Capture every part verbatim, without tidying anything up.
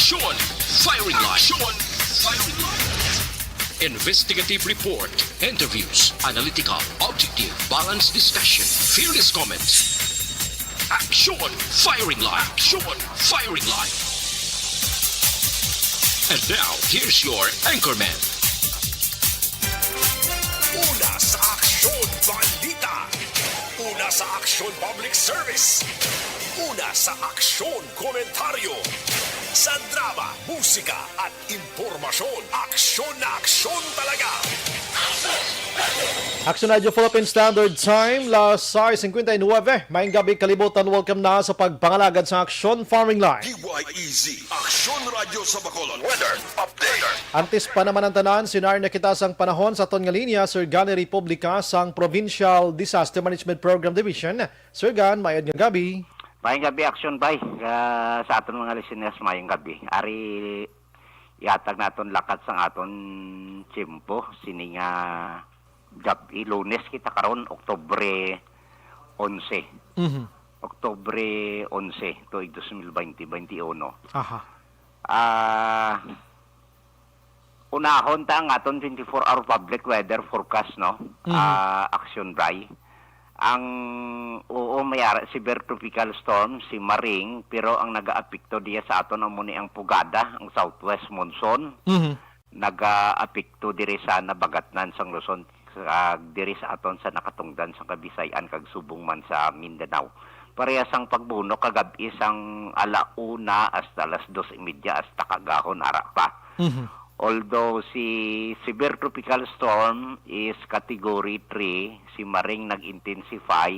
Action Firing Line. Action Firing Line. Investigative report, interviews, analytical, objective, balanced discussion, fearless comments. Action Firing Line. Action Firing Line. And now, here's your anchorman. Una sa Aksyon Balita. Una sa Aksyon Public Service. Una sa Aksyon Komentaryo. Sa drama, musika, at impormasyon, aksyon na aksyon talaga. Action Radio Philippine Standard Time, las sais cincuenta y nueve. Maayong gabi, kalibutan. Welcome na sa pagpangalagad sa Aksyon Farming Line. D Y E Z, Aksyon Radyo sa Bacolod. Weather update. Antes pa naman ang tanan, sinar na kita sang panahon sa aton nga linya, Sir Gani Republica sang Provincial Disaster Management Program Division. Sir Gan, mayad nga gabi. Mayong gabi, Action Bay. Ah, sa aton mga listeners, mayong gabi. Ari, ihatag naton lakat sang aton tiyempo, sini nga gab-i, Lunes kita karon, Oktubre onse. Mhm. Oktubre onse, tuig dos mil baynte, baynte uno. Aha. Ah, unahon ta ang aton twenty-four hour public weather forecast, no? Mhm. Ah, Action Bray. Ang, oo, may ara, severe tropical storm si Maring, pero ang nagaapekto diya sa aton amo ni ang Pugada, ang southwest monsoon. Mhm. Nagaapekto diri sa nabagatnan sang Luzon, kag diri sa aton sa nakatungdan sang Kabisay-an kag subong man sa Mindanao. Parehas ang pagbunok kagab-i sang ala una hasta alas dos y media hasta kagahon ara pa. Mhm. Although si severe tropical storm is category three, si Maring nag-intensify,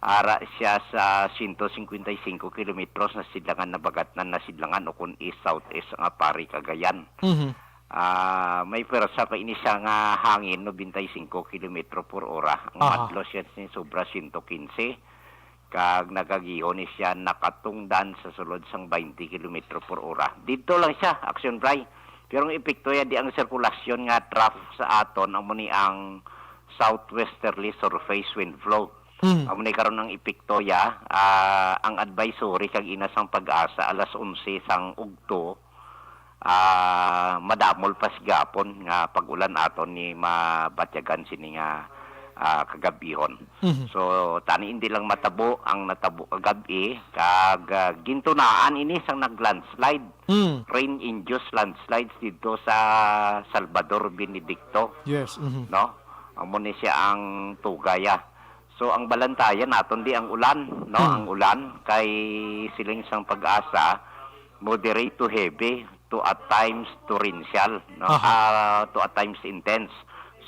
ara siya sa siyento singkwenta y singko kilometros na sidlangan, nabagatnan na sidlangan, o kun east-southeast nga pari Cagayan. Mhm. Ah, may pwersa pa ini siya nga hangin, nobenta y singko kilometro por ora. Ang Aha. madlo siya sin sobra siyento kinse. Kag nagagihon ni siya nakatungdan sa sulod sang baynte kilometro por ora. Didto lang siya, Action Bray. Pero ang epekto ya di ang sirkulasyon nga trough sa aton, amo ni ang southwesterly surface wind flow. Mm. Amo ni karon ang epekto ya, ah, ang advisory kag ina sang Pag-asa alas onse sang ugto, ah, madamol pa sa gihapon nga pag-ulan aton ni mabatyagan sini nga, ah, kagab-ihon. Mhm. So, tani hindi lang matabo ang natabo kagab-i, kag, ah, gintunaan ini sang nag-landslide. Mm. Rain-induced landslides didto sa Salvador Benedicto, Yes, mhm. no? Amo ni siya ang tugaya. So, ang balantayan naton di ang ulan, no? Hmm. Ang ulan kay siling sang Pag-asa, moderate to heavy, to at times torrential, no? Aha. Ah, to at times intense.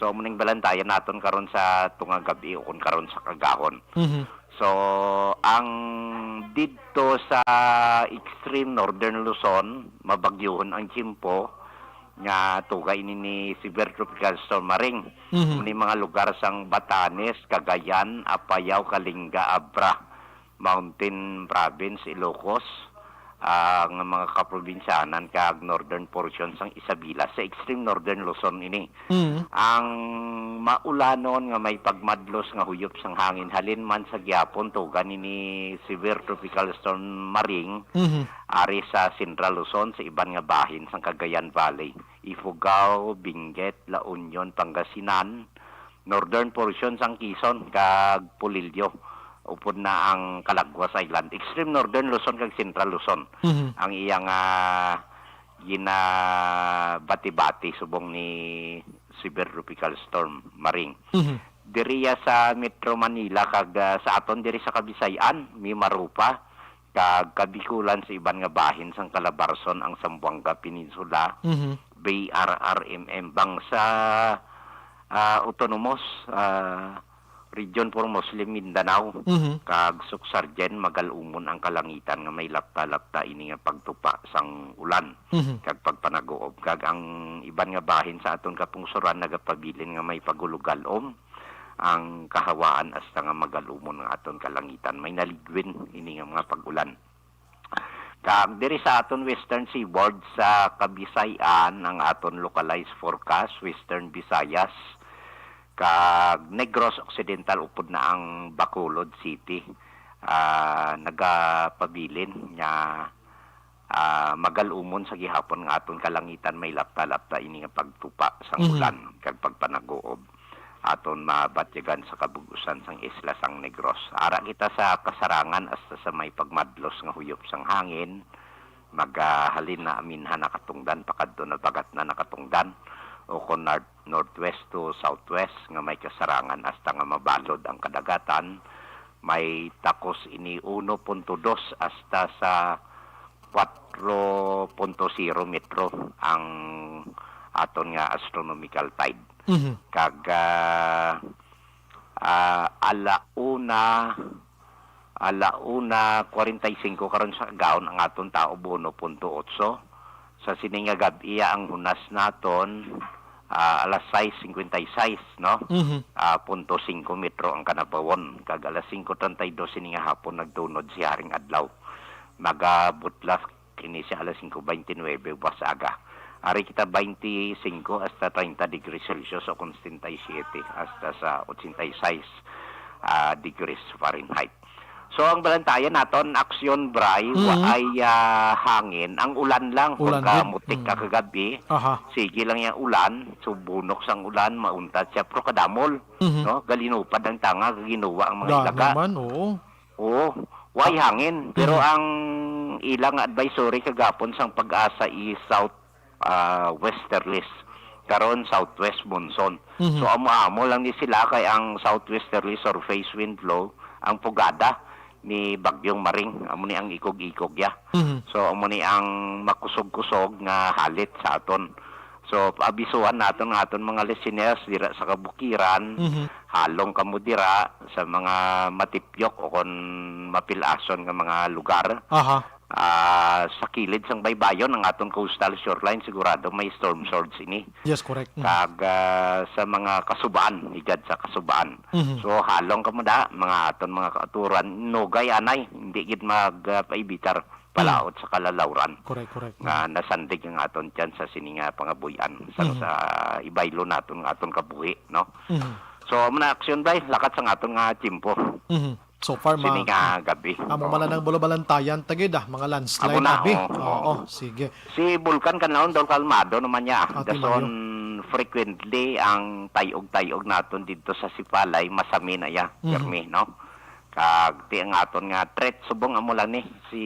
So, amo ning balantayan naton karon sa tunga gab-i o kun karon sa kagahon. Mhm. So, ang didto sa extreme northern Luzon, mabagyuhon ang tiyempo, nga tuga ini ni Severe Tropical Storm Maring. Mhm. Ni mga lugar sang Batanes, Cagayan, Apayao, Kalinga, Abra, Mountain Province, Ilocos, ang mga kaprobinsyanan kag northern portion sang Isabela, sa extreme northern Luzon ini. Mhm. Ang maulanon nga may pagmadlos nga huyop sang hangin halin man sa gihapon tuga ni Severe Tropical Storm Maring, Mhm. ari sa Central Luzon, sa iban nga bahin sang Cagayan Valley, Ifugao, Benguet, La Union, Pangasinan, northern portion sang Quezon, kag Polillo, upod na ang Calaguas Island, extreme northern Luzon kag Central Luzon. Mhm. Ang iyang, ah, ginabati-bati subong ni Severe Tropical Storm Maring. Mhm. Diri ya sa Metro Manila kag, ah, sa aton diri sa Kabisay-an, Mimaropa, kag Kabikulan sa iban nga bahin sang Calabarzon, ang Zamboanga Peninsula, Mhm. B R R M M, bang sa, ah, Autonomous, ah, Region for Muslim Mindanao, Mhm. kag Suksargen, magal-umon ang kalangitan nga may lapta-lapta ini nga pagtupa sang ulan Mhm. kag pagpanaguob, kag ang iban nga bahin sa aton kapungsoran nagapabilin nga may pagulugal-om ang kahawaan hasta nga magal-umon nga aton kalangitan. May naligwin ini nga mga pag-ulan. Kag diri sa aton western seaboard sa Kabisay-an, ang aton localized forecast, Western Visayas, kag Negros Occidental, upod na ang Bacolod City, ah, nagapabilin nga, ah, magalumon sa gihapon nga aton kalangitan may lapta-lapta ini nga pagtupa sang Mhm. ulan kag pagpanaguob aton mabatyagan sa kabug-usan sang isla sang Negros. Ara kita sa kasarangan hasta sa may pagmadlos nga huyop sang hangin, magahalin na aminhan nakatungdan pakadto na bagat na nakatungdan, o kon nor-, northwest to southwest nga may kasarangan hasta nga mabalod ang kadagatan, may takos ini uno punto dos hasta sa kwatro punto zero metro ang aton nga astronomical tide. Mhm. Kag, ah, ah, ala una, ala una kwarenta y singko karon sa agahon ang aton taob, uno punto otso. Sa sini nga gab-iya ang hunas naton, ah, alas sais singkwenta y sais, no? Mhm. Ah, punto singko metro ang kanabawon. Kag alas singko treinta y dos sini nga hapon nagtunod si Haring Adlaw. Magabutlas kini sa alas singko beintinuebe ubas aga. Ari kita beintisinko hasta treinta degrees Celsius o kon setenta y siete hasta sa ochenta y seis, ah, degrees Fahrenheit. So, ang balantayan naton, Aksyon Bray, Mhm. waay, ah, hangin. Ang ulan lang, Ulan pagka gid. mutik ka Mm. kagabi, Aha. sige lang yung ulan. So, bunok sang ulan, mauntat siya, pero kadamol, Mhm. no? Galinupad ang tanga, ginuwa ang mga Gani ilaga. man, oo. Oo, way hangin. Pero Mhm. ang ilang advisory kagapon sang Pag-asa is south, ah, westerlies. Karon, southwest monsoon. Mhm. So, amo-amo lang ni sila kay ang southwesterly surface wind flow, ang pugada ni Bagyong Maring. Amo ni ang ikog-ikog ya. Mhm. So, amo ni ang makusog-kusog nga halit sa aton. So, paabisuhan naton nga aton mga listeners dira sa kabukiran, Mhm. halong kamo dira sa mga matipyok o kon mapilason nga mga lugar. Aha. Ah, sa kilid sang baybayon ang aton coastal shoreline, sigurado may storm surge ini. Yes, correct. Mhm. Kag, ah, sa mga kasubaan, higad sa kasubaan. Mhm. So, halong kamo da, mga aton mga kaaturan, nugay anay, hindi gid mag, ah, paibitar palaot sa kalalawran Correct, correct. nga nasandig ang aton tiyan sa sini nga pangabuy-an sa, Mhm. sa ibaylo naton nga aton kabuhi, no? Mhm. So, amo na, Aksyon Bray, lakat sang aton nga tiyempo. Mhm. So far, Sini ma-, nga gabi. amo Oo. man lang ang bulabalantayan, tagid, ah, mga landslide Amo na, abi. oo, Oo, oo. oo, sige. Si Bulkan kanlaon daw kalmado naman niya. Ati Dason Mayo. frequently ang tayog-tayog naton dito sa Sipalay, masami na ya, Mhm. pirmi, no? Kag ti ang aton nga threat subong amo lang ni si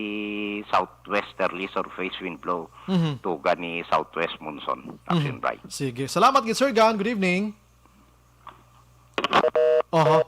southwesterly surface wind flow, Mhm. tuga ni southwest monsoon. Mhm. Action Bray. Sige. Salamat gid, Sir Gan. Good evening. Oho.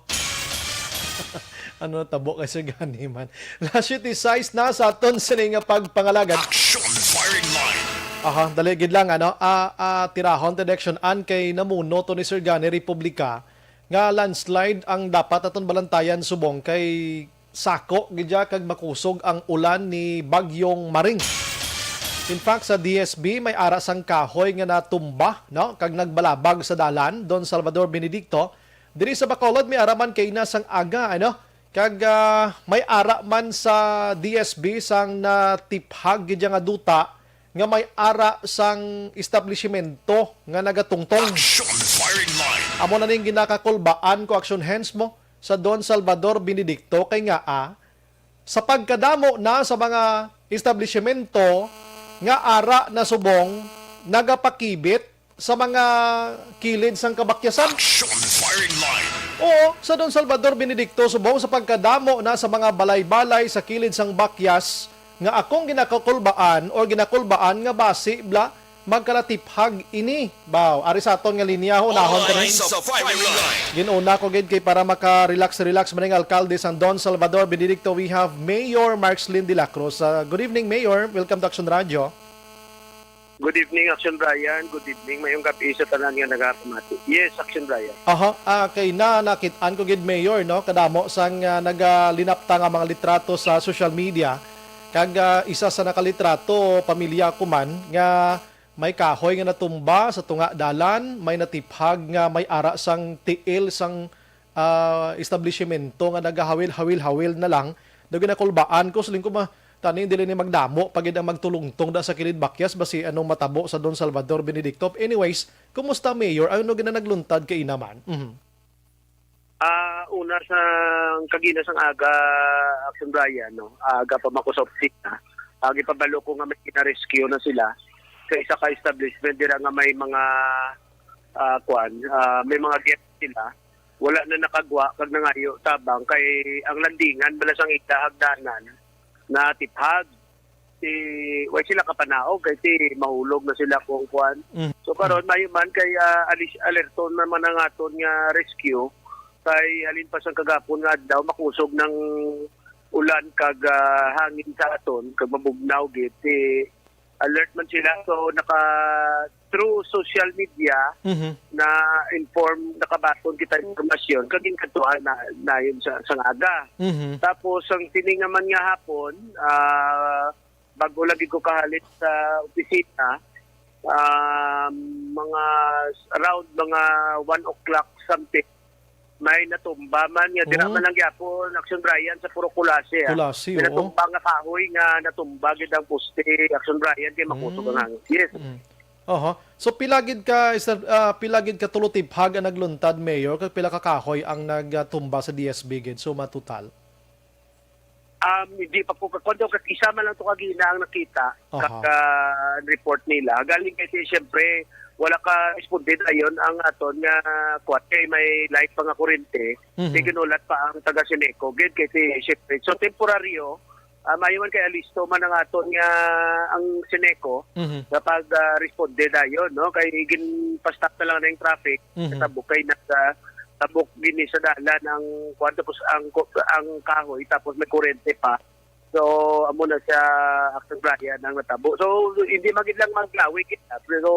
Ano tabo kay Sir Gan man? Alas siyete sais na sa aton sini nga pagpangalagad. Action Firing Line. Aha, dali gid lang, ano, ah, ah, tirahon ta direksyon an kay namuno to ni Sir Gani Republika nga landslide ang dapat aton balantayan subong kay sako gid ya kag makusog ang ulan ni Bagyong Maring. In fact, sa D S B may ara sang kahoy nga natumba, no, kag nagbalabag sa dalan, Don Salvador Benedicto. Diri sa Bacolod may ara man kaina sang aga, ano, kag, ah, may ara man sa D S B sang natiphag gid ya nga duta nga may ara sang establishmento nga nagatungtong. Action Firing Line. Amo na ning ginakakulbaan ko, Action Hands mo, sa Don Salvador Benedicto kay nga, ah, sa pagkadamo na sa mga establishmento nga ara na subong nagapakibit sa mga kilid sang kabakyasan. Action Firing Line. Oo, sa Don Salvador Benedicto, subong sa pagkadamo na sa mga balay-balay sa kilid sang bakyas nga akong ginakukulbaan or ginakulbaan nga basi bla magkalatiphag ini. Baw, ari sa aton nga linya, hunahon ko Online rin. Sa Firing Line. Ginuna ko gid kay para maka-relax-relax man ang alkalde sang Don Salvador Benedicto. We have Mayor Markslin de la Cruz. Ah, good evening, Mayor. Welcome to Action Radio. Good evening, Action Brian. Good evening. Mayong gabi sa tanan nga nagapamati. Yes, Action Brian. Aha, ah, kay na nakit-an ko gid, Mayor, no? Kadamo sang, ah, nagalinapta nga mga litrato sa social media. Kag, ah, isa sa nakalitrato, pamilya ko man, nga may kahoy nga natumba sa tunga dalan, may natiphag nga may ara sang tiil sang, ah, establishmento nga nagahawil-hawil-hawil na lang. Daw ginakulbaan ko, siling ko, ma-, tani dili ni magdamo pa gid ang magtulungtong da sa kilid bakyas, basi anong matabo sa Don Salvador Benedicto. Anyways, kumusta, Mayor? Ano gid ang nagluntad kaina man? Mhm. Ah, una sa kagina sang aga, Action Brian, no? Aga pa man ko sa opisina. Ah, gipabalo ko nga may gina-rescue na sila sa isa ka establishment dira nga may mga, ah, kuan, ah, may mga guest sila. Wala na nakagwa kag nangayo tabang kay ang landingan bala sang ila hagdanan natiphag. Si, way sila kapanaog kay si mahulog na sila kung kuan. Mm. So karon, mayo man kay, ah, alis-, alerton naman ang aton nga rescue kay halin pa sang kagapon nga adlaw makusog ng ulan kag, ah, hangin sa aton kag mabugnaw gid. Si alert man sila, so naka through social media Mhm. na inform, nakabaton kita informasyon kag ginkadtuan na, na yun sa, sa aga. Mhm. Tapos ang sini nga man nga hapon, ah, bago lagi ko kahalit sa opisina, ah, mga around mga one o'clock something, may natumba man nga dira Oh. man lang gyapon, Action Brian, sa puro Culasi, ah. Culasi, May oo. natumba nga kahoy nga natumba gid ang poste, Action Brian, kay makusog ang Mm. hangin. Yes. Mm. Oho. So, pila gid ka, sir, ah, pila gid ka tulo tiphag ang nagluntad, Mayor, kag pila ka kahoy ang nagtumba sa D S B gid? So, matotal? Um, hindi pa po. Kuwan daw, kag isa man lang to kagina ang nakita, Aha. kag, ah, report nila. Galing kasi, siyempre, wala ka responde dayon ang aton nga kuwan, kay may light pa nga kurente, Mhm. di ginulat pa ang taga Sineco. Gid kasi, siyempre, so, temporaryo, ah, mayo man kay alisto man ang aton nga, ang Sineco, Mhm. nga pag, ah, responde dayon, no? Kay ginpa-stop na lang na yung traffic, Mhm. sa tabok kay nag, ah, tabok gini sa dalan ang kuwan, tapos ang ko-, ang kahoy, tapos may kurente pa. So, amo na siya, Action Brian, ang natabo. So, hindi man gid lang maglawi kita, pero,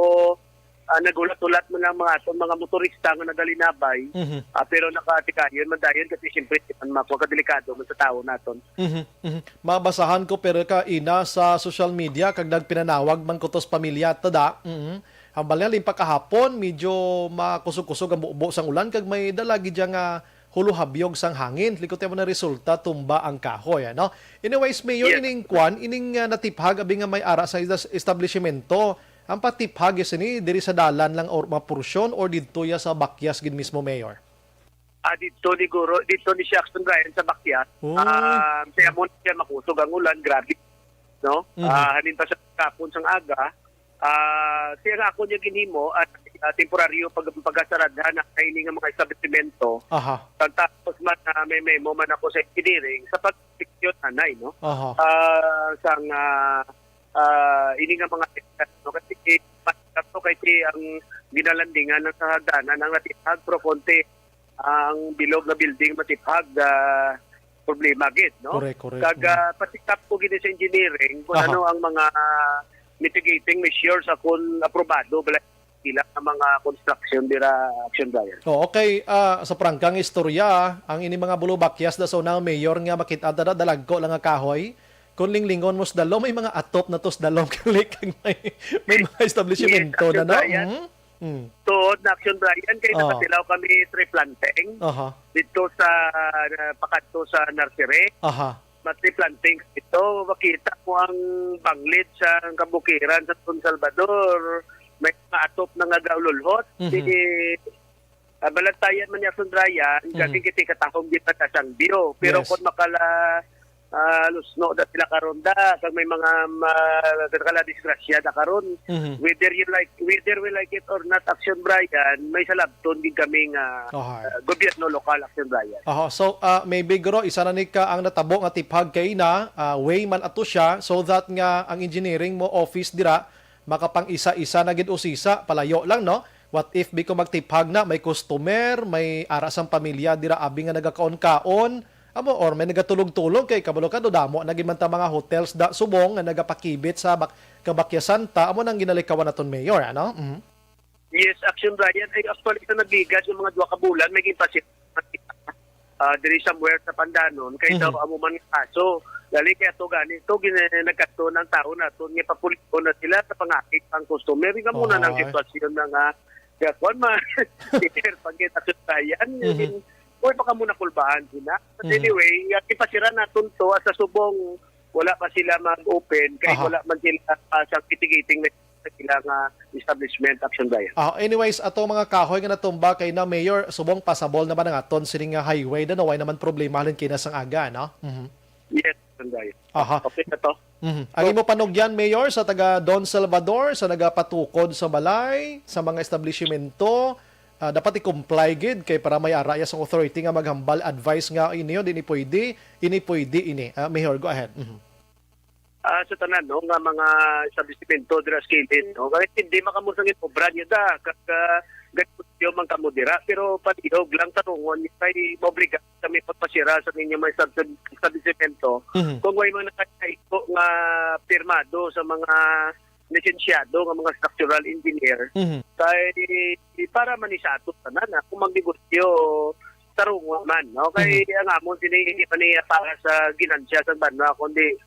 ah, nagulat-ulat man ang mga aton mga motorista nga nagalinabay, Mhm. ah, pero nakatigayon man dayon kasi siyempre, man mako kadelikado man sa tawo naton. Mhm, mhm. Mabasahan ko, pero ka ina sa social media, kag nagpinanawag man ko to sa pamilya, tada. Mhm. Hambal nga, limpakahapon, medyo makusog-kusog ang bubo sang ulan, kag may dala gid dya nga huluhabyog sang hangin. Likot mo na resulta, tumba ang kahoy, ano? Anyways, Mayor, Yes. ining kwan, ining, ah, natiphag, abi nga may ara sa istas-, establishmento, ang patiphag is ini, diri sa dalan lang or maporsyon or didto ya sa bakyas gid mismo, Mayor? Ah, didto ni Guro, didto ni si Action Brian sa bakyas. Oh. Ah, kaya mo siya makusog ang ulan, grabe. No? Mhm. Ah, halin pa sa kapon sang aga, ah, siya nga ako niya ginhimo at, ah, temporaryo pag, pagasaradhan na kaini nga mga establisimento. Aha. Kag tapos man, ah, may memo man ako sa engineering sa pag-section anay, no? Aha. Ah, sang, ah, ah, ini nga mga, no? Kasi, eh, to kay si ang ginalandingan ng sa hagdanan ang natipag pro konti ang bilog nga building matipag, ah, problema gid, no? Correct, correct. Kag, Mm. ah, pasikap ko gid sa engineering kung Aha. ano ang mga mitigating measures sa kung aprobado bala sila nga mga construction dira, Action Brian. Oh, okay. Ah, sa prangkang istorya, ang ini mga bulubakyas da sa unang mayor nga makit-an ta na dalagko lang nga kahoy. Kung linglingon mo sa dalom, may mga atop na to sa dalom, kag may, may mga establishmento Yes, na, Action no? Brian. Mm. Mm. Tuod na, Action Brian, kay Oh. nakatilaw kami tree planting Aha. dito sa, ah, pakadto sa nursery. Aha. May tree planting dito. Makita mo ang banglid sa kabukiran sa San Salvador. May mga atop na nga gaululhot. Mhm. Sige, ah, balantayan man ni Action Brian, Mhm. kasi kita katahom di pagkasang view. Pero Yes. kung makala, ah, lusno na sila karon da, kag may mga ma-, kala disgrasya da karon. Mhm. Whether you like, whether we like it or not, Action Brian, may salabton gid kami nga, Aha. ah, gobyerno lokal, Action Brian. Aha. So, ah, maybe, guro, isa na ni ka ang natabo nga tiphag kay na, ah, way man ato siya, so that nga ang engineering mo office dira, makapang-isa-isa na gid usisa, palayo lang, no? What if, bi, ko magtiphag na, may customer, may ara sang pamilya dira, abi, nga nagakaon-kaon, amo, or may nagatulog-tulog, kay kabalo ka, do, damo na gid man ta mga hotels da subong nga nagapakibit sa bak-, kabakyasan ta, amo nang ginalikawan naton, Mayor, ano? Mhm. Yes, Action Brian. Ay, actually, sa nagligad ng mga duha ka bulan, may ginpasip, ah, diri somewhere sa Pandanon, kay Mhm. daw amo man nga kaso. Gali kay ato gani, to gin-, nagkadto ng tao naton nga papulion na sila sa pangakit ang customer. Nga muna ng Ay. sitwasyon na nga, kaya kuwan man, share pag kita sa Brian. Mhm. Uy, baka muna kulbaan sila. But Mhm. anyway, yung ipasira naton to, at sa subong, wala pa sila mag-open, kay Aha. wala man sila, ah, sa mitigating measures sa sila nga establishment, Action Brian. Ah, anyways, ato mga kahoy nga natumba kay na, Mayor, subong pasabol naman ang aton sining nga highway, da, no? Way naman problema halin kina sang aga, no? Mhm. Yes, Sunday. Aha. Okay na to. Mhm. Ang imo panugyan, Mayor, sa taga Don Salvador, sa nagapatukod sa balay, sa mga establishmento, ah, dapat i-comply gid kay para may ara ya sang authority nga maghambal advice nga ini, di ni pwede, ini pwede ini. Ah, Mayor, go ahead. Mhm. Ah, sa tanan, no, nga mga establishmento dira sa kilid, no, kay hindi makamusang yung obra niya da, kag ah, ganito man kamo dira, pero palihog lang tarungon kay maobliga kami pagpasira sa ninyo mga estab- establishmento Mhm. kung may mga nakaigo nga pirmado sa mga lisensyado nga mga structural engineer. Mhm. Kay para man ni sa ato tanan, ah, kung magnegosyo tarungon man, no, kay ang amon sini hindi pa niya para sa ginansya sa banwa kundi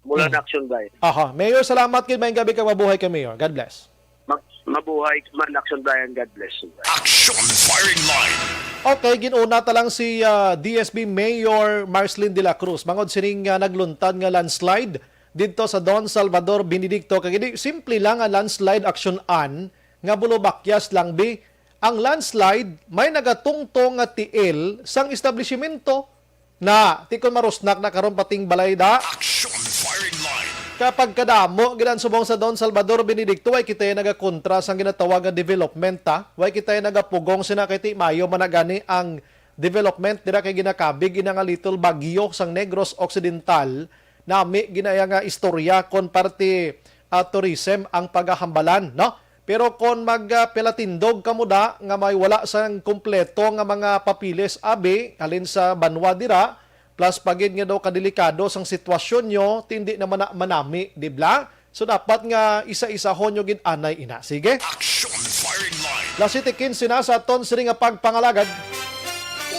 mula Mhm. na action guy. Aha. Mayor, salamat gid. Maayong gabi kag mabuhay ka, Mayor. God bless. Mag- mabuhay man, action Brian. God bless you. Action Firing Line. Okay, ginuna ta lang si ah, D S B Mayor Marcelin de la Cruz bangod sining ah, nagluntad nga landslide didto sa Don Salvador Benedicto. Kay di simple lang ang landslide action an nga bulubakyas lang bi. Ang landslide may nagatungtong nga tiil sang establishmento. Na, ti kon marusnak na karon pating balay da. Action Firing Line. Kapag kadamo gid ang subong sa Don Salvador Benedicto, way kita nagakontra sang ginatawag nga development, ha? Way kita nagapugong sina kay ti mayo man na gani ang development dira kay ginakabig ina nga little bagyo sang Negros Occidental. Nami ginaya nga istorya kon parte ah, tourism ang pagahambalan, no? Pero kon magpilatindog kamo da nga may wala sang kompleto nga mga papeles abi halin sa banwa dira, plus pa gid nga daw kadelikado sang sitwasyon nyo, tindi naman na manami, di bla? So dapat nga isa-isahon nyo gid anay ina. Sige? Action Firing Line. Las siete quince na sa aton sini nga pagpangalagad.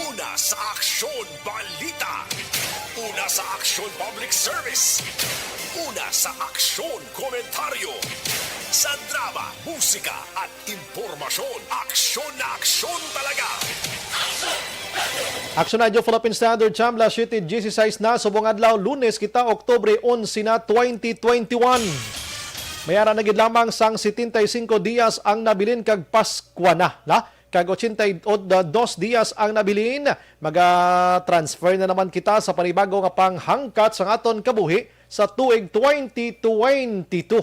Una sa Aksyon Balita. Una sa Aksyon Public Service. Una sa Aksyon Komentaryo. Sa drama, musika at impormasyon. Aksyon na aksyon talaga. Action Radio Philippine Standard Time, las siete dieciséis na, subong adlaw, Lunes kita, Oktubre onse na, twenty twenty-one. May ara na gid lamang sang setenta y cinco dias ang nabilin kag Paskwa na, la? Kag ochenta y dos dias ang nabilin, maga-transfer na naman kita sa panibago nga panghangkat sang aton kabuhi sa tuig twenty twenty-two.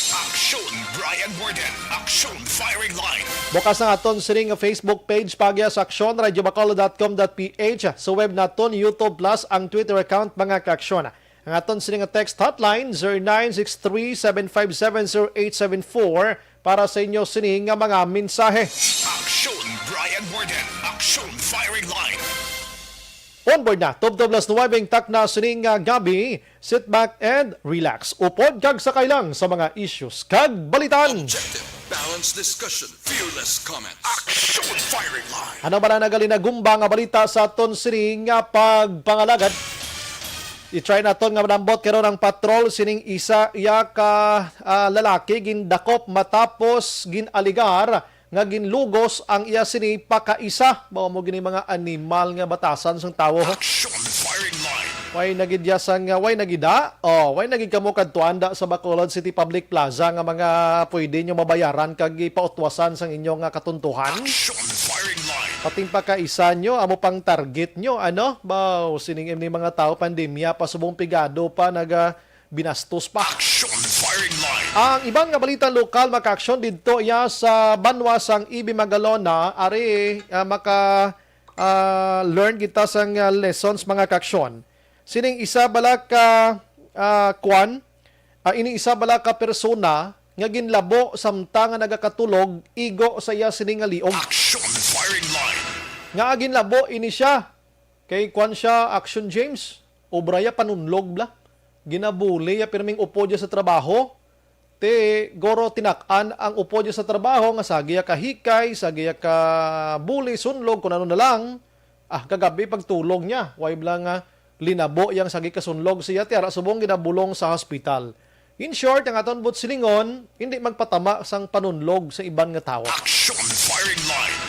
Aksyon Brian Warden. Aksyon Firing Line. Bukas ang aton sining Facebook page, paagi sa aksyon, radyo bacolod dot com dot p h, sa web naton, YouTube Plus, ang Twitter account, mga kaaksyon. Ang aton sining text hotline, zero nine six three seven five seven zero eight seven four, para sa inyo sini nga mga mensahe. Aksyon Brian Warden. Aksyon Firing Line. On board na, tubtob las nuwebe ang takna sining nga gabi. Sit back and relax. Upod kag sakay lang sa mga issues kag balitan. Objective, balanced discussion, fearless comments. Aksyon Firing Line. Ano ba na nagalinagumba nga balita sa aton sining nga pagpangalagad? I-try naton nga manambot karon ang patrol sining isa iya ka ah, lalaki gindakop matapos gin-aligar nga ginlugos ang iya sini pakaisa. Mao mo gini mga animal nga batasan sang tawo. Action Firing Line. Way na gid ya sang, ah, way na gid da? Oh, way na gid kamo kadtuan da sa Bacolod City Public Plaza nga mga pwede nyo mabayaran kag ipautwasan sang inyong nga katuntuhan? Action Firing Line. Pating pakaisa nyo, amo pang target nyo, ano? Baw, sining ini mga tao, pandemya pa, subong pigado pa, naga binastos pa. Action Firing Line. Ang iban nga balita lokal, mga kaaksyon, didto iya sa banwa sang Ibi Magalona, ari ah, maka ah, learn kita sang ah, lessons, mga kaaksyon. Sining isa bala ka ah, kwan, ah, ini isa bala ka persona nga ginlabo samtang nga nagakatulog igo sa iya sini nga liog. Action Firing Line. Nga ginlabo ini siya. Kay kwan siya, Action James, obra ya panunlog bla. Ginabuli ya pirming upod ya sa trabaho. Ti guro tinak-an ang upod ya sa trabaho nga sagi ya kahikay, sagi ya ka buli, sunlog, kun ano na lang. Ah, kagabi pagtulog niya, way bla nga linabo yang sagi kasunlog siya, ti ara subong ginabulong sa hospital. In short, ang aton buot silingon, hindi magpatama sang panunlog sa iban nga tawo. Action Firing Line.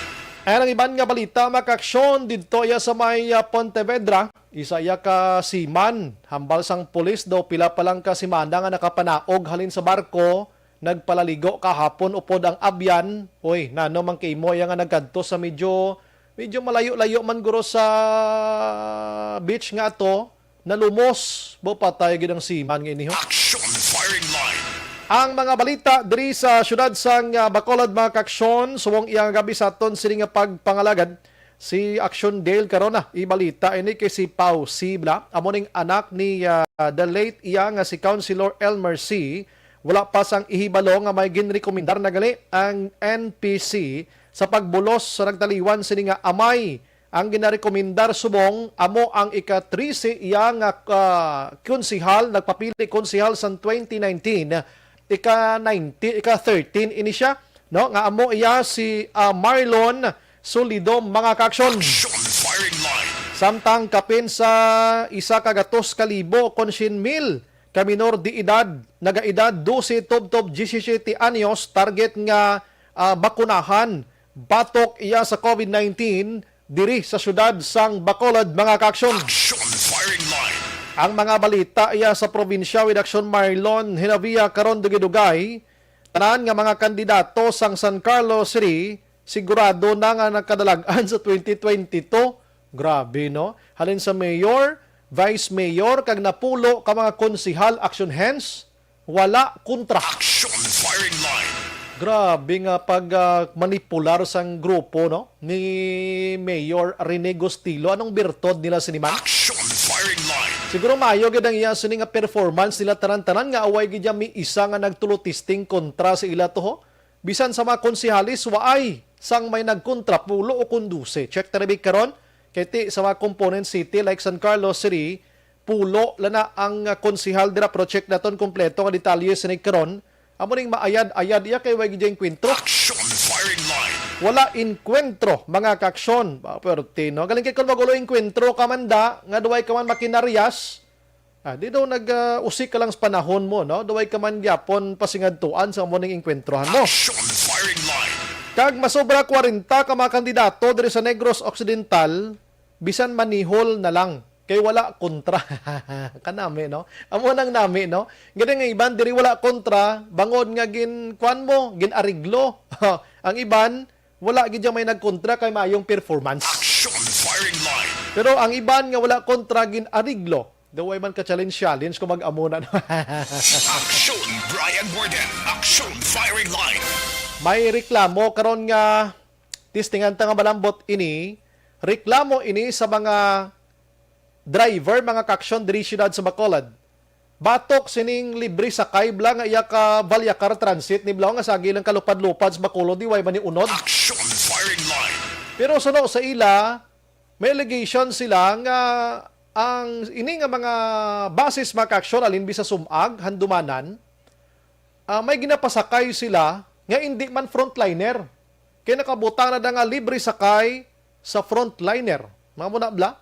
Ayan ang iban nga balita, mga kaaksyon, didto iya sa may ah, Pontevedra. Isa iya ka seaman, hambal sang pulis daw pila pa lang ka semana nga nakapanaog halin sa barko, nagpalaligo kahapon upod ang abyan. Uy, nano man kay imo iya nga nagkadto sa medyo Medyo malayo-layo man guro sa beach nga ato, nalumos, bo patay gid ang seaman nga ini, ho. Action Firing Line. Ang mga balita diri sa siyudad sang, ah, Bacolod, mga kaaksyon, subong iya nga gab-i sa aton sini nga pagpangalagad, si Action Dale karon na ibalita ini kay si Pau Sibla, amo ning anak ni, ah, the late iya nga si Councilor Elmer C. Wala pa sang ihibalo nga may ginrekomendar na gali ang N P C sa pagbulos sa nagtaliwan sini nga amay. Ang ginarekomendar subong amo ang ika-trese iya nga, ah, konsehal, nagpapili konsehal sang twenty nineteen, ika-nineteen, ika-thirteen ini siya, no, nga amo iya si, ah, Marlon Solido, mga kaaksyon. Action Firing Line. Samtang kapin sa isa ka gatos ka libo kon syen mil ka minor de edad, nagaedad dose tubtob diyesisiyete anyos, target nga, ah, bakunahan batok iya sa COVID nineteen diri sa siyudad sang Bacolod, mga kaaksyon. Action Firing Line. Ang mga balita iya sa probinsya with Action Marlon Hinavia karon dugay-dugay. Tanan nga mga kandidato sang San Carlos City sigurado na nga nakadalag-an sa twenty twenty-two. Grabe, no? Halin sa mayor, vice mayor, kag napulo ka mga konsehal, action hands, wala kontra. Action Firing Line. Grabe nga pag, ah, manipular sang grupo, no, ni Mayor Rene Gustilo. Anong birtod nila sini man? Action Firing Line. Siguro maayo gid ang iya sini nga performance nila tanan-tanan nga away gid ya may isa nga nagtulo testing kontra sa ila to, ho. Bisan sa mga konsehales, waay sang may nagkontra, pulo o kon dose. Check ta ra bi karon, kay ti sa mga component city like San Carlos City, pulo la na ang, ah, konsehal dira, pero check naton kompleto nga detalye sini karon. Amo ning maayad-ayad iya kay way gid enkwentro. Action Firing Line. Wala enkwentro, mga kaaksyon. Ba, pwerte, no? Galing kay kung magulo enkwentro ka man da, nga duway ka man makinarias, ah, di daw nag, ah, usik ka lang sa panahon mo, no? Duway ka man gyapon pasingadtuan sa amo ning enkwentrohan mo. Action Firing Line. Kag masobra kwarenta ka mga kandidato diri sa Negros Occidental, bisan manihol na lang kay wala kontra. Kanami, no? Amo nang nami, no? Gani nga iban diri wala kontra, bangod nga gin, kuan mo, gin-ariglo. Ang iban, wala gid ya may nagkontra kay maayong performance. Action Firing Line. Pero ang iban nga wala kontra, gin-ariglo. Daw way man ka challenge, challenge kung mag-amo na. Action Brian Morden. Action Firing Line. May reklamo karon nga testingan ta nga malambot ini. Reklamo ini sa mga driver, mga kaaksyon, diri siyudad sa Bacolod. Batok sining libre sakay bala nga iya ka Vallecar Transit ni bala nga sagi lang kalupad-lupad sa Bacolod, di way man ni unod. Action Firing Line. Pero suno sa ila, may allegation sila nga ang ini nga mga buses, mga kaaksyon, alinbi sa Sumag, Handumanan, ah, may ginapasakay sila nga indi man frontliner. Kay nakabutang na da nga libre sakay sa frontliner. Mao na bala.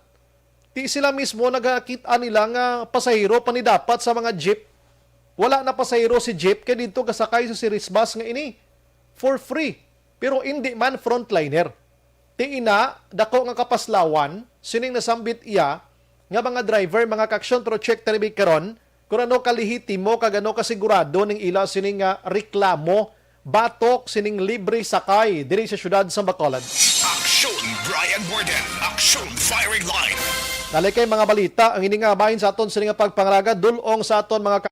Ti sila mismo nagakit-an nila nga pasahero pa ni dapat sa mga jeep. Wala na pasahero si jeep kay didto kasakay sa series bus nga ini for free. Pero indi man frontliner. Ti ina, dako nga kapaslawan sining nasambit iya nga mga driver, mga kaaksyon, pero check ta ra bi karon kung ano kalehitimo kag ano kasigurado ning ila sini nga reklamo batok sining libre sakay diri sa siyudad sa Bacolod. Action Brian Morden. Action Firing Line. Nalikay mga balita ang ini nga bahin sa aton sini nga pagpangalaga dul-ong sa aton mga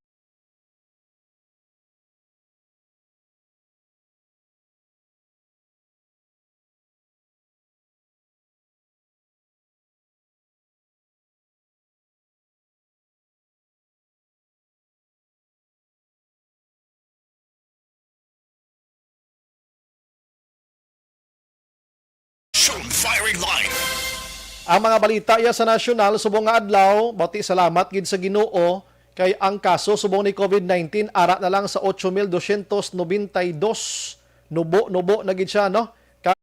Action Firing Line. Ang mga balita iya sa nasyonal subong nga adlaw, bati salamat gid sa Ginoo kay ang kaso subong ni COVID nineteen ara na lang sa ocho mil dosyentos nobenta y dos. Nubo-nubo na gid siya, no? Ka-,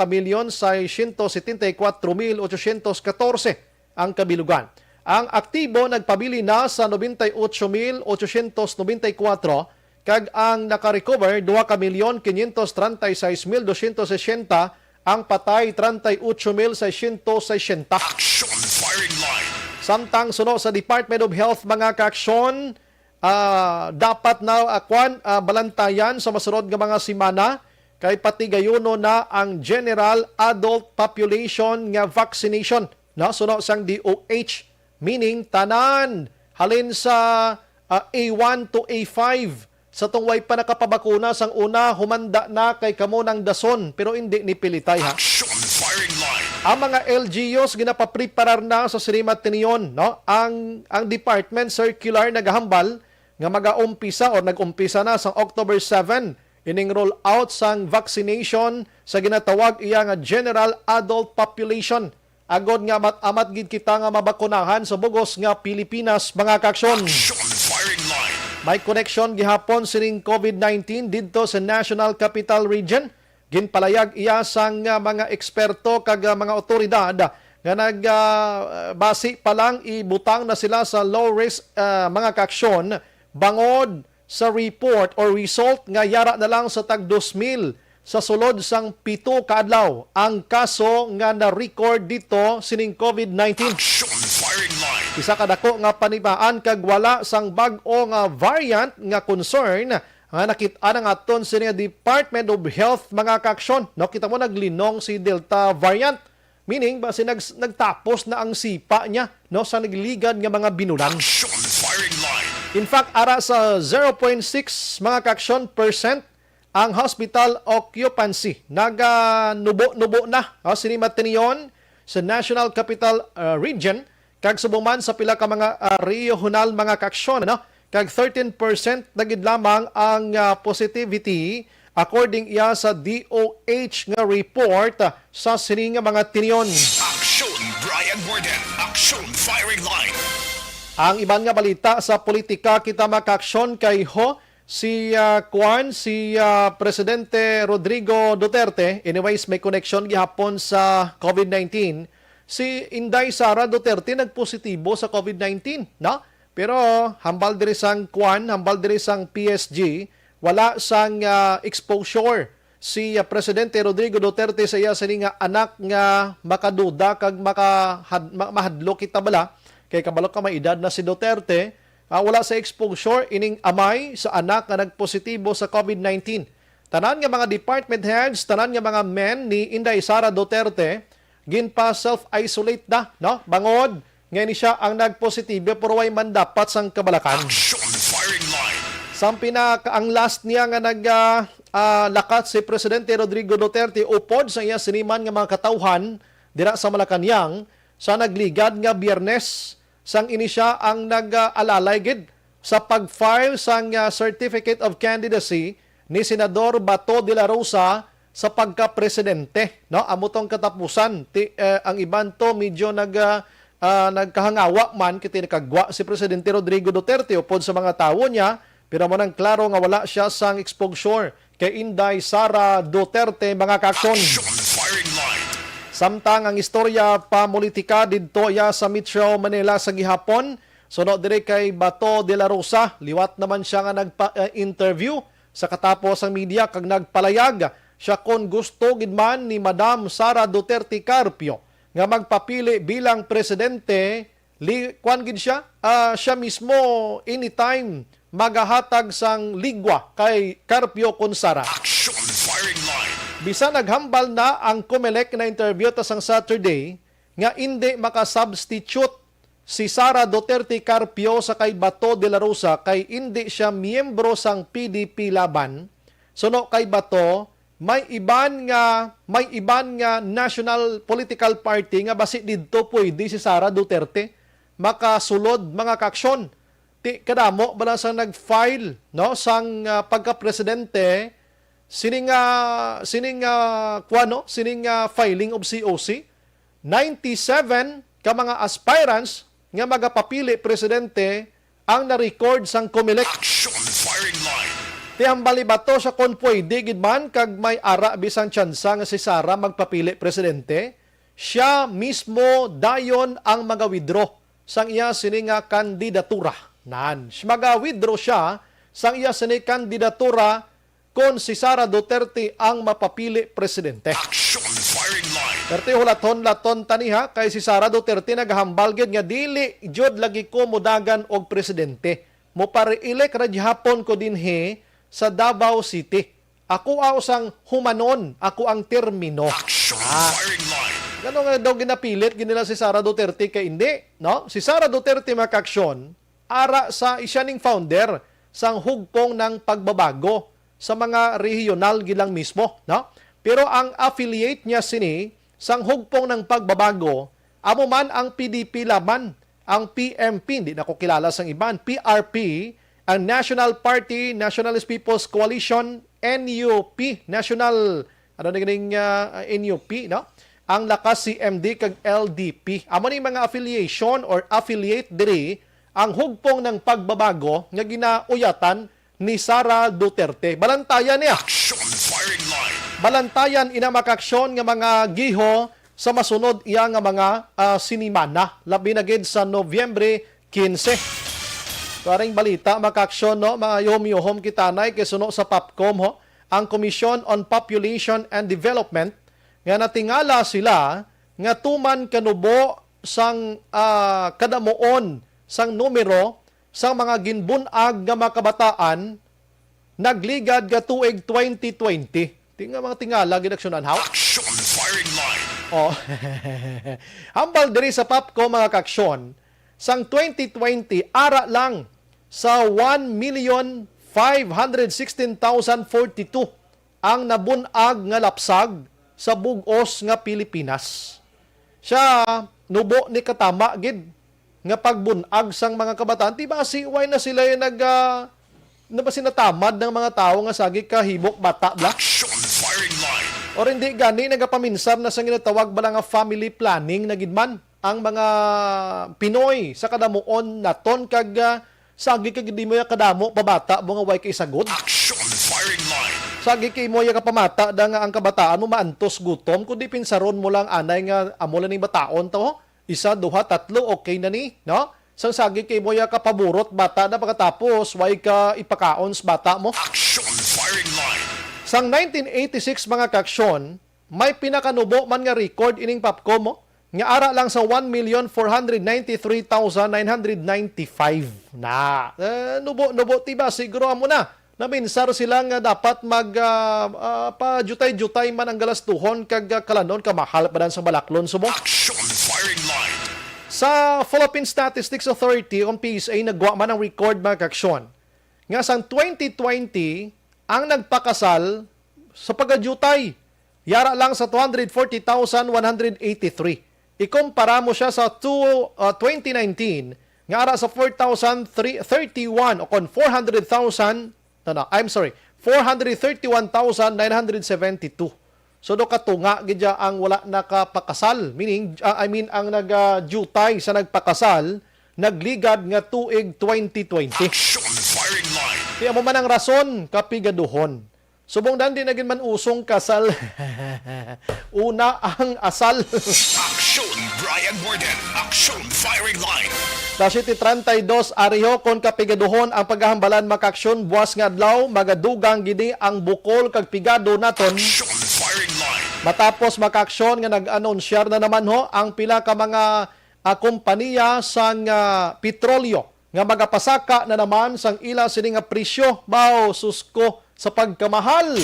milyon seiscientos setenta y cuatro mil ochocientos catorce ang kabilugan. Ang aktibo nagpabilin na sa noventa y ocho mil ochocientos noventa y cuatro, kag ang naka-recover, dua ka milyon quinientos treinta y seis mil doscientos sesenta, ang patay, treinta y ocho mil seiscientos sesenta. Action Firing Line. Samtang suno sa Department of Health, mga kaaksyon, ah, dapat na, ah, kwan, ah, balantayan sa masunod nga mga semana kay patigayunon na ang general adult population nga vaccination, no? Suno sang D O H, meaning tanan halin sa, ah, A one to A five. Sa tong way pa nakapabakuna sang una, humanda na kay kamo nang dason, pero hindi ni pilitay, ha. Action Firing Line. Ang mga L G Us ginapapreparar na sa sini matinion, no? Ang, ang department circular nagahambal nga magaumpisa or nag-umpisa na sa October seven ining roll out sang vaccination sa ginatawag iya nga general adult population, agod nga amat-amat gid kita nga mabakunahan sa bugos nga Pilipinas, mga kaaksyon. Action Firing Line. May koneksyon gihapon sining COVID nineteen didto sa National Capital Region. Ginpalayag iya sang, ah, mga eksperto kag, ah, mga awtoridad nga nag, ah, basi pa lang ibutang na sila sa low risk, ah, mga kaaksyon bangod sa report or result nga yara na lang sa tag dos mil sa sulod sang pito ka adlaw ang kaso nga na-record dito sining COVID nineteen. Action Firing Line. Isa ka dako nga panimaan kag wala sang bag-o nga variant nga concern nga nakit-an ang aton sini nga Department of Health, mga kaaksyon. No, kita mo, naglinong si Delta variant. Meaning, basi nag-, nagtapos na ang sipa niya, no, sa nagligad nga mga binulan. Action Firing Line. In fact, ara sa zero point six, mga kaaksyon, percent ang hospital occupancy. Naganubo-nubo na, ah, sini matinion sa National Capital, ah, Region, kag subong man sa pila ka mga, ah, regional, mga kaaksyon, ano? Kag thirteen percent na gid lamang ang, ah, positivity, according iya sa D O H nga report, ah, sa sini nga mga tinion. Action Brian Warden. Action Firing Line. Ang iban nga balita sa politika, kita, mga kaaksyon, kay ho, si, ah, kuan, si, ah, Presidente Rodrigo Duterte. Anyways, may connection gihapon sa COVID nineteen. Si Inday Sara Duterte nagpositibo sa COVID nineteen, no? Pero hambal diri sang kuan, hambal diri sang P S G, wala sang, ah, exposure si, ah, Presidente Rodrigo Duterte sa iya sini nga anak nga makaduda kag makahad-, ma-, mahadlok kita bala. Kay kabalo ka, may edad na si Duterte, ah, wala sa exposure ining amay sa anak nga nagpositibo sa COVID nineteen. Tanan nga mga department heads, tanan nga mga men ni Inday Sara Duterte, ginpa-self-isolate na, no? Bangod nga ini siya ang nagpositibo, pero way man dapat sang kabalakan. Action Firing Line. Sang pinaka-, ang last niya nga nag, ah, ah, lakat si Presidente Rodrigo Duterte upod sa iya sini man nga mga katawhan dira sa Malacañang sa nagligad nga Biyernes, sang ini siya ang nag-alalay gid sa pag-file sang, ah, Certificate of Candidacy ni Senador Bato de la Rosa sa pagka-presidente, no? Amo tong katapusan. Ti, eh, ang iban to medyo nag, ah, ah, nagkahangawa man, kay ti nakagwa si Presidente Rodrigo Duterte upod sa mga tawo niya, pero amo nang klaro nga wala siya sang exposure kay Inday Sara Duterte, mga kaaksyon. Action Firing Line. Samtang ang istorya pamulitika didto iya sa Metro Manila sa gihapon, suno diri kay Bato de la Rosa, liwat naman siya nga nagpa-, eh, interview sa katapos ang media kag nagpalayag siya kon gusto gid man ni Madam Sara Duterte Carpio nga magpapili bilang presidente. Li-, kuan gid siya, ah, siya mismo anytime magahatag sang ligwa kay Carpio kon Sara. Action Firing Line. Bisan naghambal na ang Comelec na interview ta sang Saturday nga indi makasubstitute si Sara Duterte Carpio sa kay Bato de la Rosa kay indi siya miyembro sang P D P Laban. Suno kay Bato, may iban nga, may iban nga national political party nga basi didto pwede si Sara Duterte makasulod, mga kaaksyon. Ti kadamo bala sang nag-file, no, sang, ah, pagka-presidente, sining, ah, sining, ah, kuwan, no, sining, ah, filing of C O C, ninety-seven ka mga aspirants nga magapapili presidente ang na-record sang Comelec. Action Firing Line. Ti hambal ni Bato siya kon pwede gid man kag may ara bisang tsansa nga si Sara magpapili presidente, siya mismo dayon ang maga-withdraw sang iya sini nga kandidatura. Nan, siya maga-withdraw siya sang iya sini kandidatura kon si Sara Duterte ang mapapili presidente. Action Firing Line. Pero ti hulaton-laton ta ni ha, kay si Sara Duterte nagahambal gid nga dili jud lagi ko modagan og presidente. Mopa-re-elect ra gihapon ko dinhi sa Davao City. Ako aw sang humanon, ako ang termino. Action Ah. Firing Line. Ngano nga daw ginapilit gid nila si Sara Duterte kay hindi, no? Si Sara Duterte, mga kaaksyon, ara sa siya ning founder sang Hugpong ng Pagbabago sa mga rehiyonal gid lang mismo, no? Pero ang affiliate niya sini sang Hugpong ng Pagbabago, amo man ang P D P Laban, ang P M P, hindi na ko kilala sang iban, P R P, ang National Party, Nationalist People's Coalition, N U P, National, ano na ganing, ah, N U P, no? Ang Lakas C M D kag L D P. Amo ni mga affiliation or affiliate diri ang Hugpong ng Pagbabago nga ginauyatan ni Sara Duterte. Balantayan niya. Action Firing Line. Balantayan ina, mga kaaksyon, nga mga giho sa masunod iya nga mga, ah, sinimana, labi na gid sa Nobyembre quince. Karing balita, mga kaaksyon, no? Mayuhom-yuhom kita nay kay suno sa POPCOM, ho, ang Commission on Population and Development, nga natingala sila nga tuman kanubo sang, ah, kadamuon sang numero sang mga ginbun-ag nga mga kabataan nagligad nga tuig twenty twenty. Di nga mga tingala gid, aksyonan, haw? Action Firing Line. Oh. Hambal diri sa POPCOM, mga kaaksyon, sang twenty twenty, ara lang sa one million five hundred sixteen thousand forty-two ang nabun-ag nga lapsag sa bug-os nga Pilipinas. Siya, nubo ni katama gid nga pagbun-ag sang mga kabataan. Di ba si, why na sila yung nag, ah, na ba sinatamad ng mga tao nga sagi kahibok bata bla? Action Firing Line. Or hindi gani nagapaminsar na sa ginatawag bala nga family planning na gid man ang mga Pinoy sa kadamuon naton kag, ah, sagi kag di mo ya kadamo pabata mo nga way kay sagot. Action Firing Line. Sagi kay mo ya kapamata da nga ang kabataan mo maantos gutom, kundi pinsaron mo lang anay nga amo lang ning bataon to. Isa, duha, tatlo, okay na ni, no? Sang sagi kay mo ya kapaburot bata na pagkatapos way ka ipakaon sa bata mo. Action Firing Line. Sang nineteen eighty-six, mga kaaksyon, may pinakanubo man nga record ining POPCOM, oh, nga ara lang sa one million four hundred ninety-three thousand nine hundred ninety-five na. Eh, nubo, nubo, tiba, siguro amo na. Naminsar sila nga dapat mag, ah, ah, pa-jutay-jutay man ang galastuhon kag, ah, kalanon kamahal pa dan sa balaklon subong. Action Firing Line. Sa Philippine Statistics Authority, ang P S A, nagwa man ang record, mga kaaksyon, nga sang twenty twenty ang nagpakasal sa pagajutay, yara lang sa two hundred forty thousand one hundred eighty-three. Ikumpara mo siya sa two, uh, twenty nineteen, nga ara sa four thousand thirty-one, o kon four hundred thousand, no, no, I'm sorry, four hundred thirty-one thousand nine hundred seventy-two. So, do katunga gid siya ang wala nakapakasal, meaning, uh, I mean, ang nagajutay sa nagpakasal, nagligad nga tuig twenty twenty. Action Firing Line. Kaya mo man ang rason, kapigaduhon. Subong dan di na gid man usong kasal. Una ang asal. Action, Brian Warden. Action, Firing Line. Sa siyete treinta y dos, ariho kon kapigaduhon ang paghahambalan, mga kaaksyon, buwas nga adlaw, magadugang gini ang bukol kag pigado naton. Action, Firing Line. Matapos, mga kaaksyon, nga nag-anunsyar na naman ho ang pila ka mga, ah, kompanya sang, ah, petrolyo nga magapasaka na naman sang ila sini nga presyo. Baw, susko sa pagkamahal.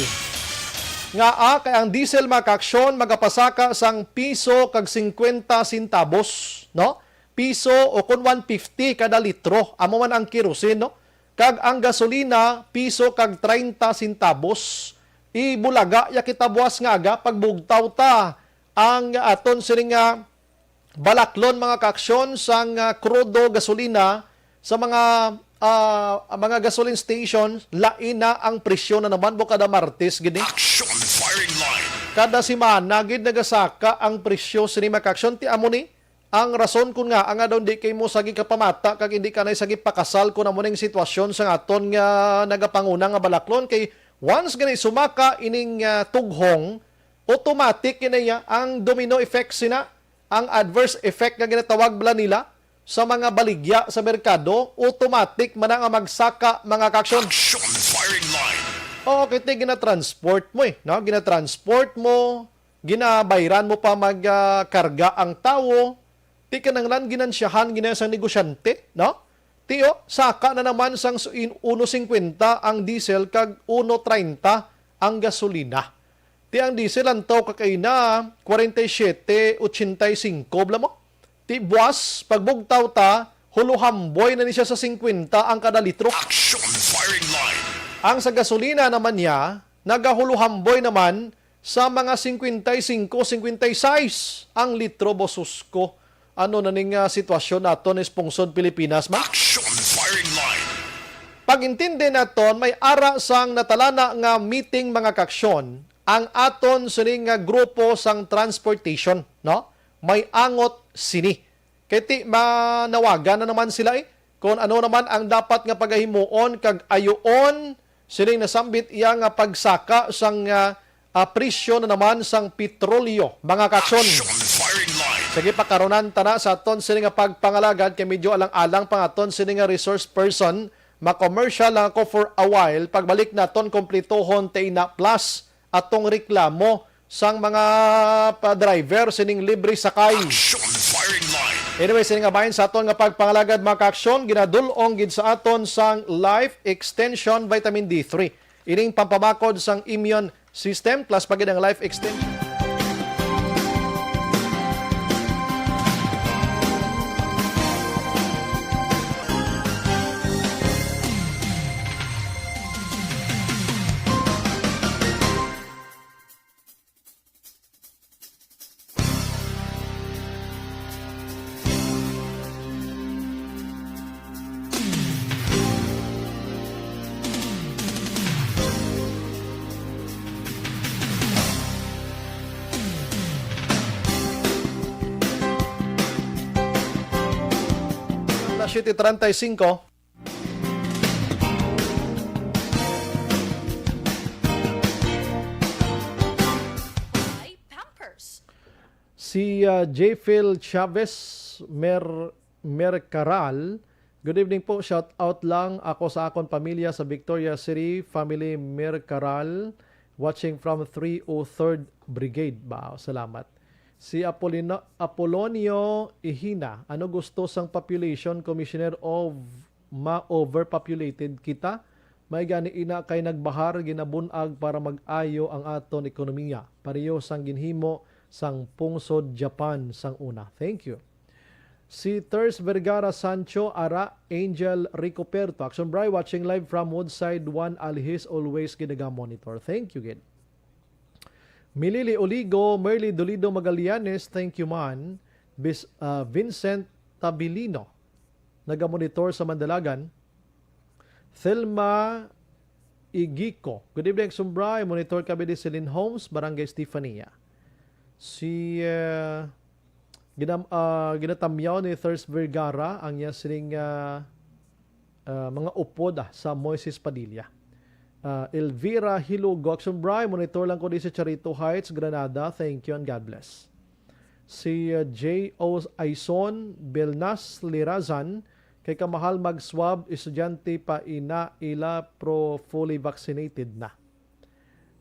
Nga, ah, kay ang diesel, mga kaaksyon, magapasaka sang piso kag singkwenta centavos, no? Piso o kun one fifty kada litro. Amo man ang kerosene, no? Kag ang gasolina, piso kag treinta centavos. Ibulaga ya kita buwas nga aga, pagbugtaw ta ang aton sini nga balaklon, mga kaaksyon, sang, ah, krudo gasolina sa mga, ah, mga gasoline station, lain na ang presyo na naman, bo, kada Martes gid ni. Action Firing Line. Kada semana gid nagasaka ang presyo sini, mga kaaksyon. Ti amo ni ang rason kun nga, nga daw di kay mo sagi kapamata kag hindi ka na sagi pakasal kun amo ning sitwasyon sa aton nga nagapanguna nga balaklon. Kay once gani sumaka ining, ah, tughong, automatic gid niya ang domino effect sina, ang adverse effect nga ginatawag bala nila sa mga baligya sa merkado, automatic man na nga magsaka, mga kaaksyon. Action Firing Line. Oo, kay ti ginatransport mo eh, no? Ginatransport mo, ginabayran mo pa mag, ah, karga ang tawo, ti kinahanglan ginansyahan gina sang negosyante, no? Ti o, saka na naman sang su-, in-, uno singkwenta ang diesel kag uno treinta ang gasolina. Ti ang diesel antaw kakaina, forty-seven ochenta y cinco bala mo. Ti buwas, pagbugtaw ta, huluhamboy na ni siya sa fifty ang kada litro. Action Firing Line. Ang sa gasolina naman niya, nagahuluhamboy naman sa mga fifty-five, fifty-six ang litro, bosos ko. Ano na ning, ah, sitwasyon naton sa pungsod Pilipinas, man? Action Firing Line. Pag-intindi naton, may ara sang natalana nga meeting, mga kaaksyon, ang aton sini nga grupo sang transportation, no? May angot sini. Kay ti manawagan na naman sila, eh, kung ano naman ang dapat nga pagahimuon kag ayuon sining nasambit iya nga pagsaka sang, ah, ah, presyo na naman sang petrolyo, mga kaaksyon. Action Firing Line. Sige, pakarunan ta na sa aton sini nga pagpangalagad kay medyo alang-alang pa nga aton sini nga resource person. Ma-commercial lang ako for a while. Pagbalik naton, kompletohon ta ina, plus atong reklamo sang mga pa-driver sining libre sakay. Action Firing Line. Anyway, sini nga bahin sa aton nga pagpangalagad, mga kaaksyon, ginadul-ong gid sa aton sang Life Extension Vitamin D three. Ining pampamakod sang immune system, plus pa gid ang Life Extension. Alas siyete treinta y cinco. Ay, Pampers. Si, ah, J Phil Chavez Mer-, Mercaral. Good evening po. Shout out lang ako sa akon pamilya sa Victoria City, family Mercaral, watching from three oh third Brigade. Wow, salamat. Si Apolino-, Apolonio Ihina, ano gusto sang population, Commissioner, of ma-overpopulated kita? May gani ina kay nagbahar, ginabun-ag para mag-ayo ang aton ekonomiya. Pareho sang ginhimo sang pungsod Japan sang una. Thank you. Si Ters Vergara Sancho, ara, Angel Ricoperto. Action Bri, watching live from Woodside, Juan Alhis, always ginaga-monitor. Thank you, gid. Milili Oligo, Merly Dolido Magallanes, thank you man. Bis-, ah, Vincent Tabilino, nagamonitor sa Mandalagan. Thelma Igico, good evening, Sumbray. Monitor kami di Celine Homes, Barangay Estefania. Si, ah, ginam-, ah, ginatamyaw ni Thurs Vergara ang iya sining, ah, ah, mga upod, ah, sa Moises Padilla. Ah, Elvira Hilugo, Action Bri, monitor lang ko di sa Charito Heights, Granada. Thank you and God bless. Si, ah, J O Aison Belnas Lirazan, kay kamahal mag-swab, estudyante pa ina ila pro fully vaccinated na.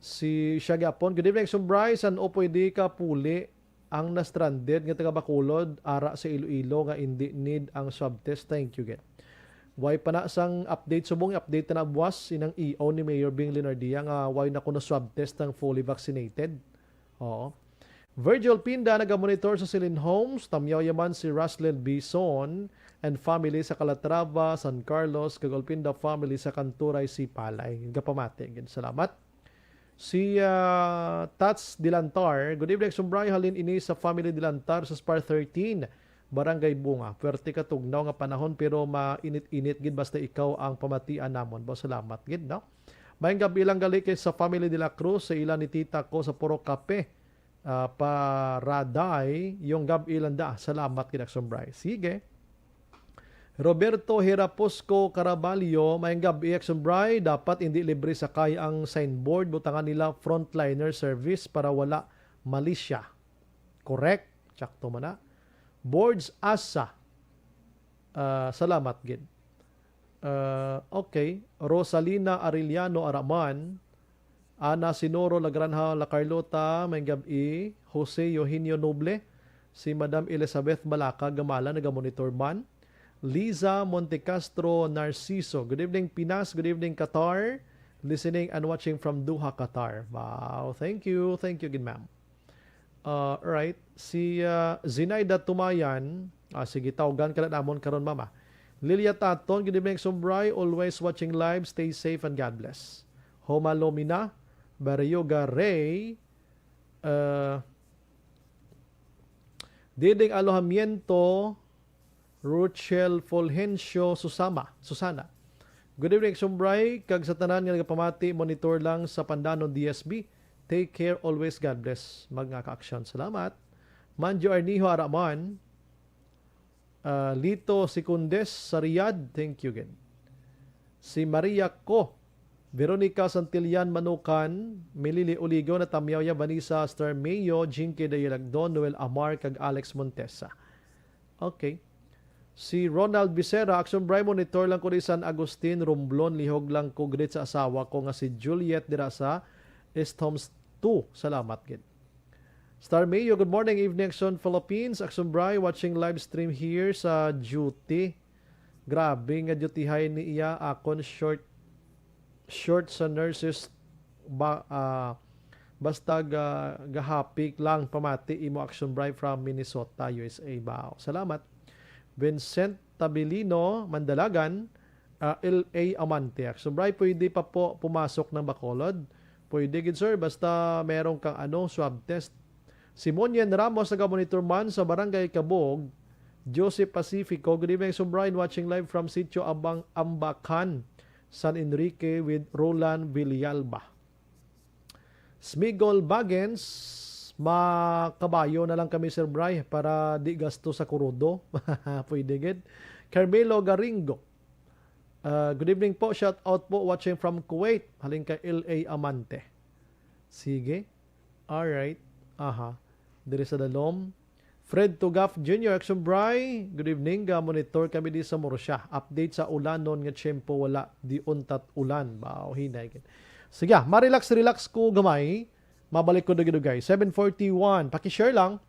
Si siya gyapon, good evening, Action Bri, san-o pwede ka puli ang na-stranded nga taga Bacolod, ara sa Iloilo nga indi need ang swab test. Thank you, gid. Way pa na sang update, subong i-update na buwas inang E O ni Mayor Bing Leonardia nga way na kuno swab test ang fully vaccinated. Oo. Virgil Pinda nagamonitor sa Silin Homes, tamyaw yaman si Raslel Bison and family sa Calatrava, San Carlos, kag Olpinda family sa Kanturay, Sipalay. Gapamati, gid. Salamat. Si, ah, Tats Dilantar, good evening, Sumbray, halin ini sa family Dilantar sa Spar thirteen, Barangay Bunga. Puwerte ka tugnaw nga panahon pero mainit-init gid basta ikaw ang pamatian namon. Ba, salamat gid, no? Maayong gab-i lang gali kay sa family De La Cruz, sa ila ni tita ko sa Purok Kape, ah, Paraday, yung gab-i lang da. Salamat gid, Sumbray. Sige. Roberto Heraposco Caraballo, maayong gab-i, Action Bri. Dapat hindi libre sakay ang signboard, butangan nila frontliner service para wala malisya. Correct? Tsakto man na. Boards asa? Ah, salamat gid. Ah, okay. Rosalina Arellano Araman, Ana Sinoro Lagranja La Carlota, maayong gab-i. Jose Eugenio Noble, si Madam Elizabeth Balaca Gamala, nagamonitor man. Liza Montecastro Narciso, good evening, Pinas. Good evening, Qatar. Listening and watching from Doha, Qatar. Wow, thank you. Thank you again, ma'am. Uh, right. Si uh, Zinaida Tumayan, ah, sige, tawgan ka na namon karon, mama. Lilia Taton, good evening, Sumbray. Always watching live. Stay safe and God bless. Homa Lomina, Barrioga Ray, uh, Diding Alojamiento, Ruchel Fulgencio Susama, Susana. Good evening, Sumbray, kag sa tanan nga nagapamati, monitor lang sa Pandanon D S B. Take care always, God bless. Mga kaaksyon, salamat. Manjo Arnijo Araman, ah, Lito Secundes sa Riyadh, thank you again. Si Maria Co, Veronica Santillan Manukan, Milili Uligo, Natamyaw ya, Vanessa Starmeo, Jinky Dayalagdon, Noel Amar, kag Alex Montesa. Okay. Si Ronald Becerra, Action Bry, monitor lang ko di San Agustin, Romblon, lihog lang ko grit sa asawa ko nga si Juliet dira sa Estoms two. Salamat gid. Star Mayo, good morning, evening, Action Philippines. Action Bry, watching live stream here sa duty. Grabe nga duty hay ni iya, akon short short sa nurses ba, ah, basta ga, gahapik lang pamati imo Action Bry from Minnesota, U S A. Wow. Salamat. Vincent Tabilino, Mandalagan, ah, L A Amante. Action Bry, pwede pa po pumasok ng Bacolod? Pwede gid, sir, basta meron kang ano, swab test. Si Monyen Ramos, naga-monitor man sa Barangay Kabog, Joseph Pacifico. Good evening, Action Bry, watching live from Sitio Abang, Ambacan, San Enrique with Roland Villalba. Smigol Bagens, makabayo na lang kami, Sir Bry, para di gasto sa kurudo. Pwede gid. Carmelo Garingo. Ah, good evening po. Shout out po, watching from Kuwait. Halin kay L A Amante. Sige. All right. Aha. Diri sa dalom. Fred Tugaf Junior, Action Bry, good evening. Ga-monitor kami di sa Murcia. Update sa ulanon nga tiyempo, wala di untat ulan. Wow, hinay gid. Sige, ah, ma-relax, relax ko gamay. Mabalik ko dugay-dugay. Seven forty-one. Paki-share lang.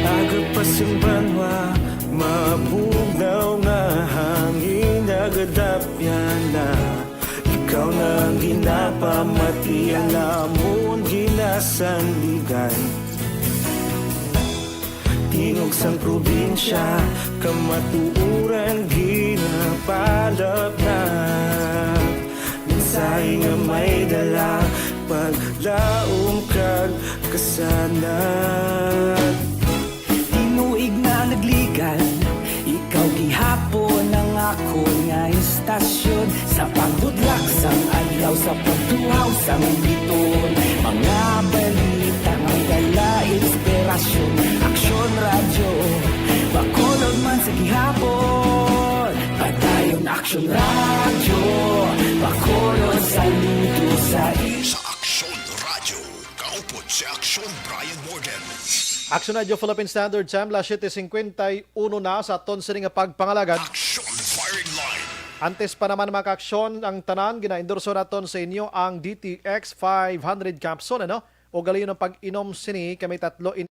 Aga pa sing banwa, mabugnaw nga hangin nagadapyan na. Ikaw na ang ginapamati, ang amon ginasandigan. Tingog sang probinsya, kamatuoran ginapalapnap. Mensahe nga may dala, paglaom kag kasanag. Tinuig na nagligan, ikaw gihapon ang akon nga istasyon. Sa pagbudlak sang adlaw, sa pagtuhaw sang biton, mga balita may dala inspirasyon. Aksyon Radyo, Bacolod man sa gihapon. Padayon Aksyon Radyo, Bacolod, saludo sa inyo. Sa Aksyon Radyo, kaupod si Aksyon Brian Morgan. Aksyon Radyo Philippine Standard Time, las siete cincuenta y uno na sa aton sini nga pagpangalagad. Aksyon Firing Line. Antes pa naman, mga kaaksyon, ang tanan, ginaendorso naton sa inyo ang D T X five hundred capsule, ano? Ugalion ang pag-inom sini, kay may tatlo in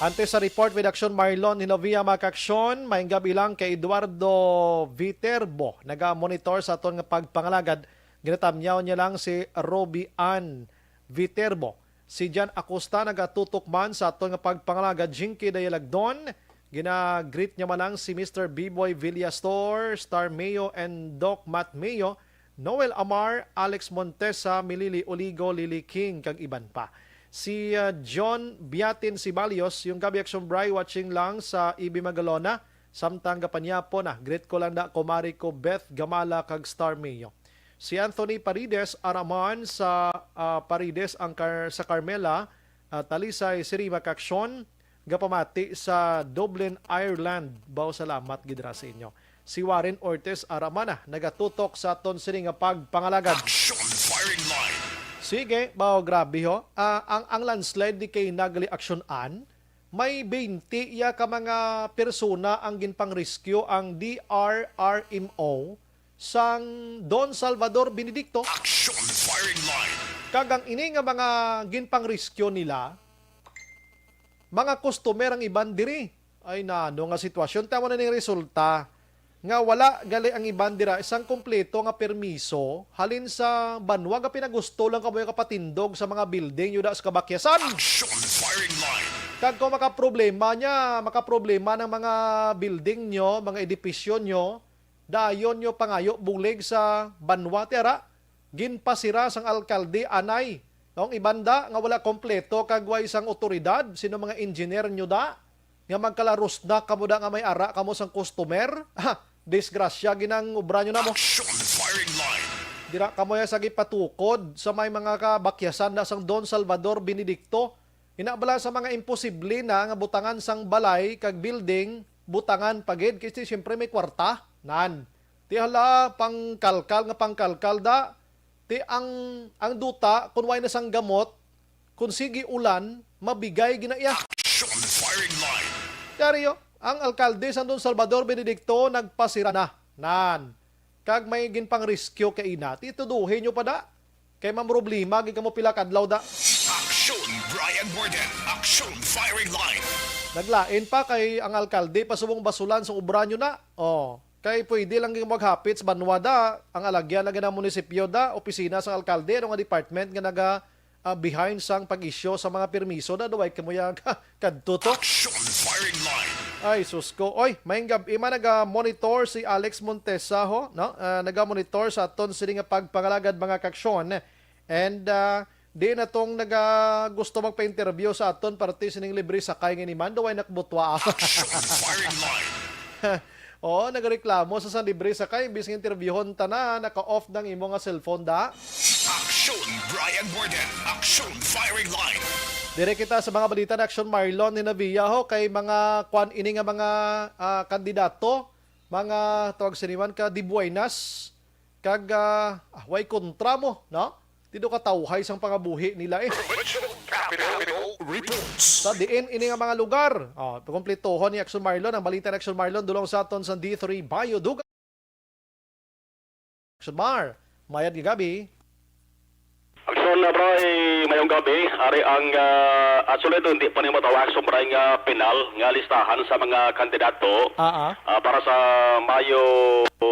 Antes sa report with Action Marlon Hinovia, mga kaaksyon, maayong gab-i lang kay Eduardo Viterbo, naga-monitor sa aton nga pagpangalagad. Ginatamyaw niya lang si Roby Ann Viterbo. Si Jan Acosta nagatutok man sa aton nga pagpangalagad. Jinky Dayalagdon, gina-greet niya man lang si Mister B-Boy Villastor, Star Mayo, and Doc Matt Mayo, Noel Amar, Alex Montesa, Milili Oligo, Lily King, kag iban pa. Si, ah, John Biatin Sibalios, yung gabi Action Bri, watching lang sa E B Magalona, samtang gapanyapo na. Greet ko lang da, kumari ko, Beth Gamala, kag Star Mayo. Si Anthony Parides, araman sa, ah, Parides, ang Car-, sa Carmela, ah, Talisay, Sirima, Kaksyon, gapamati sa Dublin, Ireland. Bao salamat gid ra sa inyo. Si Warren Ortiz, araman na, nagatutok sa aton sini nga pagpangalagad. Action Firing Line. Sige, bao, grabe ho. Ah, ang, ang landslide di kay nagali aksyonan, may twenty ya ka mga persona ang ginpang-rescue ang D R R M O sang Don Salvador Benedicto. Action Firing Line. Kag ang ini nga mga ginpang-rescue nila, mga customer ang iban diri. Ay, nano nga sitwasyon. Tamo na ning resulta nga wala gali ang iban dira isang kompleto nga permiso halin sa banwa nga pinagusto lang kamo kapatindog sa mga building yuda sa kabakyasan. Action Firing Line. Kag kung makaproblema niya, makaproblema ng mga building nyo, mga edipisyo nyo, dayon nyo pangayo bulig sa banwa, tiara, ginpasira sang alkalde, anay. Ang iban da nga wala kompleto kag way sang otoridad, sino mga engineer nyo da? Nga magkalarusnak kamo da nga may ara kamo sang customer? Ha, disgrasya ginang obra nyo namo. Action Firing Line. Dira kamo ya sa gipatukod sa may mga kabakyasan na sang Don Salvador Benedicto. Ina bala sa mga imposible na nga butangan sang balay kag building, butangan pa gid kasi siyempre may kwarta. Nan. Ti hala, pangkalkal nga pangkalkal da. Ti ang, ang duta, kun way na sang gamot, kun sige ulan, mabigay gina iya. Action Firing Line. Yari, oh, ang alkalde sang Don Salvador Benedicto nagpasira na. Nan. Kag may ginpang-rescue kay ina. Ti tuduhi nyo pa da. Kay mamroblema gid kamo pila kadlaw da. Action Brian Warden. Action Firing Line. Naglain pa kay ang alkalde pasubong basulan sa obra nyo na. Oh, kay pwede lang gyud maghapit sa banwa da, ang alagyan na gid ang munisipyo da, opisina sa alkalde, ano nga department nga naga, ah, behind sang pag-issue sa mga permiso da, duway kamo ya ka-, kadto to. Action Firing Line. Ay, sus ko. Oy, maayong gab-i man, naga-monitor si Alex Montesa, ho, no? Ah, naga-monitor sa aton sini nga pagpangalagad, mga kaksyon. And, ah, di na tong naga gusto magpa-interview sa aton parte sining libre sakay nga ni Mando, way nakbutwa. Action Firing Line. Oo, nagareklamo sa, sa libre sakay, imbis nga interviewon ta na, naka-off nang imo nga cellphone da. Action Brian Warden. Action Firing Line. Dire kita sa mga balita na Action Marlon ni Navia, ho, kay mga kwan ini nga mga, ah, kandidato, mga tawag siniman ka, dibuenas, kag, ah, ah, way kontra mo, no? Ti do katawhay sang pangabuhi nila, eh. Provincial Capital Reports. Sa diin ini nga mga lugar? Oh, kumpletohon ni Action Marlon ang balita ni Action Marlon dulong sa aton sa D three Bayo Duga. Action Mar, mayad nga gabi. Action, uh, Bray, mayong gabi. Ari ang, ah, actually, ito, hindi pa ni matawag sa Bray nga pinal nga listahan sa mga kandidato, ah, ah, ah, para sa Mayo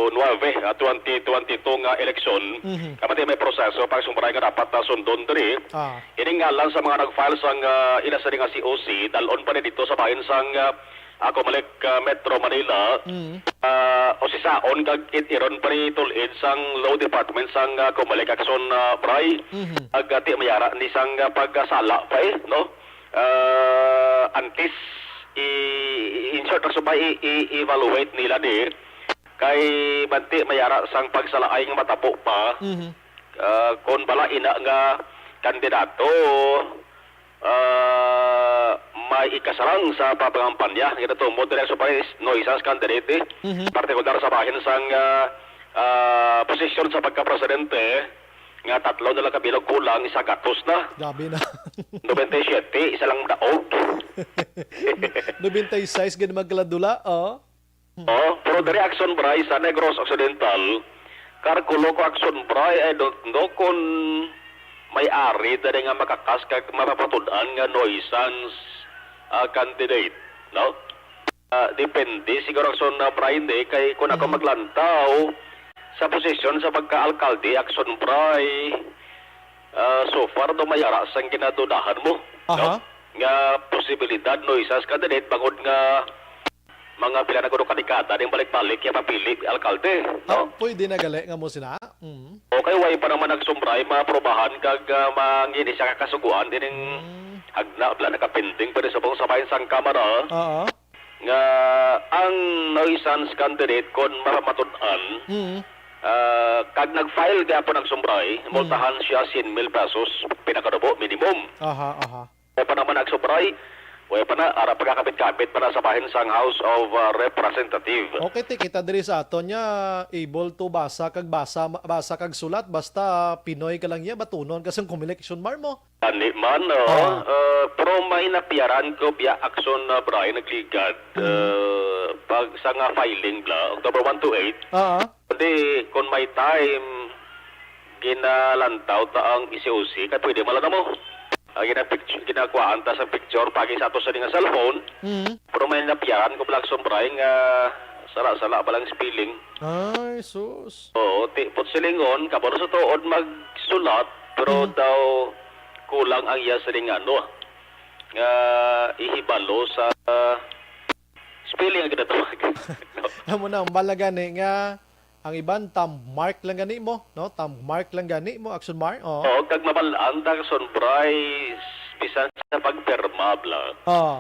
nuebe, ah, twenty twenty-two nga eleksyon. Mhm. Kapati may proseso pa sa Bray nga dapat, ah, sundon diri. Ah. Ini ngalan sa mga nag-file sang, ah, ila sa nga C O C, dalon pa ni dito sa bahin sang, ah, ah, Comelec, ah, Metro Manila, mm, ah, usisaon kag it-iron pa ni tul-id sang Law Department sang, ah, Comelec Action, ah, Bray. Mhm. Ag, ah, ti mayara ni sang, ah, pagkasala pa, eh, no? Ah, antes, i-, i-, in short, ang subay, i-, i-evaluate nila di, kay banti mayara sang pagsalaay nga matabo pa. Mhm. Ah, kon bala ina nga kandidato, ah, may ikasarang sa papangampanya. Kita tumod diri sa paris, nuisance candidate, eh. Mhm. Partikular sa bahin sang, ah, ah, posisyon sa pagkapresidente, nga tatlo na lang kabilog kulang, isa gatos na. Grabe na. Noventa y siete, isa lang daog. Noventa y seis gid magkaladula, oh. Oh, pero diri Action Bray sa Negros Occidental, karkulo ko Action Bray, I don't know kung may ari diri nga makakas kag mapapatud-an nga nuisance ah, candidate, no? Ah, depende siguro, Action, ah, Bri, ni, kay kung ako Hmm. maglantaw sa posisyon sa pagka-alkalde, Action Bri, ah, so far, do may ara sang ginadudahan mo, no? Aha. Nga posibilidad, no, isa sa candidate, bangod nga mga pila na guro ka dekada ning balik-balik ya papili alkalde, Ah, no? Pwede na gali nga mo sina? Mm. Okay, way pa naman, Action Bri, maaprobahan kag, ah, mangin siya kakasuguan ining Hmm. agna, bala nakapending pa rin sa buong sabayan sang Kamara, Oo. nga ang nuisance candidate, kon mamatud-an, Mm. ah, kag nag-file gyapon, Action Bri, Mm. multahan siya cien mil pesos, pinakadubo, minimum. Aha, aha. Way pa naman, Action Bri, way pa na, ara pagkakapit-kapit pa na sa bahin sang House of, ah, Representative. Okay, ti, kita diri sa aton nga able to basa kag basa, basa kag sulat, basta Pinoy ka lang iya, batunon ka sang Comelec, Action Bri, mo. Ani man, oo. Ah. Ah, pero may napiyaran ko biya, Action, ah, Bri, nagligad. Mm. Ah, pag sa nga filing bla, October one to eight. Ah, ah. Kundi, kung may time, ginalantaw ta ang S C O C, kay pwede man lang mo. Ah, ginapicture, ginakuhaan ta sa picture, pagi sa ato sa nga cellphone. Mm. Pero may napiyaran ko bla, Action Bri, nga sala-sala pa lang spelling. Ay, sus. Oo, ti, put silingon, kabalo sa tuod magsulat, pero Mm. daw kulang ang iya siling ano, nga ihibalo sa spelling ang ginatawag. No? Amo na, ang bala gani nga ang iban, thumb mark lang gani mo, no? Thumb mark lang gani mo, Action Bri, oo. Oo, kag mabal-an ta, Action Bri, bisan sa pagpirma bla. Oo.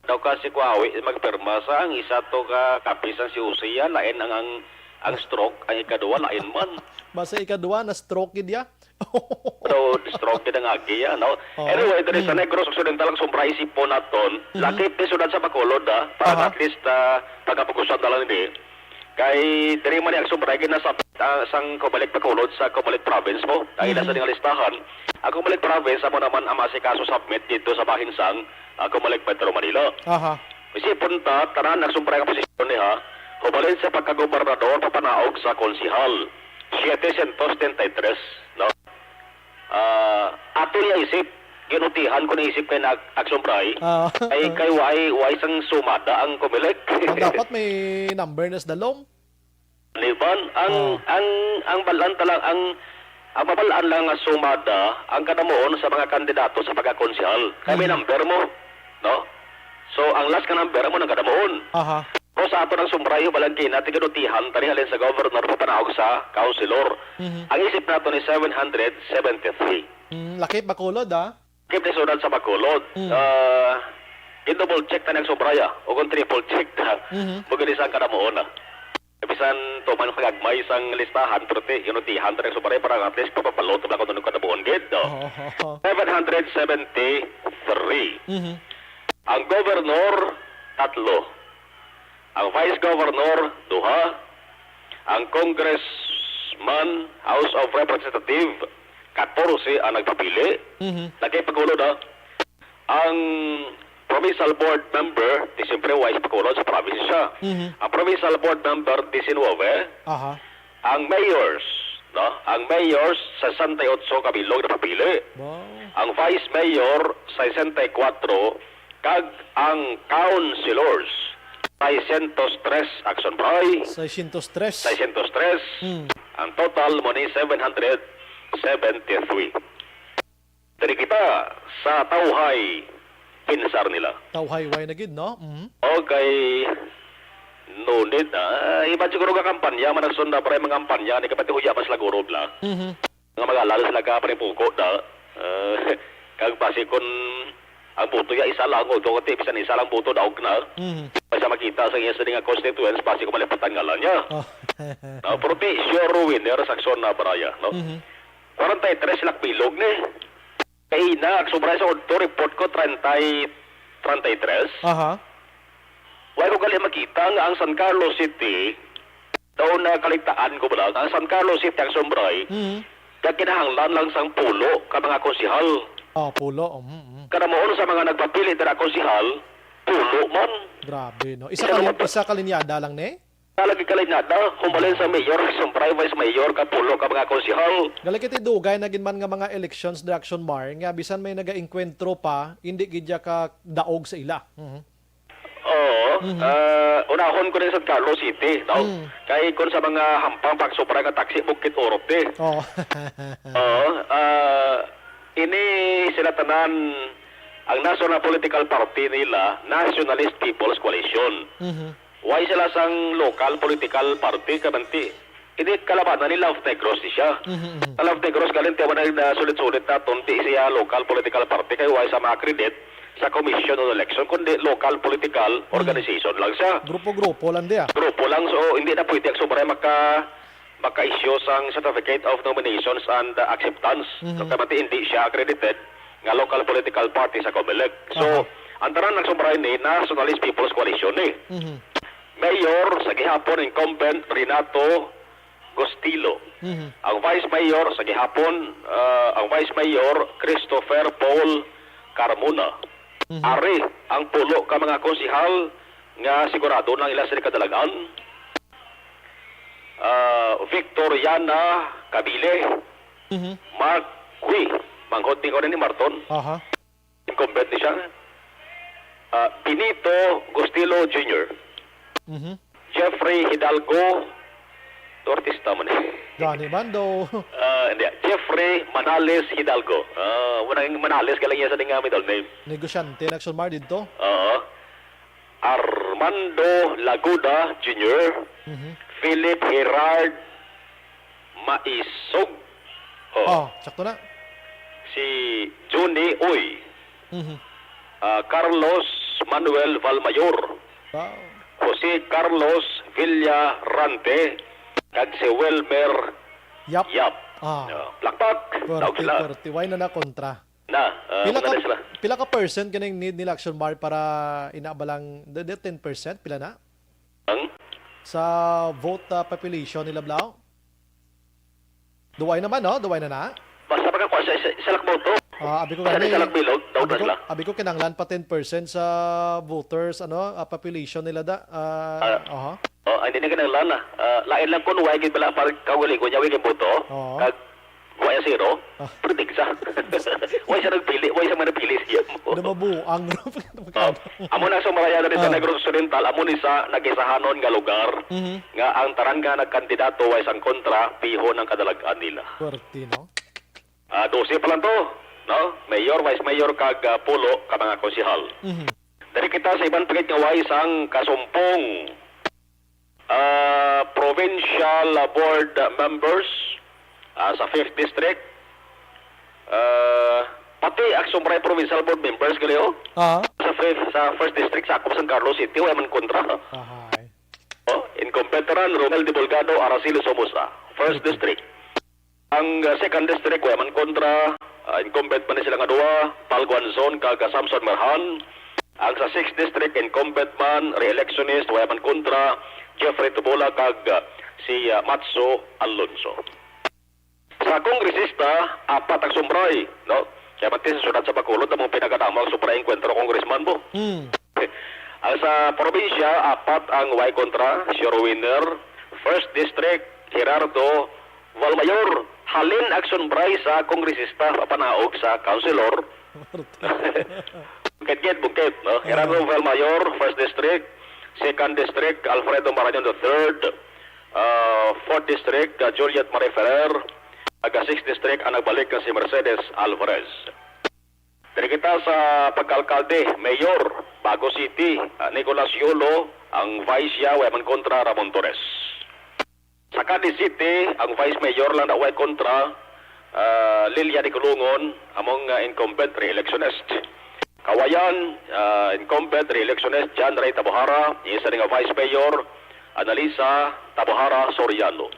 Daw kasi kuawi magpirma sa ang isa to ka kapisan si Usiya, lain ang, ang, ang stroke, ang ikaduha, lain man. Basta ikaduha, na-stroke gid ya. Pero stroke gid ang agi, ano? Oo. Anyway, diri sa Mm. Negros Occidental, ang Action Bri, isipon naton, Mhm. lakip ni siyudad sa Bacolod, ah, para Aha. at least, ah, pagkapugusan na lang ini. Kay diri man ni, Action Bri, ginasabit, ah, sang Comelec Bacolod sa Comelec Province mo. Ang ila Mhm. sa nga listahan. Ang Comelec Province, amo naman ang masikaso submit dito sa bahin sang, ah, Comelec Metro Manila. Aha. Isipon ta, tanan, Action Bri, ang posisyon ni, ha. Hubalin sa pagkagobernador, papanaog sa konsehal. Siete cientos treinta y tres, no? Ah, ato niya isip, ginutihan ko ni isip kay nag Action Bri. Ah, Ay, ah. Kay why, why sang sumada ang Comelec? Ang dapat may number na sa dalom. Di ba? Ang, Ah. ang, ang balaan ta lang, ang, ang mabalaan lang nga sumada, ang kadamuon sa mga kandidato sa pagkakonsehal. Kay may Mhm. number mo, no? So, ang last nga number mo nang kadamuon. Aha. Pero sa ato nang sumbrayo, balang kina, tigadutihan, tani halin sa governor, papanahog sa councilor. Mhm. Ang isip nato ni seven hundred seventy-three. Mm, lakip Bacolod, ah. Kay siyudad sa Bacolod, Mm. ah, i-double check ta nang subraya, o kung triple check ta, Mhm. mo gani sang kadamuon, ah. Bisan tuman kagagmay sang listahan, pero ti, ginutihan ta nang subraya para at least papapalot ba kung ano kadamuon gid, no? Oo. Seven hundred seventy-three. Mhm. Ang governor, tatlo. Ang vice governor, duha. Ang congressman, House of Representative, katorse ang nagpapili. Mhm. Lagi pagulod, ha? Ang provincial board member, di siyempre wise pagulod sa province siya. Mhm. Ang provincial board member, diecinueve. Aha. Ang mayors, no? Ang mayors, sesenta y ocho ka bilog na papili. Wow. Ang vice mayor, sesenta y cuatro, kag ang councilors, seiscientos tres, Action Bri. Seiscientos tres. Seiscientos tres. Hmm. Ang total mo ni seven hundred seventy-three. Diri kita sa tawhay pinsar nila. Tawhay way na gid, no? Mhm. Okay. No need, ah. Iban siguro nga kampanya, man ang sunda, pero yung mga kampanya, ni kapati huya pa sila guro, bla. Mhm. Nga mag-alala sila ka, panipuko na. Ah, kag basi kun ang boto ya isa lang, o doon, bisan isa lang boto, daog na. Mhm. Basta makita sa iya sa nga constituents, basi kung malipatan nga lang niya. Oh. Ah, pero di sure winner sa Action na baraya, no? Mhm. Kwarenta y tres sila bilog ni. Kay ina, ang sobra sa auto report ko, treinta y, treinta y tres. Aha. Wala ko gali makita nga ang San Carlos City, daw na kaligtaan ko ba lang, ang San Carlos City ang sombray, Mhm. kag kinahanglan lang sang pulo ka mga konsehal. Oh, pulo. Mhm, mhm. Kada mo sa mga nagpapili dira konsehal, pulo man. Grabe, no? Isa Isa ka lin-, naman pa- isa ka linyada lang, ne? Lagi ka lainada, humbalin sa mayor, sumpray, vice mayor, kapulo ka mga konsehal. Gali kay ti dugay na gid man nga mga elections, Direction Mar, nga bisan may nagaengkwentro pa, hindi gid ya ka daog sa ila. Mhm. Oo, Mhm. ah, unahon ko din sa Carlos City, no? Mm. Kay kung sa mga hampang pagsumpray nga taxi, bukit urot di. Oo. Oo, ah, ini sila tanan ang national political party nila, Nationalist People's Coalition. Mhm. Why sila sang local political party, kabanti? Ini kalabanan ni Love Negros ni siya. Mhm, mhm. Ang Love Negros, galing tiyawan na sulit-sulit naton, di siya local political party, kay why sa mga credit sa Commission on Election, kundi local political Mhm. organization lang siya. Grupo-grupo lang diya. Grupo lang, so hindi na pwede ang sobra maka, maka-issue sang Certificate of Nominations and, uh, Acceptance. Mhm. So, kabanti hindi siya accredited nga local political party sa Comelec. So, Aha. ang tanan nagsumpray ni Nationalist People's Coalition ni. Mhm. Mayor sa gihapon, incumbent Renato Gustilo. Mhm. Ang vice mayor sa gihapon, ah, ang vice mayor Christopher Paul Carmona. Mhm. Ari ang pulo ka mga konsehal nga sigurado na ang ila sila kadalagan. Ah, Victoriana Cabile, Mhm. Mark Qui, manghod ni ko ni Marton. Aha. Incumbent ni siya. Ah, Benito Gustilo Junior. Mhm. Jeffrey Hidalgo. Artista man eh. Gani man daw. Ah, hindi. Jeffrey Manales Hidalgo. Ah, muna yung Manales, galing niya sa ding, ah, middle name. Negosyante na Action Mar dito. Oo. Armando Laguda Junior, Mhm. Philip Gerard Maisog, oh, Oh, sakto na. Si Johnny Uy, Mhm. ah, Carlos Manuel Valmayor, Wow. Jose Carlos Villarante, kag si Wilmer Yap. Yap. Ah. Ah, plakpak, daog Pwerte, sila. Pwerte. Why na na kontra? Na, ah, Pila ka, na sila. Pila ka percent ganing need nila Action Mar para ina ba lang, the, the ten percent? Pila na? Ang? Sa vote, ah, population nila, Blau? Duway naman, no? Duway na na? Basta pagkakuha sa isa, isa lang boto. Ah, abi ko Basta gani, isa lang bilog, daw abi ko, sila. Abi ko kinanglan pa ten percent sa voters, ano, ah, population nila da. Ah, Ah. Aha. Oh, ay, hindi na kinanglan na. Ah, lain lang kung why gid bala para kaugalingon niya, why gid boto. Oo. Kag Wa ya zero? Ah. Pero tigsa. Wa siya nagpili, wa siya manapili siya mo. Na mabuang, no? Oh. Amo na sa Marayana rin sa Ah. Negros Occidental, amo ni sa nagisahanon nga lugar Mhm. nga ang tanan nga nagkandidato wa isang kontra, piho ng kadalag-an nila. Pwerte, no? Ah, dose pa lang to, no? Mayor, vice mayor, kag, ah, pulo ka mga konsehal. Mhm. Diri kita sa iban pagit nga way sang kasumpong. Ah, provincial board members, ah, sa fifth district. Ah, pati Action Mar Provincial Board members gali, oh. Ah. Sa fifth, sa first district, sakop San Carlos City, wala man kontra. Ahay. Oh, incumbent ran, Romel Divulgado, Araceli Somoza, first Okay. district. Ang, uh, second district, wala man kontra. Uh, incumbent man ni sila nga duha, Paul Guanzon kag, uh, Samson Merhan. Ang sa sixth district, incumbent man, re-electionist, wala man kontra, Jeffrey Tubola kag, uh, si, uh, Matso Alonso. Sa kongresista, apat ang sumbray, no? Kaya man sa siyudad sa Bacolod, among pinakadamo ang sumbray enkwentro congressman mo. Hmm. Ang sa probinsya, apat ang way kontra, sure winner. First District, Gerardo Valmayor. Halin ang sumbray sa kongresista, papanaog sa councilor. Bukid-bukid, no? Gerardo Ah. Valmayor, First District. Second District, Alfredo Marañon the third. Ah, Fourth District, ah, Juliet Marie Ferrer. Aga Sixth District, ang nagbalik nga si Mercedes Alvarez. Diri kita sa pagkaalkalde, mayor, Bago City, ah, Nicolas Yolo, ang vice siya, way man kontra, Ramon Torres. Sa Cadiz City, ang vice mayor lang na way kontra, ah, Lilia Dicolongon, among, ah, incumbent re-electionist. Kawayan, ah, incumbent re-electionist John Ray Tabohara, isa nga vice mayor, Annalisa Tabohara Soriano.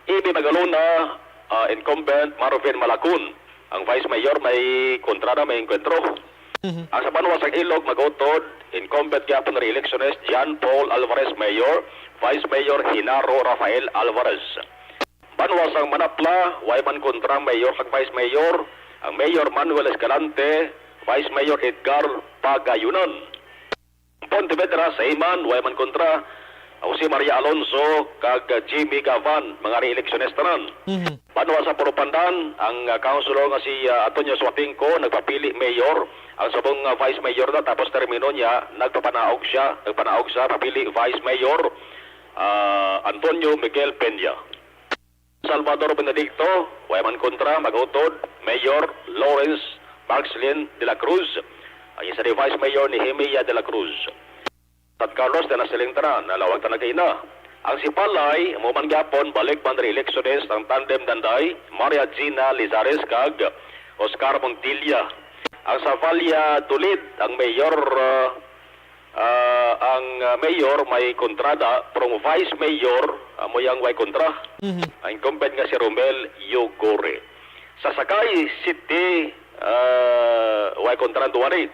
Ibi Magalona, ah, incumbent Marvin Malacon. Ang vice mayor may kontra na, may engkwentro. Mhm. Ang sa banwa sang Ilog, magutod, incumbent gyapon re-electionist John Paul Alvarez Mayor, Vice Mayor Genaro Rafael Alvarez. Banwa sang Manapla, way man kontra ang mayor kag vice mayor, ang Mayor Manuel Escalante, Vice Mayor Edgar Pagayunan. Pontevedra, sa Iman, way man kontra, Jose Maria Alonso kag Jimmy Gavan, mga re-electionist tanan. Mhm. Banwa sa Puro Pandan, ang, ah, councilor nga si, ah, Antonio Suatingco nagpapili mayor. Ang subong nga vice mayor na tapos termino niya, nagpapanaog siya, nagpanaog sa papili vice mayor, ah, Antonio Miguel Peña. Salvador Benedicto, way man kontra, mag-utod, Mayor Lawrence Marcelin de la Cruz. Ang isa ni Vice Mayor ni Himia de la Cruz. San Carlos, na nasiling tanan, nalawag ta na kaina. Ang Sipalay, amo man gyapon, balik man re-electionist ang tandem danday, Maria Gina Lizares kag Oscar Montilla. Ang sa Valladolid, ang mayor, ah, ah, ang, ah, mayor may kontrada, pero ang vice mayor, amo yang way kontra. Mhm. Ang incumbent nga si Romel Yogore. Sa Sagay City, ah, way kontra ang duwa ni.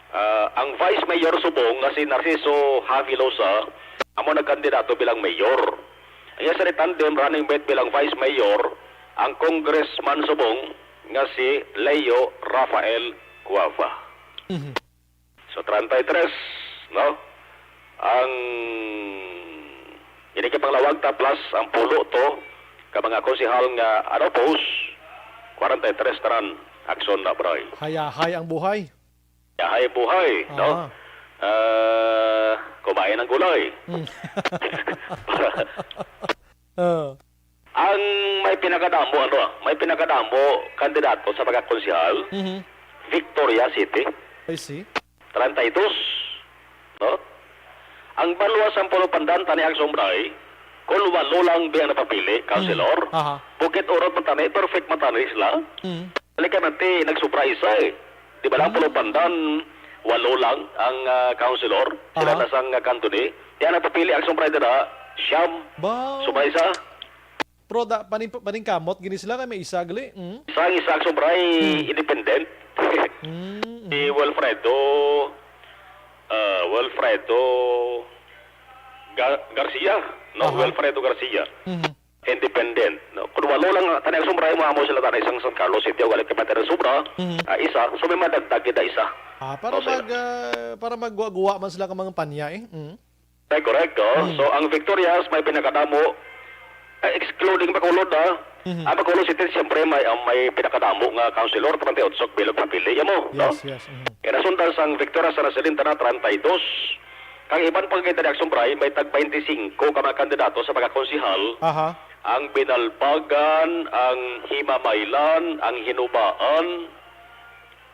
Ah, ang Vice Mayor subong nga si Narciso Javilosa amo nagkandidato bilang mayor. Ang iya sa tandem running mate bilang Vice Mayor ang Congressman subong nga si Leo Rafael Cuava. Mhm. So, treinta y tres, no? Ang ini kay panglawag ta plus ang pulo to ka mga konsehal nga ano post, kwarenta y tres tanan. Aksyon na, Bray. Hayahay ang buhay. Yahay buhay, no? Ah. Ah, kumain ng gulay. Mm. Ah. Ang may pinakadamo, ano, ah, may pinakadamo kandidato sa pagkakonsehal, Mhm. Victoria City, I see. Treinta y dos, no? Ang banwa sa Puro Pandan, tani ang sumbray, kung walo lang biyang napapili, Mhm. councilor, Aha. Bukid Urot man tani, perfect man tani sila. Mhm. Halika man ti, nagsubra isa eh. Di ba lang, Mm. Puro Pandan, walo lang ang, ah, councilor. Sila Aha. na sang, ah, kanto ni. Kaya napapili ang sumbray dira, siyam. Ba? Subra isa. Pero da, paning-, paningkamot, gini sila kay may isa, gali. Mm. Sang isa ang sumbray, Hmm. independent. Mm, Si mm. Wilfredo, ah, Wilfredo Ga-, Garcia, no? Aha. Wilfredo Garcia. Mhm. Independent, no? Kung walo lang, tani ang sumbray mo, amo sila tani sang San Carlos City, o galit ka pa tani sobra, Mhm. ah, isa, so may madagdag kita isa. Ah, para No, sila. mag, ah, para magguwa-guwa man sila ka mga panya, eh. Mm. Ay, correct, oh. Hmm. So, ang Victorias may pinakadamo, eh, excluding Bacolod, ah. Mhm. Ang Bacolod City, siyempre, may, ang may pinakadamo nga councilor, treinta y ocho bilog papili, ya mo, no? Yes, yes, mhm. Kaya nasundan sang Victorias sa Nasilin, tana, treinta y dos. Kang iban pa kita di Aksyon Bray, may tag twenty-cinco ka mga kandidato sa pagkakonsihal. Aha. Ang Binalbagan, ang Himamaylan, ang Hinubaan,